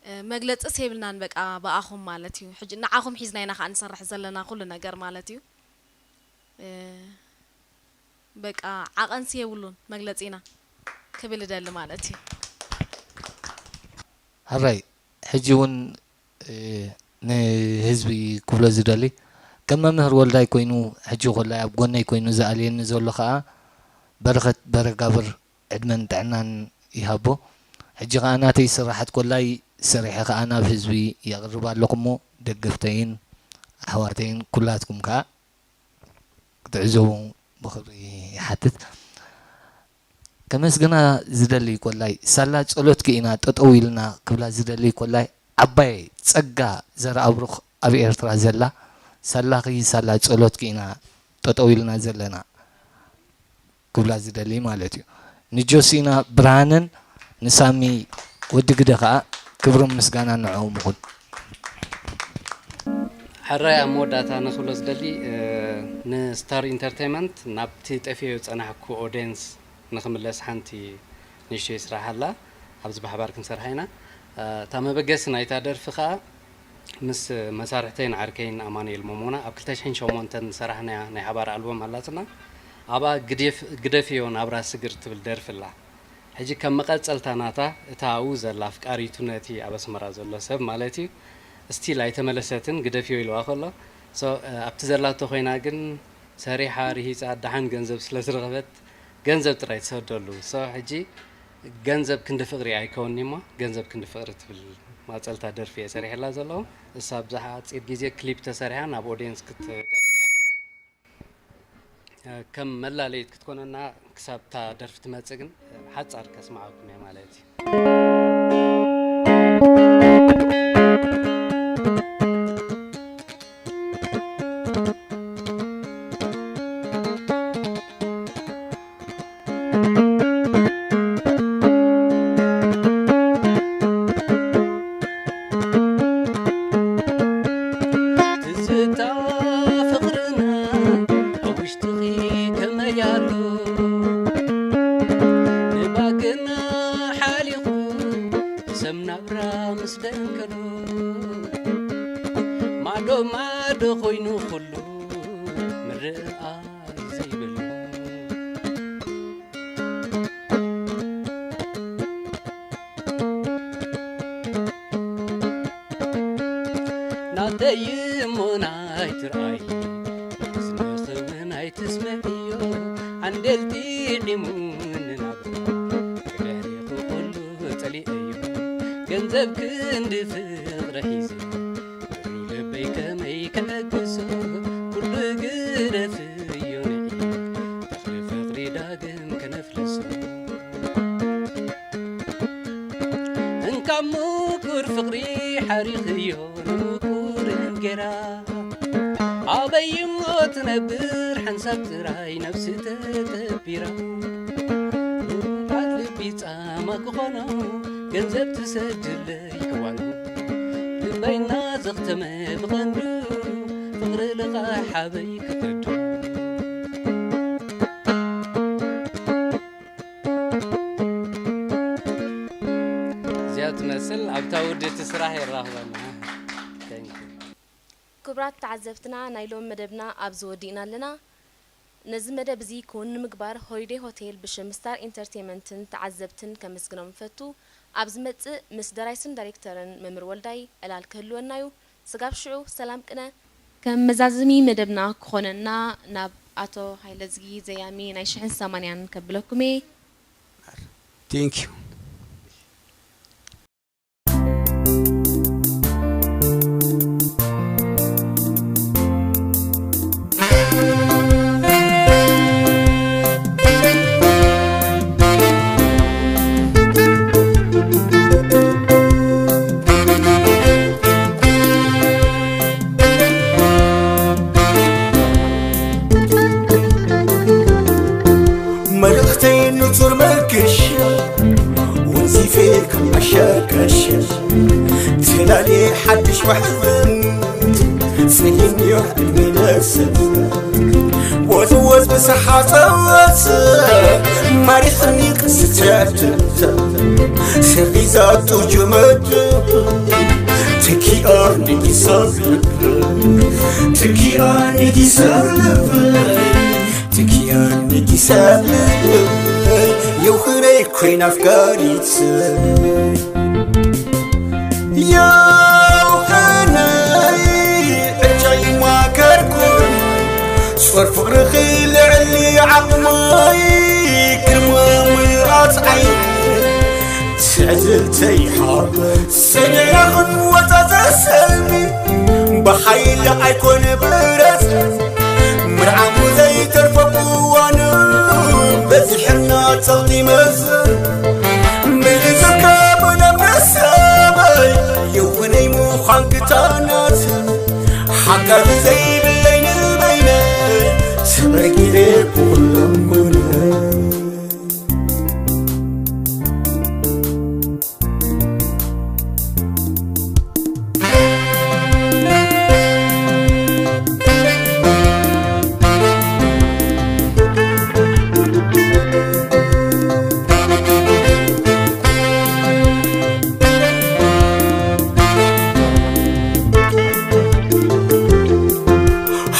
እ፣ መግለጽስ የብልናን በቃ ብኣኹም ማለት እዩ። ሕጂ ንዓኹም ሒዝና ኢና ኸኣ ንሰርሕ ዘለና ኩሉ ነገር ማለት እዩ። እ፣ በቃ ዓቐንሲ የብሉን መግለጺና ክብል እደሊ ማለት እዩ። ሕራይ ሕጂ እውን እ፣ ንህዝቢ ክብሎ ዝደሊ ከም መምህር ወልዳይ ኮይኑ ሕጂ ኮላይ ኣብ ጎነይ ኮይኑ ዝኣልየኒ ዘሎ ኸኣ በረኸት በረጋብር ዕድመን ጥዕናን ይሃቦ። ሕጂ ኸኣ ናተይ ስራሓት ኮላይ ሰሪሐ ኸኣ ናብ ህዝቢ የቕርብ ኣለኹ እሞ ደገፍተይን ኣሕዋተይን ኩላትኩም ከኣ ክትዕዘቡ ብኽብሪ ይሓትት። ከመስግና ዝደሊ ኮላይ ሳላ ጸሎትኪ ኢና ጠጠው ኢልና ክብላ ዝደሊ ኮላይ ዓባይ ጸጋ ዘርኣብሩኽ ኣብ ኤርትራ ዘላ ሳላኺ ሳላ ጸሎትኪ ኢና ጠጠው ኢልና ዘለና ክብላ ዝደሊ ማለት እዩ። ንጆሲና ብርሃነን ንሳሚ ወዲ ግደ ከኣ ክብርን ምስጋናን ንዕኦም ይኹን። ሕራይ ኣብ መወዳእታ ንክብሎ ዝደሊ ንስታር ኢንተርቴይመንት ናብቲ ጠፊኦ ዝፀናሕኩ ኦድየንስ ንክምለስ ሓንቲ ንእሽተይ ስራሕ ኣላ። ኣብዚ ብሓባር ክንሰርሓ ኢና። እታ መበገሲ ናይታ ደርፊ ከዓ ምስ መሳርሕተይን ዓርከይን ኣማኑኤል ሞሞና ኣብ ክልተ ሽሕን ሸሞንተን ዝሰራሕናያ ናይ ሓባር ኣልበም ኣላትና። ኣብኣ ግደፍዮ ናብራ ስግር ትብል ደርፊ ኣላ። ሕጂ ከም መቐጸልታ ናታ እታ ኣብኡ ዘላ ኣፍቃሪቱ ነቲ ኣብ ኣስመራ ዘሎ ሰብ ማለት እዩ ስቲል ኣይተመለሰትን ግደፍዮ ኢልዋ ከሎ ኣብቲ ዘላቶ ኮይና ግን ሰሪሓ ርሂጻ ደሓን ገንዘብ ስለ ዝረኸበት ገንዘብ ጥራይ ትሰደሉ so ሕጂ ገንዘብ ክንዲ ፍቕሪ ኣይከውንኒ እሞ ገንዘብ ክንዲ ፍቕሪ ትብል ማጸልታ ደርፊ እየ ሰሪሐላ ዘለኹ እሳ ብዝሓ ኣጺር ግዜ ክሊፕ ተሰሪሓ ናብ ኦድየንስ ክትቀርብ እያ ከም መላለይት ክትኮነና ክሳብ እታ ደርፊ ትመጽእ ግን ሓጻር ከስምዓኩም እየ ማለት እዩ። ተይሞ ናይ ትርኣይ፣ ዝነኸብን ኣይትስምዕዮ፣ ዓንደል ጢዒሙ ንናብራ፣ ብድሕሪኹ ኩሉ ጸሊኤዮ። ገንዘብ ክንዲ ፍቕሪ ሒዘ፣ ንልበይ ከመይ ክነግሶ፣ ኩሉ ግደፍዮ ንዒ፣ ተኽሊ ፍቕሪ ዳግም ከነፍልሶ። እንካብ ምቁር ፍቕሪ ሓሪኽዮ ንምቁር እንጌራ፣ ኣበይ እሞ ትነብር ሓንሳብ ጥራይ ነብሲ ተተቢራ። ንብዓት ልቢ ጻማ ክኾኖ፣ ገንዘብ ትሰድለይ ሕዋኑ፣ ልበይና ዘኽተመ ብቐንዱ፣ ፍቕሪ ልቓሕ ኣበይ ክኸዱ። እዚኣ ትመስል ኣብታ ውድእቲ ስራሕ የራኽበና። Thank you። ክቡራት ተዓዘብትና፣ ናይ ሎም መደብና ኣብዚ ወዲእና ኣለና። ነዚ መደብ እዚ ክውን ንምግባር ሆሊደይ ሆቴል ብሽም ስታር ኢንተርቴይመንትን ተዓዘብትን ከመስግኖም እፈቱ። ኣብ ዝመጽእ ምስ ደራይስን ዳይሬክተርን መምህር ወልዳይ ዕላል ክህልወና እዩ። ስጋብ ሽዑ ሰላም ቅነ። ከም መዛዘሚ መደብና ክኾነና ናብ ኣቶ ሃይለዝጊ ዘያሚ ናይ ሽሕን ሰማንያን ከብለኩም እየ። Thank you። መልእኽተይ ንጹር መልክሽ ወንዚፌ ከም መሸከሽ፣ ትላሌ ሓድሽ ማሕዘን ጸሊም እዩ ዕድመ ነብሰን። ወዝወዝ ብሰሓ ጸወት ማሪኽኒ ክስትያት ሰሪዛቱ ጀመድ ትኪኣ ንጊሳብ ልብ ትኪኣ ንጊሳብ ልብ ትኪያ ንጊሳብ የውኽነይ ኮይና ኣፍቃሪት የውኽነይ ዕጫይ ማከርኩን ጾር ፍቕርኺ ልዕሊ ዓቕመይ ግርማ ምልኣት ዓይኒ ትዕዝብተይ ሓወይ ሰደናኽን ወጻጸ ሰልሚ ብሓይሊ ኣይኮነ ብረት ምርዓሙ ዘይተርፎ እዋኑ በዚሕና ጸቕጢ መዝን ምልዝካ ብደም ሰበይ የውነይ ምዃን ግታናት ሓጋዚ ዘይብለይ ንበይነ ተበጊረ ብኹሎም ጎነ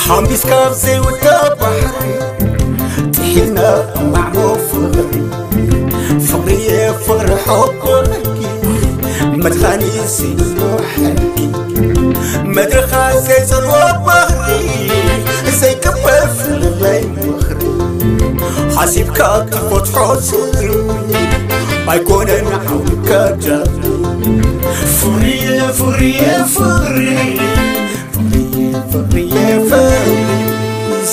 ሓምቢስ ካብ ዘይውዳእ ባሕሪ ጥሒልና ማዕቦ ፍቕሪ ፍቕርየ ፍቕሪ ሓቦ ሕጊ መድሃኒ ዘይብሉ ሕጊ መድረኻ ዘይጸልዎ ባህሪ ዘይቅበል ፍልላይ ምኽሪ ሓሲብካ ክትፈትሖ ስድሪ ኣይኮነን ዓውድካ ጃሪ ፍቕርየ ፍቕርየ ፍቕሪ ፍቕርየ ፍቕርየ ፍቕሪ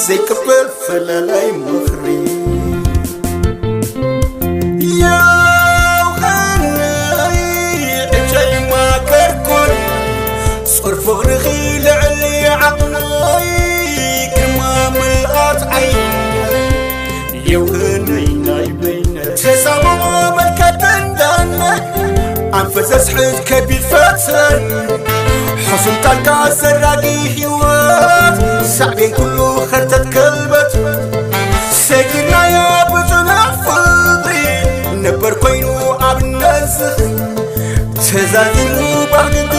ዘይቅበል ፈላላይ ምኽሪ የውኸነይ ዕጨይ ማከርኩን ጾር ፍቕርኺ ልዕሊ ዓቕመይ ግርማ ምልኣት ዓይኒ የውኸነይ ናይ በይነ ተሳምኦ መልከት እንዳነ ኣንፈ ዘስሕት ከቢድ ፈተን ሕሱም ቃልካ ሰራጊ ህይወት ሳዕቤን ኩሉ ኸርተት ከልበት ሰጊድናዮ ብጽኑዕ ፍቕሪ ነበር ኮይኑ ኣብነት ዝኽሪ ተዛዚሙ ባህግቲ